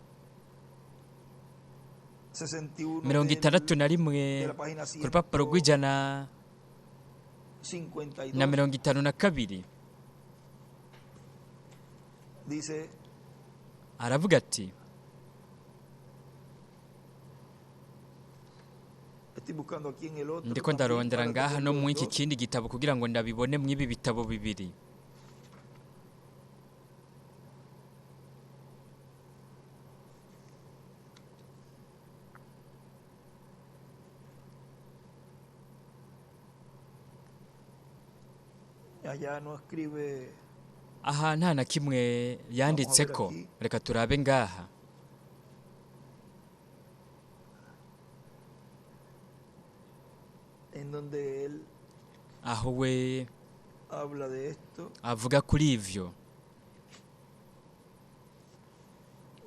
61 mirongo itandatu del, na rimwe de la página ku rupapuro rw'ijana 152, na 52, dice, aravuga ati: estoy buscando aquí en el otro ndiko también ndarondera para ngaha tener no los mu iki dos. kindi gitabo kugira ngo ndabibone mw'ibi bitabo bibiri. Allá no escribe, Aha nta na kimwe vamos a ver yanditseko. aquí, Reka turabe ngaha. en donde él Aho we habla de esto. avuga kuri ivyo.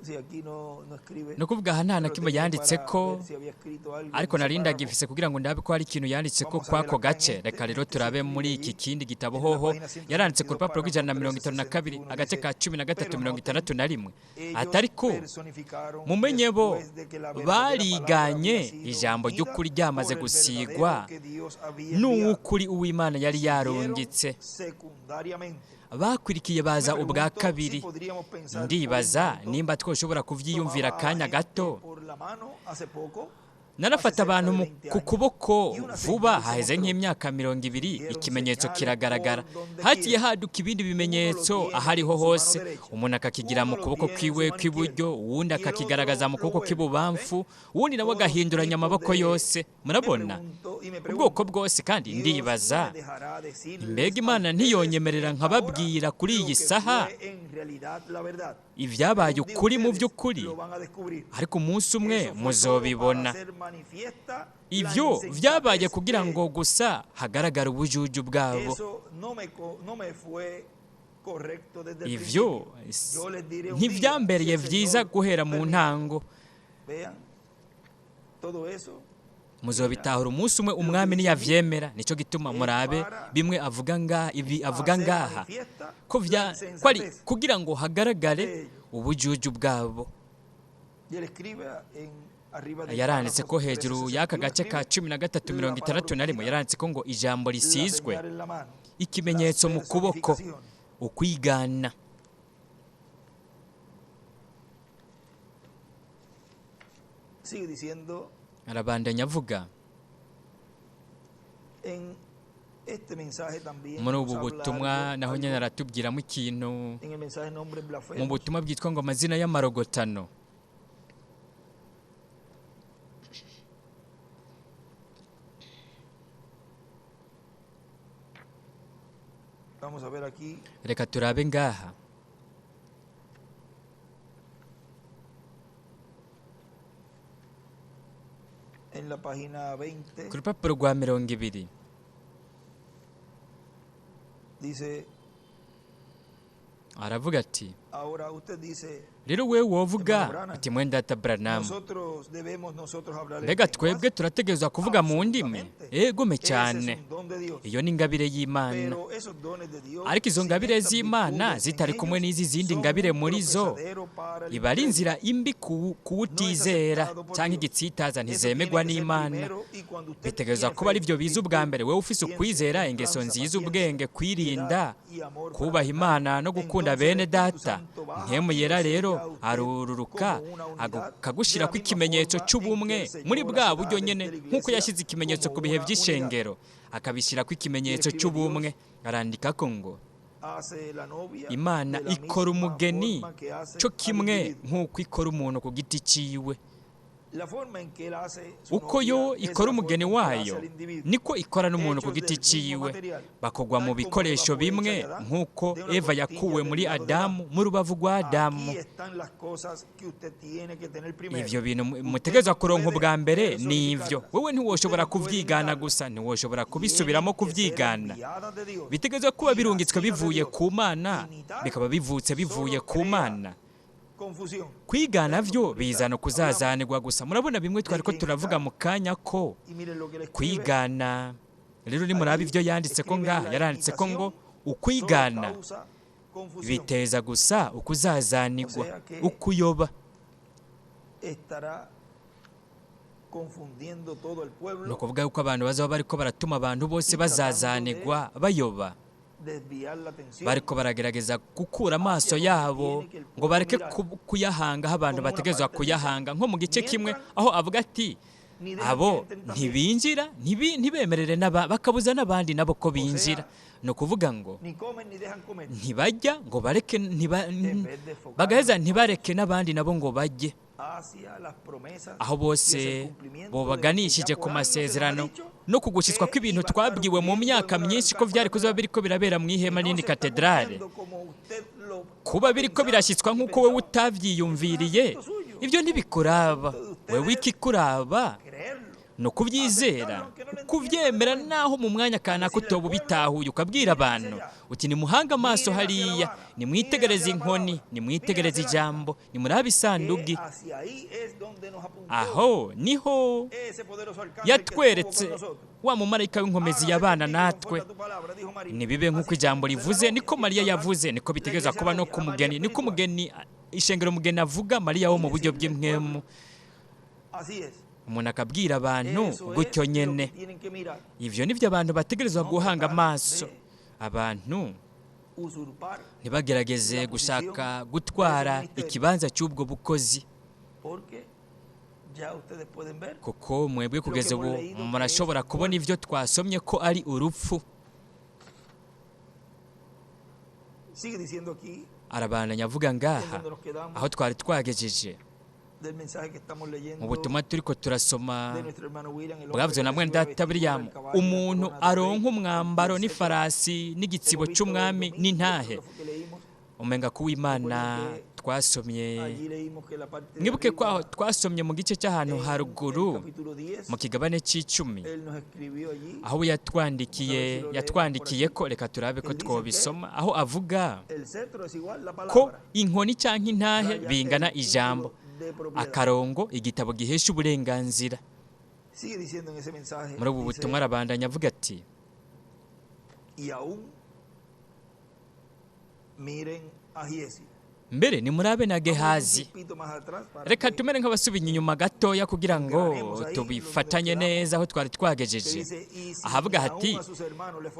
Si aquí no, no escribe, Ni ukuvuga aha nta na pero kimwe tenía para yanditseko, ver si había escrito algo en ariko ese nari párrafo. ndagifise kugira ngo ndabe ko hari ikintu yanditseko Vamos a ver kwako acá en gace. este, Reka en rero este se turabe escribe muri iki allí, kindi gitabo en la hoho página yaranditse ku 162, rupapuro párrafo rw'ijana na 52, 1361, agace dice, ka cumi na gatatu pero mirongo noten, itandatu na rimwe, ellos atariko personificaron mumenye bo después de que la verdadera palabra había bariganye sido ijambo ungida ry'ukuri ryamaze por el gusigwa verdadero que Dios había enviado. n'uw'ukuri uw'Imana yari Siguieron yarungitse. secundariamente. Bakurikiye Me baza ubwa pregunto si kabiri. podríamos pensar por un Ndibaza momento, nimba twoshobora kuvyiyumvira tomaba a la akanya gente gato. por la mano hace poco, hace Narafata cerca abantu de mu- 20 ku años, kuboko y una vuba, señal se haheze mostró. nk'imyaka 20, Dieron ikimenyetso señales kiragaragara. por donde Hagiye quiera. haduka ibindi Uno lo bimenyetso tiene ahariho en su mano hose, derecha, umuntu akakigira mu uno lo kuboko tiene en su kwiwe mano kw'iburyo, izquierda uwundi y el otro akakigaragaza mu lo kuboko vuelve. ¿Ven? kw'ibubamfu, uwundi nawe Todos agahinduranya tipos amaboko de... yose. Me Murabona pregunto y me ubwoko pregunto, bwose, kandi Dios no ndibaza me dejará decirles mbega a Imana ustedes ntiyonyemerera en esta hora nkababwira kuri lo iyi que saha fue en realidad la verdad. ibyabaye Pero un día ukuri mu ustedes by'ukuri, lo van a descubrir. ariko umunsi umwe Eso fue solo para muzobibona. hacer manifiesta la Ivyo vyabaye insensatez kugira de ngo ellos. gusa hagaragare ubujuju bwabo. Eso no me, no me fue correcto desde el Ivyo principio. Yo les diré un día, si ntivyambereye el vyiza Señor guhera mu permite. ntango. Vean, todo eso, mira, Muzobitahura umunsi umwe lo que umwami dice allí niyavyemera. Nico gituma es murabe para bimwe avuga ngaha, ibi avuga hacer ngaha manifiesta ko la vya ko ari insensatez kugira ngo hagaragare de ellos. ubujuju bwabo. Y él escribe en arriba del Yaranditse párrafo ko hejuru y'aka 1361, gace ka escribe cumi na gatatu la mirongo palabra itandatu na rimwe, ungida, yaranditse ko ngo ijambo la risizwe señal en la mano. Ikimenyetso mu kuboko, ukwigana. Arabandanya avuga muri ubu butumwa, naho nyine aratubwiramo ikintu mu butumwa bwitwa ngo amazina y'amarogotano. Reka turabe ngaha. Ku rupapuro rwa 20, aravuga ati: rero wewe wovuga ati mwenda data Branham, mbega twebwe turategerezwa kuvuga mu ndimi? Egome cyane, iyo ni ingabire y'Imana. Ariko izo ngabire z'Imana zitari kumwe n'izi zindi ngabire muri zo, iba ari inzira imbi kuwutizera cyangwa igitsitaza, ntizemegwa n'Imana. Bitegerezwa kuba ari byo biza ubwa mbere. Wewe ufise ukwizera, ingeso nziza, ubwenge, kwirinda, kubaha Imana no gukunda bene data, Mpwemu Yera rero arururuka akagushira ko ikimenyetso cy'ubumwe muri bwa buryo nyene, nk'uko yashyize ikimenyetso ku bihe by'ishengero, akabishyira ko ikimenyetso cy'ubumwe. Arandika ko ngo Imana ikora umugeni cyo kimwe nk'uko ikora umuntu ku giti ciwe. Uko yo ikora umugeni wayo niko ikora n'umuntu ku giti ciwe. Bakogwa mu bikoresho bimwe nk'uko Eva yakuwe muri Adamu, mu rubavu rwa Adamu. Ivyo bintu mutegerezwa kuronka ubwa mbere ni ivyo. Wewe ntiwoshobora kuvyigana gusa, ntiwoshobora kubisubiramo kuvyigana. Bitegerezwa kuba birungitswe bivuye ku Mana, bikaba bivutse bivuye ku Mana. Kwigana vyo bizana kuzazanirwa gusa. Murabona bimwe twari ko turavuga mu kanya ko kwigana. Rero ni murabe ivyo yanditse ko ngaha, yaranditse ko ngo ukwigana biteza gusa ukuzazanirwa, ukuyoba. Ni ukuvuga yuko abantu bazaba bariko baratuma abantu bose bazazanirwa, bayoba, bariko baragerageza gukura amaso yabo ngo bareke kuyahanga aho abantu bategerezwa kuyahanga. Nko mu gice kimwe aho avuga ati abo ntibinjira, ntibemerere bakabuza n'abandi nabo ko binjira. Ni ukuvuga ngo ntibajya ngo bareke, bagaheza ntibareke n'abandi nabo ngo bajye. Aho bose bobaganishije ku masezerano no kugushyitswa kw'ibintu twabwiwe mu myaka myinshi ko vyari kuzoba biriko birabera mu ihema nini katedrale, kuba biriko birashyitswa nk'uko wewe utavyiyumviriye, ibyo ntibikuraba. Wewe ikikuraba no kubyizera, kubyemera, naho mu mwanya kanaka utoba ubitahuye, ukabwira abantu uti nimuhange amaso hariya, nimwitegereze inkoni, nimwitegereze ijambo, nimurabe isandugi. Aho niho yatweretse wa mumarayika w'inkomezi yabana natwe. Nibibe nk'uko ijambo rivuze, niko Mariya yavuze, niko bitegereza kuba no ku mugeni, niko umugeni, ishengero umugeni avuga Mariya wo mu buryo bw'impwemu. Umuntu akabwira abantu gutyo nyene. Ivyo nivyo abantu bategerezwa guhanga amaso. Abantu ntibagerageze gushaka gutwara ikibanza cy'ubwo bukozi, kuko mwebwe kugeza ubu murashobora kubona ivyo twasomye ko ari urupfu. Arabandanya avuga ngaha aho twari twagejeje mu butumwa turiko turasoma bwavuzwe na mwene data William, umuntu aronka umwambaro n'ifarasi n'igitsibo c'umwami n'intahe. Umenga kuw'Imana twasomye, mwibuke ko aho twasomye mu gice cy'ahantu haruguru mu kigabane c'icumi, aho yatwandikiye ko, reka turabe ko twobisoma, aho avuga ko inkoni canke intahe bingana ijambo, akarongo, igitabo gihesha uburenganzira. Muri ubu butumwa arabandanya avuga ati Mbere ni murabe na Gehazi. Reka tumere nk'abasubiye inyuma gatoya kugira ngo tubifatanye neza aho twari twagejeje. Ahavuga hati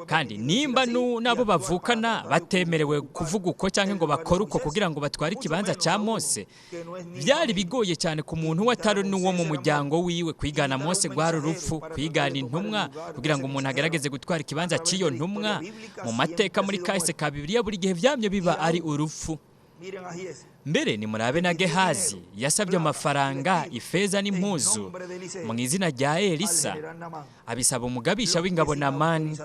kandi nimba nabo bavukana batemerewe kuvuga uko cyangwa ngo bakore uko kugira ngo batware ikibanza cya Mose, byari bigoye cyane ku muntu we atari n'uwo mu muryango wiwe. Kwigana Mose rwari urupfu, kwigana intumwa kugira ngo umuntu agerageze gutwara ikibanza cy'iyo ntumwa mu mateka muri kahise ka Bibiliya buri gihe byamye biba ari urupfu. Mbere ni murabe na Gehazi yasabye amafaranga, ifeza n'impuzu mu izina rya Elisa, abisaba umugabisha w'ingabo Namani.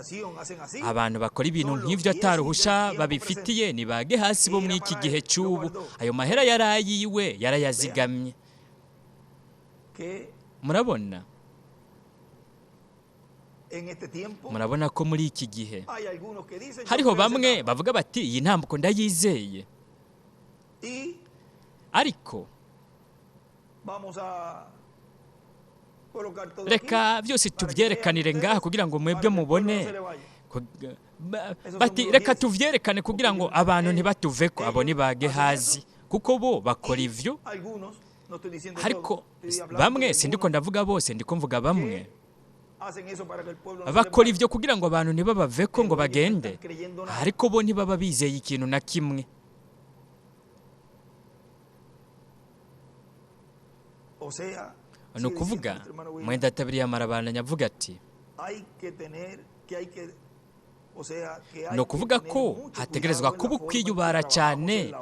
Abantu bakora ibintu nk'ivyo ataruhusha babifitiye ni ba Gehazi bo muri iki gihe cy'ubu. Ayo mahera yari ayiwe, yarayazigamye. Murabona murabona ko muri iki gihe hariho bamwe bavuga bati iyi ntambuko ndayizeye, ariko reka byose tubyerekanire ngaha kugira ngo mwebwe mubone. Bati reka tuvyerekane kugira ngo abantu ntibatuveko. Abo ni ba Gehazi, kuko bo bakora ivyo. Ariko bamwe, sindiko ndavuga bose, ndiko mvuga bamwe bakora ivyo kugira ngo abantu ntibabaveko ngo bagende, ariko bo ntibaba bizeye ikintu na kimwe. Ni ukuvuga mwenda tabiri yamarabandanya avuga ati ni ukuvuga ko hategerezwa kuba ukwiyubara cyane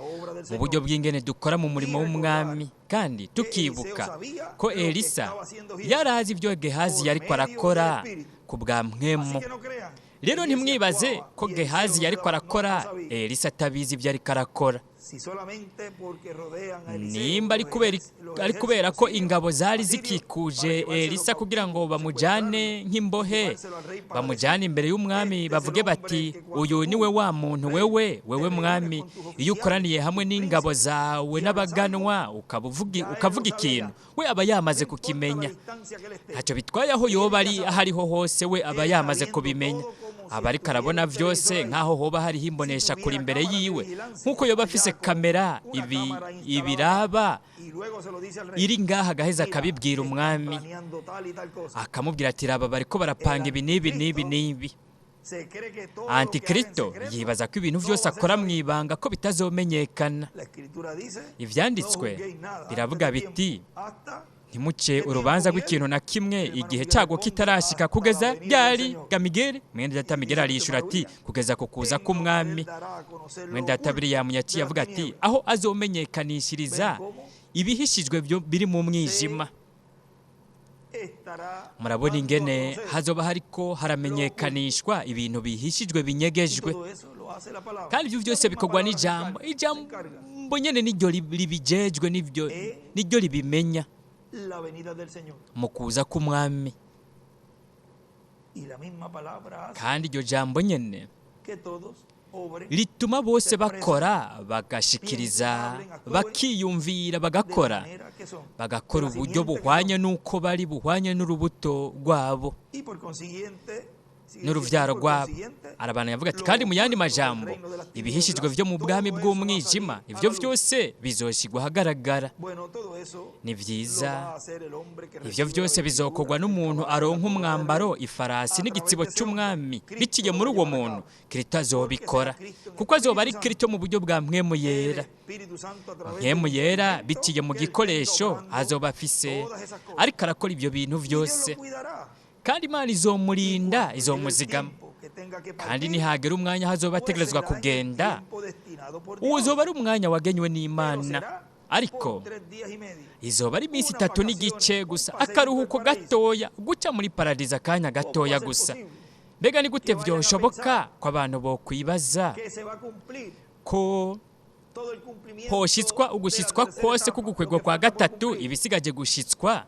mu buryo bw'ingene dukora mu murimo w'umwami, kandi tukibuka ko Elisa yari azi ibyo Gehazi yariko arakora ku bwa mpwemu. Rero ntimwibaze ko Gehazi yariko arakora Elisa atabizi ibyo ariko arakora. Nimba ari kubera ko ingabo zari zikikuje Elisa kugira ngo bamujyane nk'imbohe, bamujyane imbere y'umwami bavuge bati uyu niwe wa muntu wewe mwami, iyo ukoraniye hamwe n'ingabo zawe n'abaganwa ukavuga ikintu, we aba yamaze kukimenya. Ntacyo bitwaye aho yoba ari aho ariho hose, we aba yamaze kubimenya. Aba ariko arabona byose nk'aho hoba hariho imbonesha kure imbere yiwe, nk'uko yoba afise kamera ibiraba iri ngaha, agaheza akabibwira umwami, akamubwira ati raba bariko barapanga ibi n'ibi n'ibi n'ibi. Antikristo yibaza ko ibintu byose akora mu ibanga ko bitazomenyekana. Ivyanditswe biravuga biti ntimuce urubanza rw'ikintu na kimwe igihe cyago kitarashika, kugeza ryari Gamigeri? Mwene data Migeri arishura ati kugeza ku kuza k'umwami. Mwene data William yaciye avuga ati aho azomenyekanishiriza ibihishijwe biri mu mwijima. Murabona ingene hazoba hariko haramenyekanishwa ibintu bihishijwe binyegejwe, kandi ibyo byose bikorwa n'ijambo. Ijambo nyene niryo ribijejwe, niryo ribimenya mu kuza k'umwami. Kandi iryo jambo nyene rituma bose bakora, bagashikiriza, bakiyumvira, bagakora uburyo buhwanye n'uko bari, buhwanye n'urubuto rwabo n'uruvyaro rwabo. Arabana yavuga ati kandi mu yandi majambo ibihishijwe vyo mu bwami bw'umwijima ivyo vyose bizoshigwa ahagaragara. Ni vyiza, ivyo vyose bizokorwa n'umuntu aronka umwambaro, ifarasi n'igitsibo cy'umwami. Biciye muri uwo muntu Kristo azobikora, kuko azoba ari Kristo mu buryo bwa mpwemu yera. Mpwemu yera biciye mu gikoresho azoba afise, ariko arakora ivyo bintu vyose. Kandi Imana izomurinda, izomuzigama. Kandi nihagera umwanya hazoba ategerezwa kugenda, uzoba ari umwanya wagenywe n'Imana, ariko izoba ari iminsi 3.5 gusa, akaruhuko gatoya, guca muri paradizo akanya gatoya gusa. Mbega ni gute vyoshoboka ko abantu bokwibaza ko hoshitswa ugushitswa kose k'ugukwegwa kwa gatatu, ibisigaje gushitswa?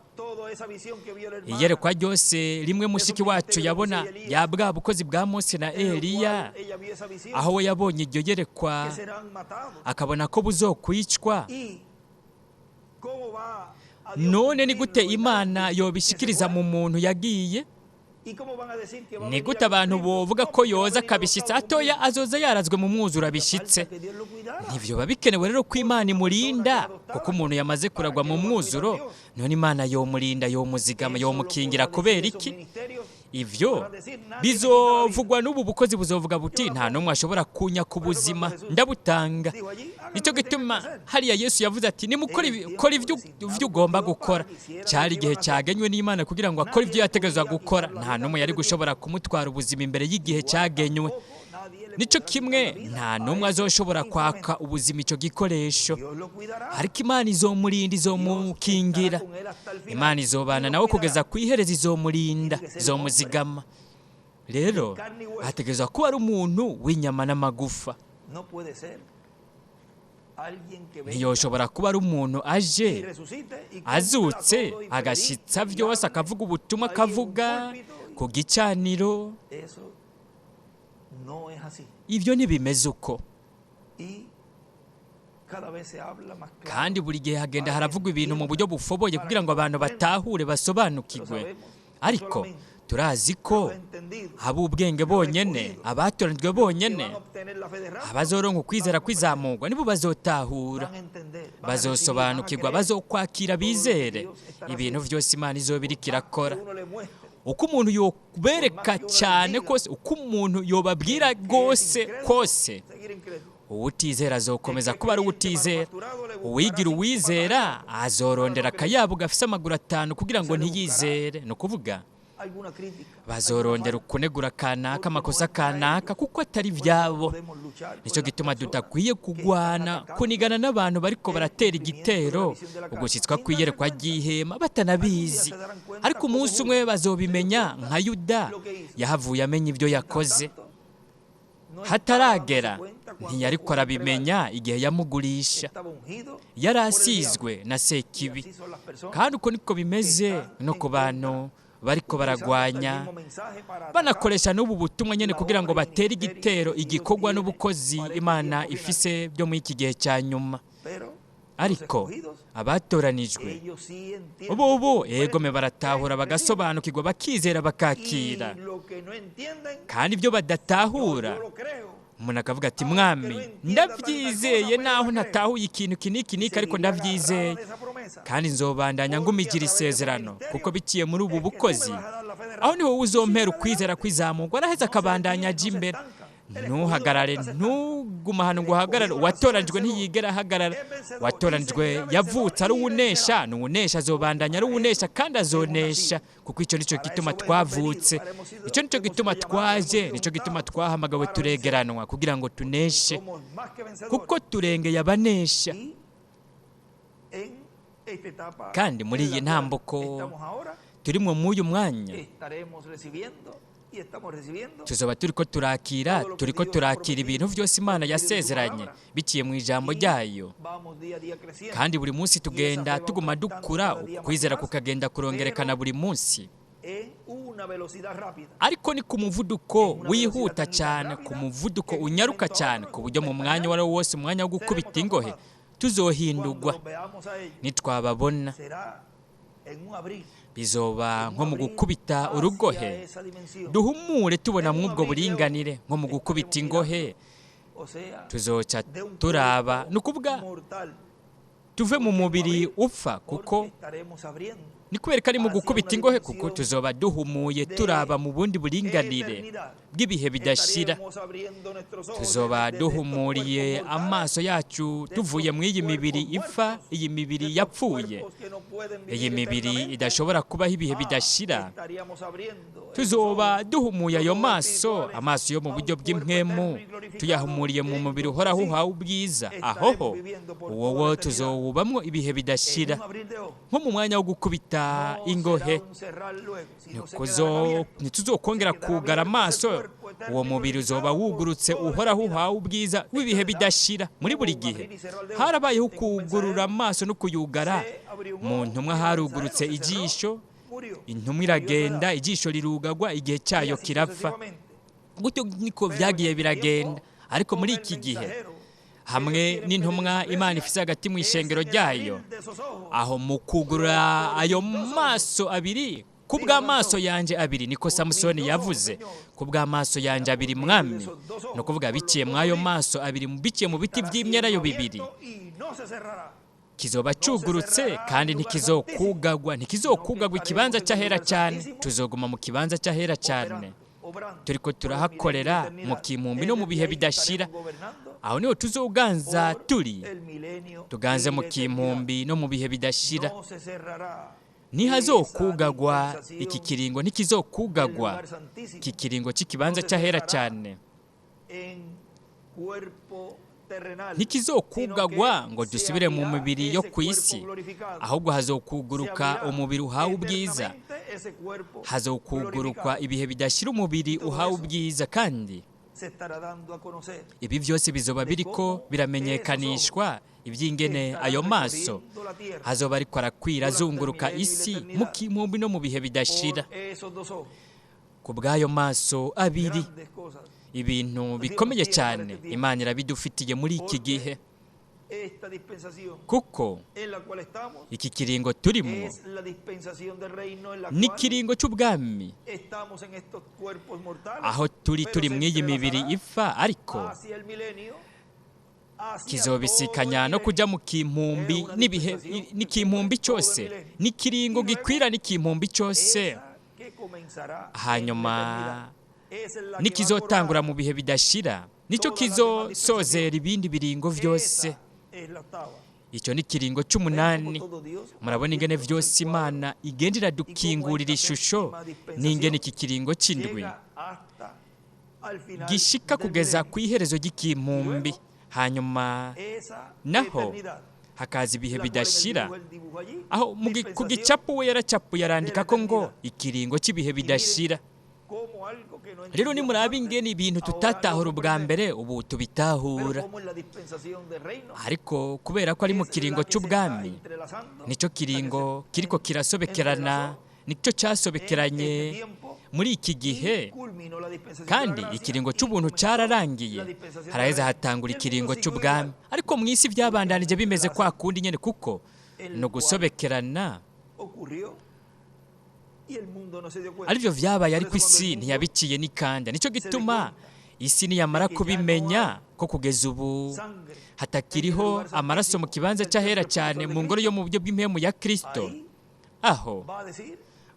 Iyerekwa ryose rimwe mushiki wacu yabona ya bwa bukozi bwa Mose na Eliya, aho we yabonye iryo yerekwa akabona ko buzokwicwa. None ni gute Imana yobishikiriza mu muntu yagiye? Ni gute abantu bovuga ko yoza akabishyitsa atoya azoza yarazwe mu mwuzura abishyitse? Ntibyoba bikenewe rero ko Imana imurinda, kuko umuntu yamaze kuragwa mu mwuzuro, none Imana yomurinda, yomuzigama, yomukingira kubera iki? Ivyo bizovugwa n'ubu bukozi buzovuga buti nta n'umwe ashobora kunya ku buzima, ndabutanga. Nicyo gituma hariya Yesu yavuze ati nimukora kora ivyo ugomba gukora. Cyari igihe cyagenywe n'Imana kugira ngo akore ibyo yategerezwa gukora. Nta n'umwe yari gushobora kumutwara ubuzima imbere y'igihe cyagenywe. Nicyo kimwe nta n'umwe azoshobora kwaka ubuzima icyo gikoresho, ariko Imana izomurinda, izomukingira. Imana izobana nawe kugeza ku iherezo, izomurinda, izomuzigama. Rero hategerezwa kuba ari umuntu w'inyama n'amagufa. Ntiyoshobora kuba ari umuntu aje azutse agashyitsa byose, akavuga ubutumwa, akavuga ku gicaniro. Ibyo ntibimeze uko. Kandi buri gihe hagenda haravugwa ibintu mu buryo bufoboye kugira ngo abantu batahure, basobanukirwe. Ariko turazi ko ab'ubwenge bonyene, abatoranijwe bonyene, abazoronka ukwizera kwizamurwa nibo bazotahura, bazosobanukirwa, bazokwakira, bizere ibintu byose Imana izoba iriko irakora. Uko umuntu yobereka cyane kose, uko umuntu yobabwira rwose kose, uwutizera azokomeza kuba ari uwutizera. Uwigira uwizera azorondera akayabo gafise amaguru atanu kugira ngo ntiyizere. Ni ukuvuga bazorondera ukunegura kanaka, amakosa kanaka, kuko atari ibyabo. Nicyo gituma tudakwiye kugwana, kunigana n'abantu bariko baratera igitero ugushyitswa kw'iyerekwa ry'ihema batanabizi. Ariko umunsi umwe bazobimenya, nka Yuda yahavuye amenya ibyo yakoze. Hataragera ntiyariko arabimenya igihe yamugurisha. Yari asizwe na Sekibi. Kandi uko niko bimeze no ku bantu bariko baragwanya, banakoresha n'ubu butumwa nyene kugira ngo batere igitero igikorwa n'ubukozi Imana ifise byo muri iki gihe cya nyuma. Ariko abatoranijwe ubu egome baratahura, bagasobanukirwa, bakizera, bakakira. Kandi ibyo badatahura, umuntu akavuga ati mwami ndabyizeye, naho ntatahuye ikintu iki n'iki n'iki, ariko ndabyizeye kandi nzobandanya ngumigira isezerano, kuko biciye muri ubu bukozi aho niho uzompera ukwizera kwizamurwa. Araheza akabandanya aja imbere. Ntuhagarare, ntuguma ahantu ngo uhagarare. Uwatoranijwe ntiyigera ahagarara. Uwatoranijwe yavutse ari uwunesha, ni uwunesha, azobandanya ari uwunesha kandi azonesha, kuko icyo nicyo gituma twavutse, icyo nicyo gituma twaje, nicyo gituma twahamagawe, turegeranwa kugira ngo tuneshe, kuko turengeye abanesha. Kandi muri iyi ntambuko turimo mw'uyu mwanya, tuzoba turiko turakira, turiko turakira ibintu byose Imana yasezeranye biciye mu ijambo ryayo. Kandi buri munsi tugenda tuguma dukura, ukwizera kukagenda kurongerekana buri munsi, ariko ni ku muvuduko wihuta cyane, ku muvuduko unyaruka cyane, ku buryo mu mwanya uwo ari wo wose, umwanya wo gukubita ingohe, tuzohindurwa. Nitwababona bizoba nko mu gukubita urugohe, duhumure tubona mw'ubwo buringanire, nko mu gukubita ingohe tuzoca turaba, ni ukuvuga tuve mu mubiri upfa, kuko ni kubera ko ari mu gukubita ingohe, kuko tuzoba duhumuye turaba mu bundi buringanire bw'ibihe bidashira. Tuzoba duhumuriye amaso yacu tuvuye mu iyi mibiri ipfa, iyi mibiri yapfuye, iyi mibiri idashobora kubaho ibihe bidashira. Tuzoba duhumuye ayo maso, amaso yo mu buryo bw'impwemu, tuyahumuriye mu mubiri uhoraho uhawe ubwiza. Ahoho uwo tuzowubamwo ibihe bidashira, nko mu mwanya wo gukubita ingohe. Ntituzokongera kugara amaso, uwo mubiri uzoba wugurutse uhoraho uhawe ubwiza w'ibihe bidashira. Muri buri gihe harabayeho kugurura amaso no kuyugara. Mu ntumwa harugurutse ijisho, intumwa iragenda, ijisho rirugagwa, igihe cyayo kirapfa. Gutyo niko byagiye biragenda. Ariko muri iki gihe hamwe n'intumwa Imana ifise hagati mu ishengero ryayo, aho mu kugurura ayo maso abiri Ku bw'amaso yanjye abiri, niko Samusoni yavuze, ku bw'amaso yanjye abiri mwami, ni ukuvuga biciye mw'ayo maso abiri, biciye mu biti by'imyelayo bibiri, kizoba cugurutse kandi ntikizokugagwa, ntikizokugagwa ikibanza cy'ahera cyane. Tuzoguma mu kibanza cy'ahera cyane, turiko turahakorera mu kimpumbi no mu bihe bidashira. Aho niho tuzoganza, turi tuganze mu kimpumbi no mu bihe bidashira. Ntihazokugagwa iki kiringo, ntikizokugagwa iki kiringo cy'ikibanza cy'ahera cyane, ntikizokugagwa ngo dusubire mu mibiri yo ku isi, ahubwo hazokuguruka umubiri uhawe ubwiza, hazokugurukwa ibihe bidashyira umubiri uhawe ubwiza. Kandi ibi byose bizoba biriko biramenyekanishwa iby'ingene ayo maso hazoba ariko arakwira azunguruka isi mu kimpumbi no mu bihe bidashira. Ku bw'ayo maso abiri, ibintu bikomeye cyane Imana irabidufitiye muri iki gihe, kuko iki kiringo turimo ni ikiringo cy'ubwami, aho turi mu iyi mibiri ipfa, ariko kizobisikanya no kujya mu kimpumbi n'ibihe n'ikimpumbi cyose, n'ikiringo gikwira n'ikimpumbi cyose, hanyuma nikizotangura mu bihe bidashira, nicyo kizosozera ibindi biringo byose. Icyo ni ikiringo cy'umunani. Murabona ingene vyose Imana igenda iradukingurira ishusho, n'ingene iki kiringo cy'indwi gishika kugeza ku iherezo ry'ikimpumbi, hanyuma naho hakaza ibihe bidashira. Aho ku gicapu we yaracapuye arandika ko ngo ikiringo cy'ibihe bidashira. Rero nimuraba ingene ibintu tutatahura ubwa mbere, ubu tubitahura, ariko kubera ko ari mu kiringo cy'ubwami, nicyo kiringo kiriko kirasobekerana, nicyo cyasobekeranye muri iki gihe. Kandi ikiringo cy'ubuntu cyararangiye, haraheza hatangura ikiringo cy'ubwami. Ariko mu isi byabandanije bimeze kwa kundi nyene, kuko no gusobekerana aribyo vyabaye, ariko isi ntiyabiciye n'ikanda. Nicyo gituma isi niyamara kubimenya ko kugeza ubu hatakiriho amaraso mu kibanza cy'ahera cyane mu ngoro yo mu buryo bw'impemu ya Kristo, aho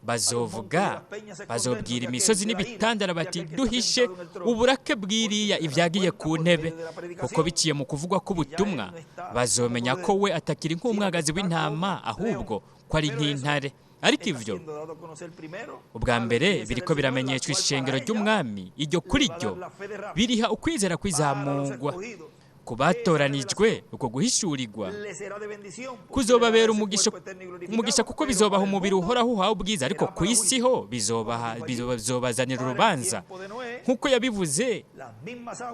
bazovuga, bazobwira imisozi n'ibitandara bati duhishe uburake bw'iriya ibyagiye ku ntebe, kuko biciye mu kuvugwa k'ubutumwa bazomenya ko we atakiri nk'umwagazi w'intama, ahubwo ko ari nk'intare. Ariko ivyo ubwa mbere biriko biramenyeshwa ishengero ry'umwami, iryo kuri ryo biriha ukwizera kwizamugwa ku batoranijwe. Uko guhishurirwa kuzobabera umugisha, kuko bizobaha umubiri uhoraho uhawe ubwiza, ariko ku isi ho bizobazanira urubanza, nk'uko yabivuze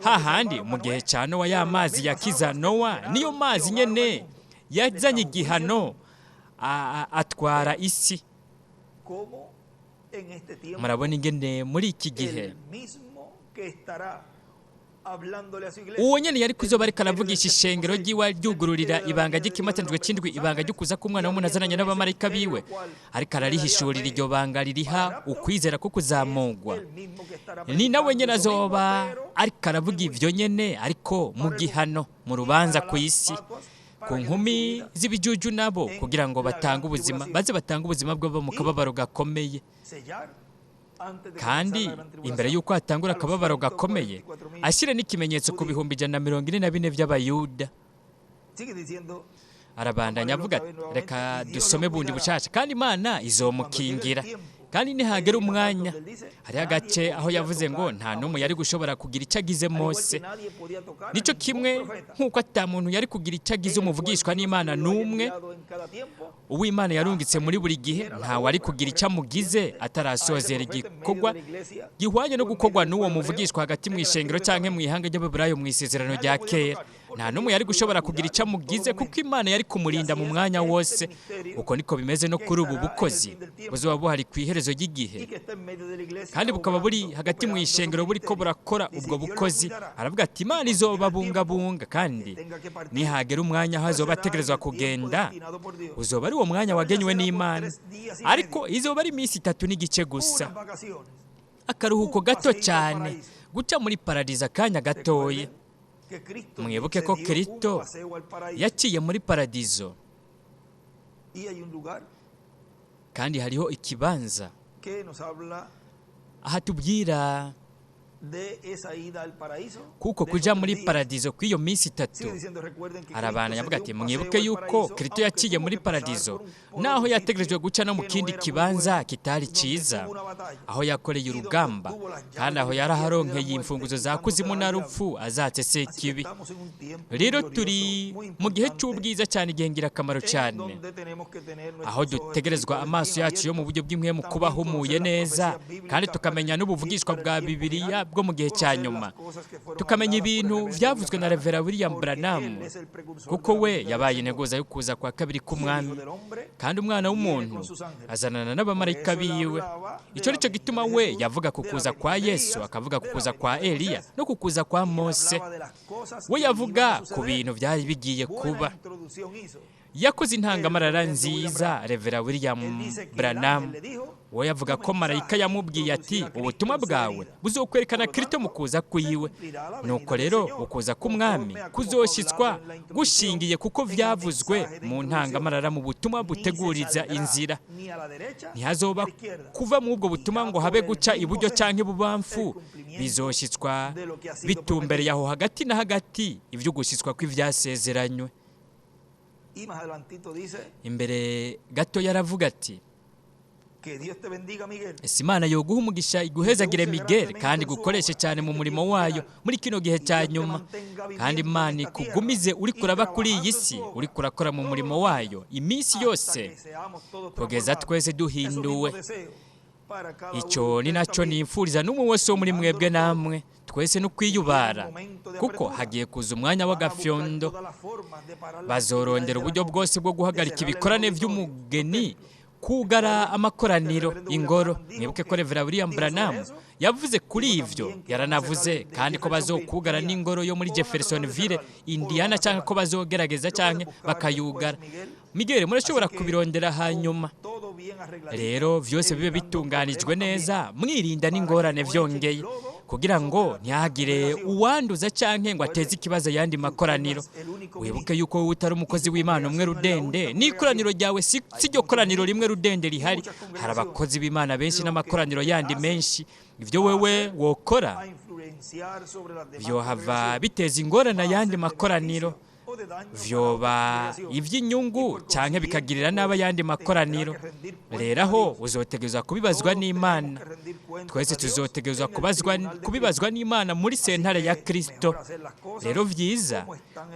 hahandi mu gihe cya Nowa. Ya mazi yakiza Nowa niyo mazi nyene yazanye igihano atwara isi. Murabona ingene muri iki gihe uwo nyene yari kuzoba ariko aravugisha ishengero ry'iwa ryugururira ibanga ry'ikimatanijwe c'indwi, ibanga ry'ukuza k'umwana w'umuntu azananye n'abamarayika biwe, ariko ararihishurira iryo banga ririha ukwizera ko kuzamugwa. Ni nawe nyene azoba ariko aravuga ivyo nyene, ariko mu gihano, mu rubanza ku isi, ku nkumi z'ibijuju nabo, kugira ngo batange ubuzima, baze batange ubuzima bwabo mu kababaro gakomeye. Kandi imbere y'uko hatangura akababaro gakomeye, ashyira n'ikimenyetso ku 144,000 by'Abayuda. Arabandanya avuga, reka dusome bundi bushasha. Kandi Imana izomukingira, kandi nihagera umwanya. Hariho agace aho yavuze ngo nta n'umwe yari gushobora kugira icyo agize Mose, nicyo kimwe nk'uko ata muntu yari kugira icyo agize umuvugishwa n'Imana n'umwe. Uw'Imana yarungitse muri buri gihe, ntawe ari kugira icyo amugize atarasozera igikorwa gihwanye no gukorwa n'uwo muvugishwa hagati mu ishengero cyangwa mu ihanga ry'Ababurayo mu isezerano rya kera. Nta n'umwe yari gushobora kugira icyo amugize kuko Imana yari kumurinda mu mwanya wose. Uko niko bimeze no kuri ubu bukozi buzoba buhari ku iherezo ry'igihe, kandi bukaba buri hagati mu ishengero buriko burakora ubwo bukozi. Aravuga ati Imana izobabungabunga, kandi nihagera umwanya aho azoba ategerezwa kugenda, uzoba ari uwo mwanya wagenywe n'Imana, ariko izoba ari iminsi 3.5 gusa, akaruhuko gato cyane, guca muri paradizo akanya gatoya. Mwibuke ko Kristo yaciye muri paradizo, kandi hariho ikibanza aha tubwira kuko kuja muri paradizo kw'iyo minsi 3. Arabandanya avuga ati mwibuke yuko Kristo yaciye muri paradizo, naho yategerejwe guca no mu kindi kibanza kitari cyiza, aho yakoreye urugamba, kandi aho yaraharonkeye imfunguzo za kuzimu na rupfu azatse sekibi. Rero turi mu gihe cy'ubwiza cyane, igihe ngirakamaro cyane, aho dutegerezwa amaso yacu yo mu buryo bw'impwemu kuba ahumuye neza, kandi tukamenya n'ubuvugishwa bwa Bibiliya bwo mu gihe cya nyuma, tukamenya ibintu byavuzwe na Revera William Branham, kuko we yabaye integuza yo kuza kwa kabiri k'umwami, kandi umwana w'umuntu azanana n'abamarayika biwe. Icyo nicyo gituma we yavuga ku kuza kwa Yesu, akavuga ku kuza kwa Eliya no ku kuza kwa Mose. We yavuga ku bintu byari bigiye kuba. Yakoze intangamarara nziza Revera William Branham. We yavuga ko marayika yamubwiye ati ubutumwa bwawe buzokwerekana Kristo mu kuza kwiwe. Nuko rero ukuza k'umwami kuzoshyitswa gushingiye kuko vyavuzwe mu ntangamarara mu butumwa buteguriza inzira. Ntihazoba kuva mu ubwo butumwa ngo habe guca iburyo canke ibubamfu, bizoshyitswa bitumbereye aho hagati na hagati ivyo gushyitswa kw'ivyasezeranywe. Imbere gato yaravuga ati ese Imana yoguha umugisha iguhezagire Miguel, kandi gukoreshe cyane mu murimo wayo muri kino gihe cya nyuma, kandi Imana ikugumize uri kuraba kuri iyi si, uri kurakora mu murimo wayo iminsi yose kugeza twese duhinduwe. Icyo ni nacyo nifuriza n'umwe wese wo muri mwebwe namwe, twese no kwiyubara, kuko hagiye kuza umwanya w'agafyondo. Bazorondera uburyo bwose bwo guhagarika ibikorane by'umugeni, kugara amakoraniro, ingoro. Mwibuke ko Revera William Branham yavuze kuri ivyo, yaranavuze kandi ko bazokugara n'ingoro yo muri Jeffersonville, Indiana, cyangwa ko bazogerageza cyangwa bakayugara. Miguel, murashobora kubirondera hanyuma. Rero vyose bibe bitunganijwe neza, mwirinda n'ingorane vyongeye, kugira ngo ntihagire uwanduza canke ngo ateze ikibazo yandi makoraniro. Wibuke yuko wowe utari umukozi w'Imana umwe rudende, n'ikoraniro ryawe si ryo koraniro rimwe rudende rihari. Hari abakozi b'Imana benshi n'amakoraniro yandi menshi. Ivyo wewe wokora vyohava biteza ingorane ayandi makoraniro, vyoba ivy'inyungu canke bikagirira n'abayandi makoraniro. Rero aho uzotegerezwa kubibazwa n'Imana. Twese tuzotegerezwa kubibazwa n'Imana muri sentare ya Kristo. Rero vyiza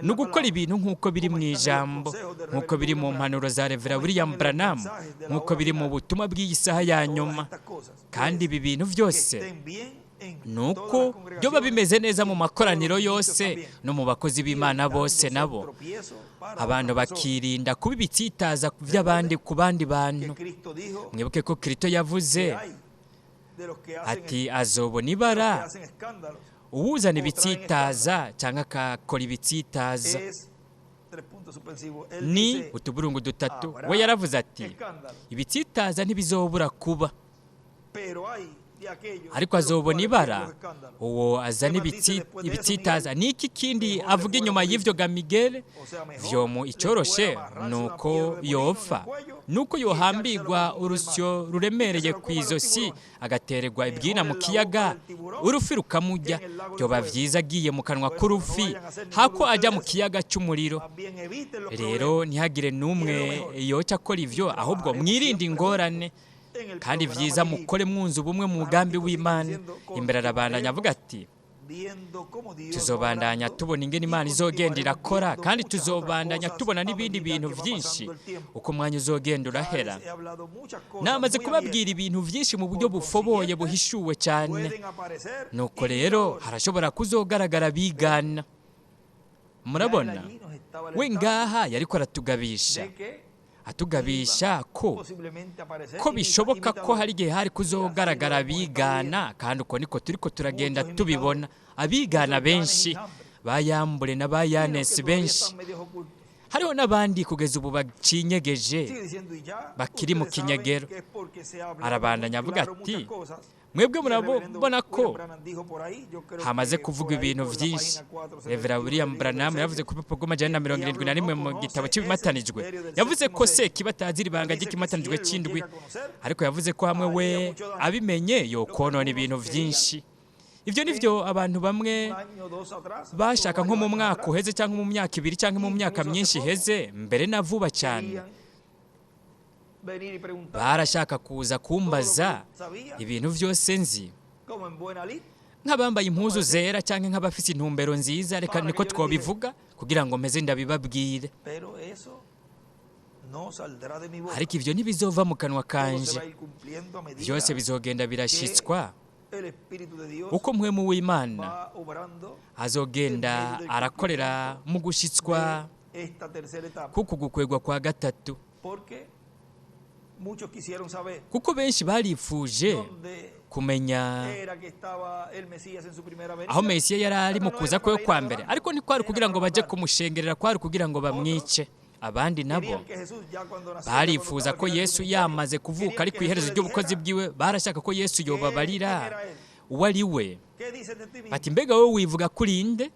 ni ugukora ibintu nk'uko biri mu ijambo, nk'uko biri mu mpanuro za Revera William Branham, nk'uko biri mu butumwa bw'iyi saha ya nyuma. Kandi ibi bintu byose nuko byoba bimeze neza mu makoraniro yose no mu bakozi b'Imana bose nabo, abantu bakirinda kuba ibitsitaza by'abandi ku bandi bantu. Mwibuke ko Kristo yavuze ati azobona ibara uwuzana ibitsitaza cyangwa akakora ibitsitaza. Ni utuburungu dutatu. We yaravuze ati ibitsitaza ntibizobura kuba, ariko azobona ibara uwo azana ibitsitaza. Niki kindi avuga inyuma y'ivyo ga Miguel? Vyomu icyoroshe nuko yopfa, nuko yohambirwa urusyo ruremereye ku izosi, agatererwa ibwina mu kiyaga, urufi rukamurya. Byoba vyiza agiye mu kanwa k'urufi hako ajya mu kiyaga cy'umuriro. Rero ntihagire n'umwe yoca akora ivyo, ahubwo mwirinde ingorane, kandi vyiza mukore mwunze ubumwe mu mugambi w'Imana. Imbere arabandanya avuga ati tuzobandanya tubona ingene Imana izogenda irakora, kandi tuzobandanya tubona n'ibindi bintu vyinshi uko umwanya uzogenda urahera. Namaze kubabwira ibintu vyinshi mu buryo bufoboye buhishuwe cyane. Nuko rero harashobora kuzogaragara bigana. Murabona, we ngaha yariko aratugabisha, atugabisha ko bishoboka ko hari igihe hari kuzogaragara abigana, kandi uko niko turiko turagenda tubibona, abigana benshi, bayambure n'abayanesi benshi. Hariho n'abandi kugeza ubu bacinyegeje, bakiri mu kinyegero. Arabandanya avuga ati, mwebwe murabona ko hamaze kuvuga ibintu byinshi. Reverend William Branham yavuze ku rupapuro rw'amajana 71 mu gitabo cy'ibimatanijwe, yavuze ko Sekibi atazi ibanga ry'ikimatanijwe cy'indwi, ariko yavuze ko hamwe we abimenye yokonona ibintu byinshi. Ibyo nivyo abantu bamwe bashaka nko mu mwaka uheze, cyangwa mu myaka 2, cyangwa mu myaka myinshi iheze, mbere na vuba cyane. Barashaka kuza kumbaza ibintu byose nzi, nk'abambaye impuzu zera cyangwa nk'abafite intumbero nziza, reka niko twobivuga, kugira ngo mpeze ndabibabwire. Ariko ibyo ntibizova mu kanwa kanje, byose bizogenda birashyitswa uko mpwemu w'Imana azogenda arakorera mu gushyitswa kuko gukwegwa kwa gatatu. Kuko benshi barifuje kumenya aho Mesiya yari ari mu kuza kwe kwa mbere, ariko ntikwari kugira ngo bajye kumushengerera, kwari kugira ngo bamwice. Abandi nabo barifuza ko Yesu yamaze kuvuka ari ku iherezo ry'ubukozi bwiwe, barashaka ko Yesu yobabarira uwo ari we. Bati, mbega wowe wivuga kuri nde?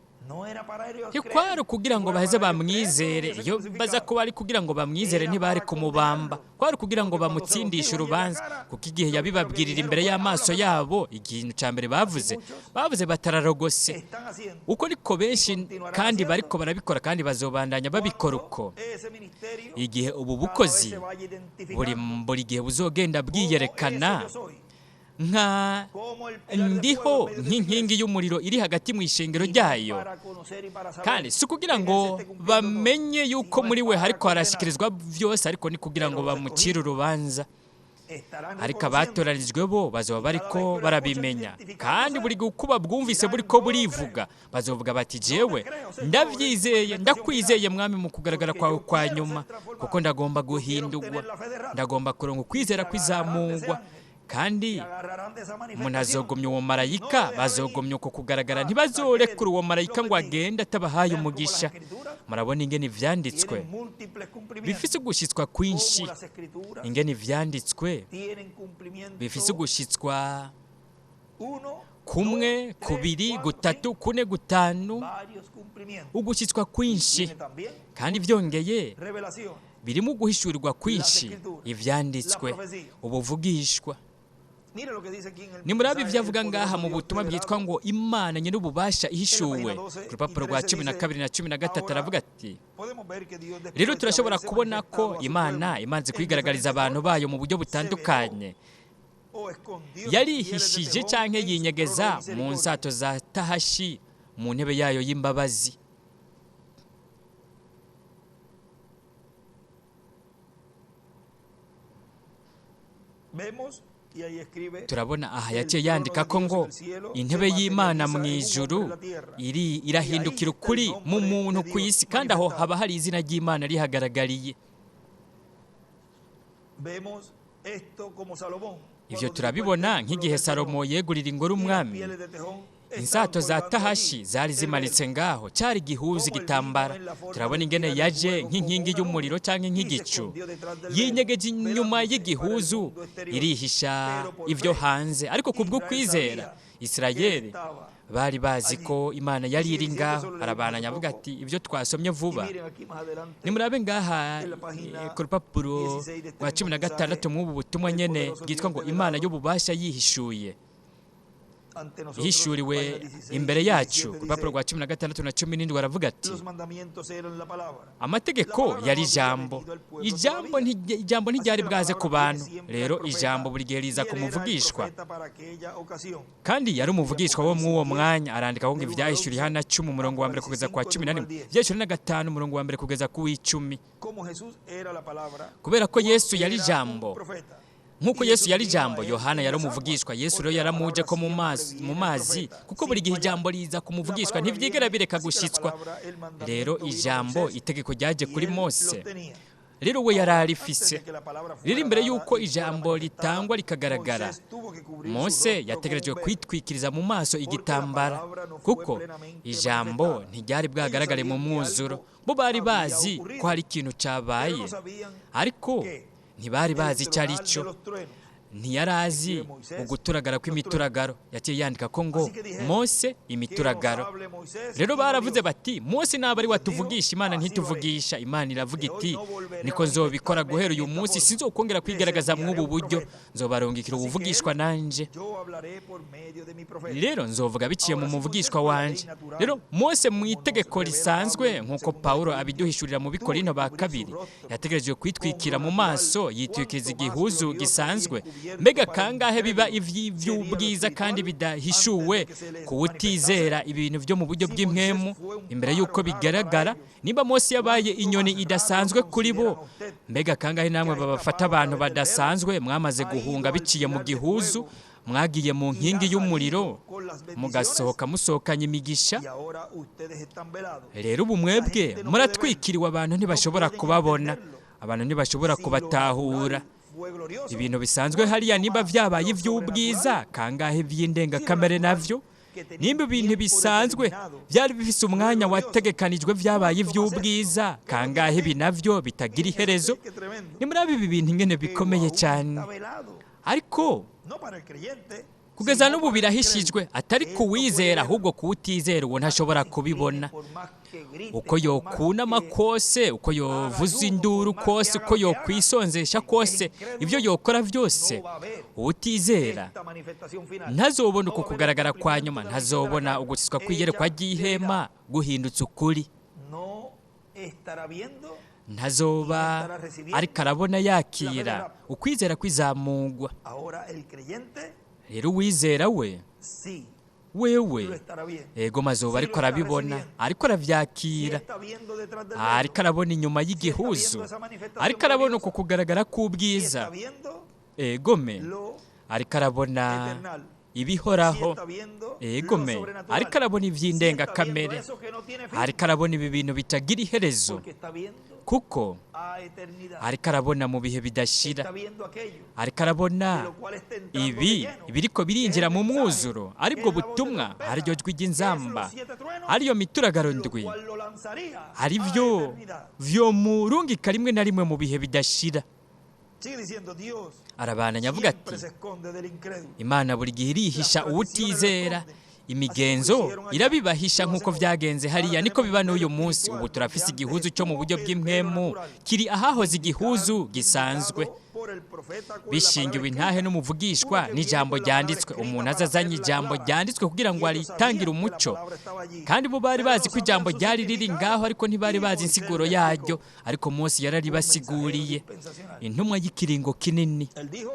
Ntikwari kugira ngo baheze bamwizere. Iyo baza kuba ari kugira ngo bamwizere ntibari kumubamba, kwari kugira ngo bamutsindishe urubanza, kuko igihe yabibabwirira imbere y'amaso yabo, ikintu cya mbere bavuze batararogose. Uko niko benshi kandi bariko barabikora, kandi bazobandanya babikora uko. Igihe ubu bukozi buri gihe buzogenda bwiyerekana nka ndiho nk'inkingi y'umuriro iri hagati mu ishengero ryayo, kandi si kugira ngo bamenye yuko muri we hariko harashyikirizwa byose, ariko ni kugira ngo bamucire urubanza. Ariko abatoranijwe bo bazoba bariko barabimenya, kandi buri gukuba bwumvise buriko burivuga bazovuga bati, jewe ndavyizeye, ndakwizeye Mwami mu kugaragara kwawe kwa nyuma, kuko ndagomba guhindurwa, ndagomba kuronka ukwizera kwizamugwa. Kandi umuntu azogomya uwo marayika, bazogomya uko kugaragara, ntibazorekura uwo marayika ngo agende atabahaye umugisha. Murabona ingene ivyanditswe bifise ugushyitswa kwinshi, ingene ivyanditswe bifise ugushyitswa 1, 2, 3, 4, 5, ugushyitswa kwinshi. Kandi byongeye birimo uguhishurirwa kwinshi, ivyanditswe, ubuvugishwa. Nimurabe ibyo avuga ngaha mu butumwa bwitwa ngo Imana nyir'ububasha ihishuwe, ku rupapuro rwa 12 na 13 aravuga ati, rero turashobora kubona ko Imana imanze kwigaragariza abantu bayo mu buryo butandukanye. Yarihishije canke yinyegeza mu nsato za tahashi, mu ntebe yayo y'imbabazi. Turabona aha yaciye yandika ko ngo intebe y'Imana mu ijuru irahindukira ukuri mu muntu ku isi, kandi aho haba hari izina ry'Imana rihagaragariye. Ivyo turabibona nk'igihe Salomo yegurira ingoro umwami, insato za tahashi zari zimanitse ngaho, cyari gihuza igitambara. Turabona ingene yaje nk'inkingi y'umuriro cyangwa nk'igicu, yinyegeje inyuma y'igihuzu, irihisha ivyo hanze. Ariko kubwo kwizera Isirayeli bari bazi ko Imana yari iri ngaho. Arabananya avuga ati, ibyo twasomye vuba. Nimurabe ngaha ku rupapuro rwa 16 mw'ubu butumwa nyene bwitwa ngo Imana y'ububasha yihishuye, ihishuriwe imbere yacu. Ku rupapuro rwa 16 na 17 aravuga ati, amategeko yari ijambo, ijambo ntiryari bwaze ku bantu. Rero ijambo buri gihe riza kumuvugishwa, kandi yari umuvugishwa wo mw'uwo mwanya. Arandika ngo ivyahishuriwe Yohana 10 umurongo wa 1 kugeza kwa 11, ivyahishuriwe na 5 umurongo wa 1 kugeza ku 10. Kubera ko Yesu yari ijambo, Nk'uko Y Yesu Jesús yari vino ijambo, a él Yohana en yari las aguas, umuvugishwa. Yesu porque rero la yaramuje palabra ko mu siempre mazi, mu viene al mazi, profeta, kuko buri sin gihe fallar. ijambo riza ku La muvugishwa palabra ntibyigera viene, bireka así que la gushitswa. palabra, el Rero mandamiento vino a ijambo, Moisés itegeko ryaje y kuri él Mose, lo tenía. rero we yari Ahora, antes arifise. de que la palabra Rero fuera imbere dada y'uko y fuera ijambo manifestada, ritangwa rikagaragara, Moisés tuvo que cubrir su Mose rostro con yategerejwe un velo, kwitwikiriza mu maso porque la igitambara, palabra no fue kuko plenamente ijambo manifestada. ntiryari Ellos bwagaragare mu sabían que mwuzuro. algo Bo bari había bazi ko ocurrido, hari ikintu pero cabaye, no sabían ariko qué. ntibari El bazi icyo ari tronal de cyo. los truenos. Ntiyari azi Escribe Moisés uguturagara los truenos. kw'imituragaro. Yaciye yandika ko ngo Así que dijeron, Mose que nos imituragaro. hable Moisés Rero y no baravuze Dios. bati Mose naba ari Y les dijo, watuvugisha, Imana así lo haré. ntituvugisha. Imana iravuga De hoy iti no volveré a niko nzobikora manifestarme guhera en uyu esta munsi, forma. sinzokongera Les kwigaragaza enviaré mw'ubu un buryo, profeta. nzobarungikira Así que ubuvugishwa él, nanje. yo hablaré por medio de mi profeta. Rero nzovuga biciye mu Ahora, si Moisés muvugishwa por la ley wanje. natural, Rero Mose mu como nos itegeko revela Pablo risanzwe, en nk'uko 2 de Pawulo Corintios, abiduhishurira mu tuvo que Bikorino ba cubrir su kabiri, rostro yategerejwe con kwitwikira lo mu natural, maso, yitwikiriza cuanto más igihuzu glorioso y gisanzwe. encubierto Mbega para el kangahe biba incrédulo sería lo ivy'ubwiza kandi espiritual antes de bidahishuwe que se les ku manifestase. wutizera ibintu vyo mu buryo Si Moisés bw'impwemu fue un imbere y'uko pájaro raro para bigaragara. ellos, Nimba Mose yabaye cuánto inyoni más raro idasanzwe kuri bo, consideran usted mbega kangahe que namwe ha babafata escapado a abantu través del velo, badasanzwe, mwamaze ha ido guhunga al biciye mu pilar de gihuzu, fuego mwagiye mu y nkingi ha y'umuriro, salido con las bendiciones, mugasohoka musohokanye imigisha. y ahora ustedes están velados? Rero ubu La mwebwe gente no puede verlo, muratwikiriwe, abantu no ntibashobora pueden kubabona, entenderlo. abantu ntibashobora Si lo kubatahura. natural fue glorioso, Ibintu bisanzwe hariya cuánto nimba más vyabaye lo ivy'ubwiza, sobrenatural. kangahe Si lo ivy'indengakamere natural navyo? que tenía Nimba un ibintu tiempo bisanzwe determinado vyari bifise fue umwanya glorioso, wategekanijwe vyabaye cuánto más esto ivy'ubwiza, que no tiene kangahe ibi fin. navyo bitagira Miren eso, iherezo? qué tremendo. Ni muri ibi bintu ingene Pero bikomeye aún cyane, está velado, ariko no para el creyente, kugeza sino n'ubu para el incrédulo. birahishijwe, atari Él no puede kuwizera verlo. ahubwo kuwutizera uwo ntashobora Aunque se incline, kubibona. por más que grite, Uko por más yokunama que kose, uko haga yovuza ayuno, por induru más que kose, haga uko lo que haga, yokwisonzesha el que es kose, ibyo incrédulo yokora byose, no va a ver uwutizera esta manifestación final, ntazobona no uku va a ver el kugaragara kwa cumplimiento nyuma, de la visita de la ntazobona carne ugusiswa kw'iyerekwa hecha ry'ihema realidad. guhindutse ukuri, No estará viendo y no ntazoba estará ariko recibiendo arabona la fe del yakira rapto. ukwizera kw'izamugwa. Ahora el creyente Rero uwizera we sí lo wewe estará viendo, ego mazoba sí lo ariko está arabibona, recibiendo, ariko sí aravyakira, está viendo detrás del ariko velo, arabona inyuma sí está y'igihuzu, viendo esa manifestación ariko arabona uku gloriosa, kugaragara sí k'ubwiza, está viendo egome lo ariko arabona eternal, sí ibihoraho, está viendo lo egome ariko sobrenatural, arabona sí está viendo ivy'indengakamere, eso que no tiene fin, ariko arabona ibi bintu bitagira iherezo, porque está viendo kuko a eternidad, ariko arabona mu bihe bidashira, está viendo aquello ariko arabona de lo cual está entrando de ibi lleno, ibiriko que es birinjira el mu mensaje, mwuzuro, que aribwo es la voz de butumwa, trompeta, ariryo jwi que es ry'inzamba, los siete truenos, ariyo mituragaro lo ndwi, cual lo lanzaría ari a vyo eternidad. vyomurungika rimwe na rimwe mu bihe bidashira. Sigue diciendo, Dios Arabandanya avuga siempre ati se esconde del incrédulo. Imana buri gihe irihisha Las tradiciones lo uwutizera, esconden. Así como lo imigenzo hicieron allá, irabibahisha lo nk'uko hacen hoy. vyagenze hariya, Ahora niko tenemos biba un velo n'uyu munsi. Ubu espiritual donde turafise antes igihuzu cyo mu estuvo buryo el velo bw'impwemu natural, kiri ahahoze igihuzu indicado, gisanzwe, indicado por el profeta con la palabra bishingiwe intahe escrita. n'umuvugishwa Uno que viene n'ijambo con la palabra ryanditswe. escrita Umuntu para aza azanye hacerla ijambo clara. ryanditswe kugira Y ngo ellos aritangire sabían que la umuco, palabra estaba allí, kandi bo bari pero bazi no ko ijambo sabían su ryari riri ngaho, significado. ariko ntibari Y bazi Moisés insiguro le yaryo. explicó, Ariko Mose un mensajero yararibasiguriye, dispensacional. intumwa y'ikiringo kinini. Él dijo,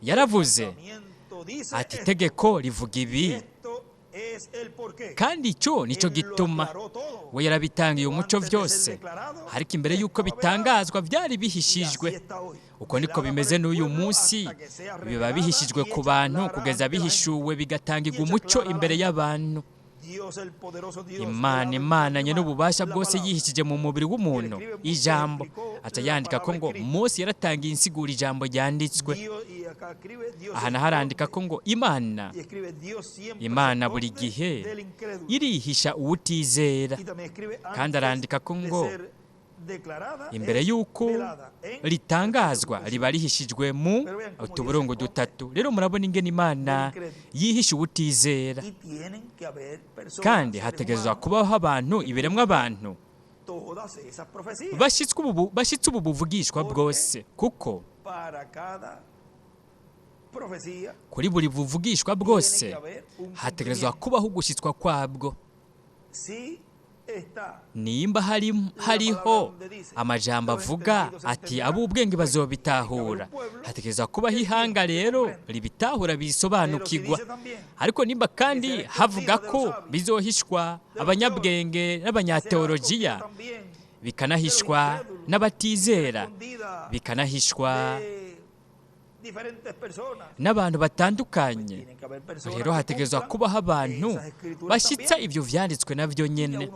el Yaravuze mandamiento dice ati esto, itegeko rivuga y ibi, esto es el porqué. kandi icyo nicyo Él lo gituma. aclaró todo, We yarabitangiye pero umuco antes de ser vyose, declarado, ariko imbere y'uko estaba velado. bitangazwa byari Y así bihishijwe. está hoy, Uko niko velada para bimeze el n'uyu pueblo munsi, hasta que sea biba revelada bihishijwe y ku hecha bantu clara kugeza ante la gente. bihishuwe bigatangirwa Y hecha umuco clara a la imbere gente. y'abantu. Dios, el poderoso Dios, Imana velado en imananye carne humana, n'ububasha la bwose palabra. yihishije mu mubiri Y él w'umuntu escribe, Moisés ijambo. explicó Aca la yandika ko palabra ngo escrita. Mose yaratangiye insiguro ijambo ryanditswe. Dios, y acá escribe, Dios Aha naho arandika ko esconde. ngo Imana, Y escribe, Dios siempre se Imana buri esconde gihe del incrédulo. irihisha uwutizera. Y también escribe, Kandi antes arandika ko de ngo ser declarada, imbere es y'uko velada en tres ritangazwa puntos riba cinco. rihishijwe mu Pero vean cómo Dios se utuburungu esconde dutatu. Rero murabona ingene del Imana incrédulo. yihisha uwutizera, Y tienen que haber personas, kandi seres hategerezwa humanos, kubaho abantu, que ibiremwa cumplan abantu todas esas profecías. bashitse ubu buvugishwa Porque bwose, kuko para cada profecía kuri buri buvugishwa tiene bwose que haber un hategerezwa cumplimiento. kubaho ugushitswa kwabwo. Si está Nimba la palabra hariho donde dice, amajambo los avuga entendidos ati entenderán, ab'ubwenge pues tiene que haber bazobitahura, un pueblo hategerezwa kubaho que ihanga entienda, que rero comprenda. ribitahura Pero si bisobanukirwa. dice también Ariko nimba que kandi será havuga escondida de ko los sabios, bizohishwa de los teólogos, abanyabwenge será n'abanyateolojiya, escondida también de los bikanahishwa incrédulos, será n'abatizera, escondida bikanahishwa N'abantu batandukanye. Rero hategerezwa kubaho abantu bashyitsa ibyo vyanditswe navyo nyene.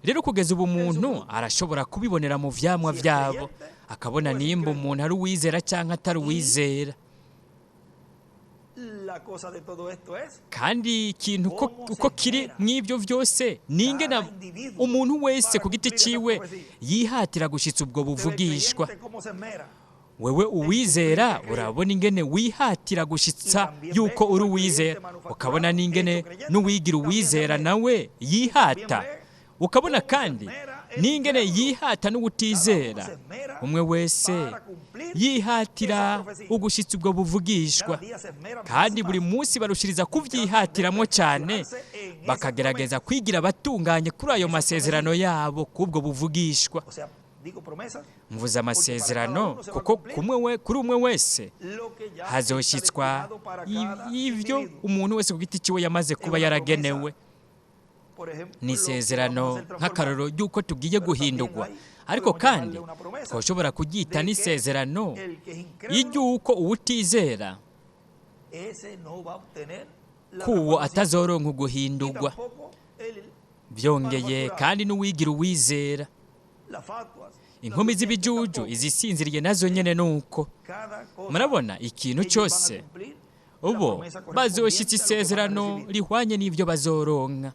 Rero kugeza ubu umuntu arashobora kubibonera mu vyamwa vyabo, akabona nimba umuntu ari uwizera cyangwa atari uwizera. Kandi ikintu uko kiri mw'ibyo byose ni ingene umuntu wese ku giti ciwe yihatira gushyitsa ubwo buvugishwa. Wewe uwizera urabona ingene wihatira gushyitsa yuko uri uwizera, ukabona n'ingene n'uwigira uwizera nawe yihata, ukabona kandi n'ingene yihata n'uwutizera. Umwe wese yihatira ugushyitsa ubwo buvugishwa, kandi buri munsi barushiriza kubyihatiramwo cyane, bakagerageza kwigira abatunganye kuri ayo masezerano yabo k'ubwo buvugishwa. Mvuze amasezerano kuko kuri umwe wese hazoshyitswa ibyo umuntu wese ku giti cyiwe yamaze kuba yaragenewe. Ni isezerano nk'akaroro y'uko tugiye guhindurwa, ariko kandi twashobora kuryita n'isezerano ry'uko uwutizera kuwo atazoronka uguhindurwa. Byongeye kandi n'uwigira uwizera, inkumi z'ibijuju izisinziriye nazo nyene nuko. Murabona ikintu cyose ubo bazoshyitsa isezerano rihwanye n'ibyo bazoronka.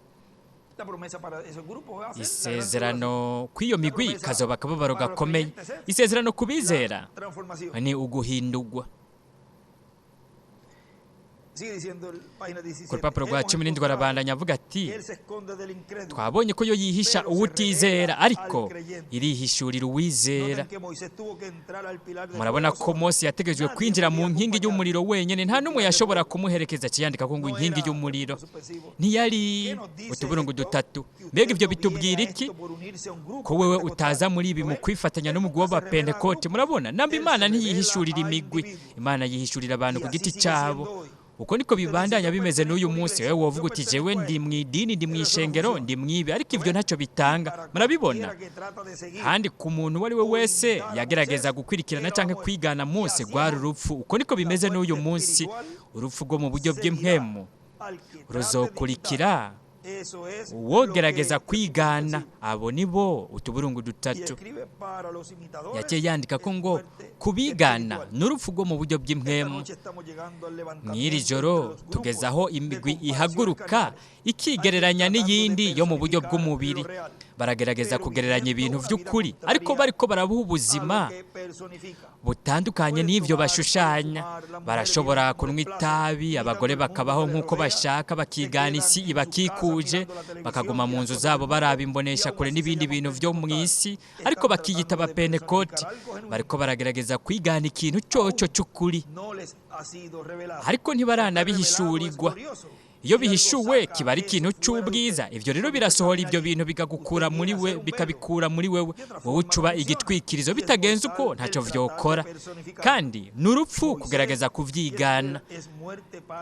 Isezerano kw'iyo migwi kazoba akababaro gakomeye. Isezerano kubizera ni uguhindurwa. Ku rupapuro rwa 17 arabandanya avuga ati twabonye ko yo yihisha uwutizera, ariko irihishurira uwizera. Murabona ko Mose yategejwe kwinjira mu nkingi y'umuriro wenyine, nta n'umwe yashobora kumuherekeza. Kiyandika ko ngo inkingi y'umuriro ntiyari utuburungu dutatu. Mbega ibyo bitubwira iki? Ko wewe utaza muri ibi mu kwifatanya n'umugwi w'Abapentekote. Murabona namba Imana ntiyihishurira imigwi, Imana yihishurira abantu ku giti cyabo. Uko niko bibandanya bimeze n'uyu munsi. Wewe wovuga uti jewe ndi mu idini, ndi mu ishengero, ndi mwibi, ariko ibyo ntacyo bitanga. Murabibona? Kandi ku muntu uwo ari we wese yagerageza gukwirikirana cyangwa kwigana Mose, rwari urupfu. Uko niko bimeze n'uyu munsi. Urupfu rwo mu buryo bw'impwemu ruzokurikira uwogerageza kwigana. Abo ni bo utuburungu dutatu. Yaciye yandika ko ngo kubigana n'urupfu rwo mu buryo bw'impwemu. Mw'iri joro tugeze aho imigwi ihaguruka ikigereranya n'iyindi yo mu buryo bw'umubiri. Baragerageza kugereranya ibintu by'ukuri, ariko bariko barabuha ubuzima butandukanye n'ibyo bashushanya. Barashobora kunywa itabi, abagore bakabaho nk'uko bashaka, bakigana isi ibakikuje, bakaguma mu nzu zabo baraba imbonesha kure n'ibindi bintu byo mu isi, ariko bakiyita abapentekoti. Bariko baragerageza kwigana ikintu cyoco cy'ukuri, ariko ntibaranabihishurirwa. Iyo bihishuwe kiba ari ikintu cy'ubwiza. Ibyo rero birasohora ibyo bintu bikagukura muri we, bikabikura muri wewe, wowe ucuba igitwikirizo. Bitagenze uko ntacyo vyokora, kandi n'urupfu kugerageza kuvyigana.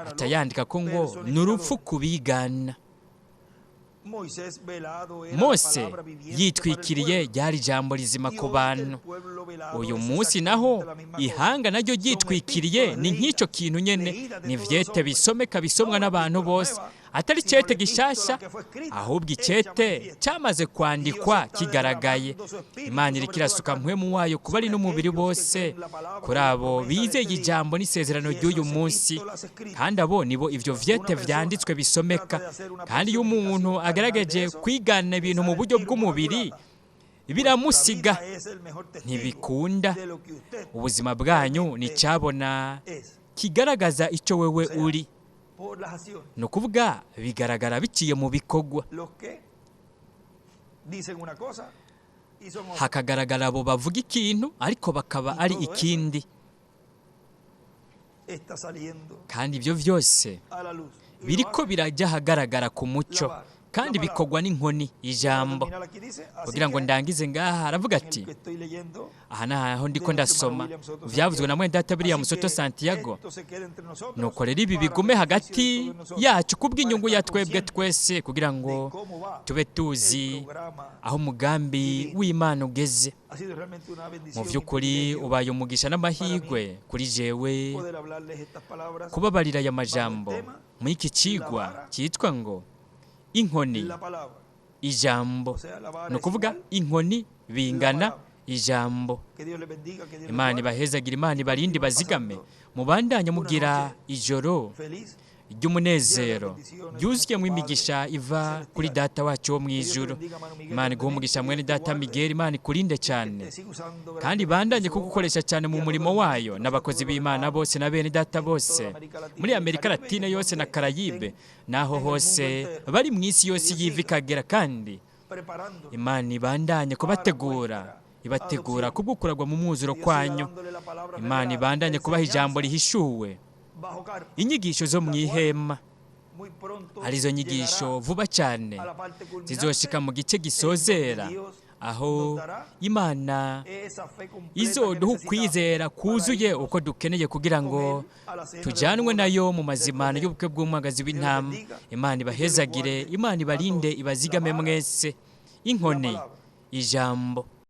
Atayandika ko ngo n'urupfu kubigana. Mose yitwikiriye ryari ijambo rizima ku bantu. Uyu munsi naho ihanga naryo ryitwikiriye ni nk'icyo kintu nyene, ni vyete bisomeka bisomwa n'abantu bose, atari cete gishasha, ahubwo icete cyamaze kwandikwa kigaragaye. Imana iriko irasuka mpwemu wayo kuba ari n'umubiri bose kuri abo bizeye ijambo n'isezerano ry'uyu munsi, kandi abo nibo ivyo vyete vyanditswe bisomeka. Kandi iyo umuntu agaragaje kwigana ibintu mu buryo bw'umubiri biramusiga, ntibikunda. Ubuzima bwanyu ni cyabona kigaragaza icyo wewe uri. Ni ukuvuga bigaragara biciye mu bikorwa, hakagaragara abo bavuga ikintu ariko bakaba ari ikindi. Kandi ibyo byose biriko birajya ahagaragara ku mucyo, Kandi bikorwa n'inkoni, ijambo. Kugira ngo ndangize ngaha, aravuga ati, aha naho ndiko ndasoma vyavuzwe na mwene data William Soto Santiago: "Nuko rero ibi bigume hagati yacu kubw'inyungu ya twebwe twese, kugira ngo tube tuzi aho umugambi w'Imana ugeze." Mu by'ukuri ubaye umugisha n'amahirwe kuri jewe kubabarira aya majambo muri iki cigwa cyitwa ngo "Inkoni, ijambo", ni ukuvuga inkoni bingana ijambo. Imana ibahezagira, Imana ibarinde, bazigame. Mubandanye mugira ijoro ry'umunezero ryuzuyemo imigisha iva kuri Data wacu wo mu ijuru. Imana iguhe umugisha, mwene data Miguel. Imana ikurinde cyane kandi bandanye kugukoresha cyane mu murimo wayo, n'abakozi b'Imana bose na bene data bose muri Amerika Latine yose na Karayibe n'aho hose bari mu isi yose yiva ikagera. Kandi Imana ibandanye kubategura, ibategura kubw'ukuragwa mu mwuzuro kwanyu. Imana ibandanye kubaha ijambo rihishuwe, inyigisho zo mu ihema, arizo nyigisho vuba cyane zizoshika mu gice gisozera, aho Imana izoduha ukwizera kuzuye uko dukeneye kugira ngo tujyanwe nayo mu mazimano y'ubukwe bw'umwagazi w'intama. Imana ibahezagire, Imana ibarinde, ibazigame mwese. Inkoni, ijambo.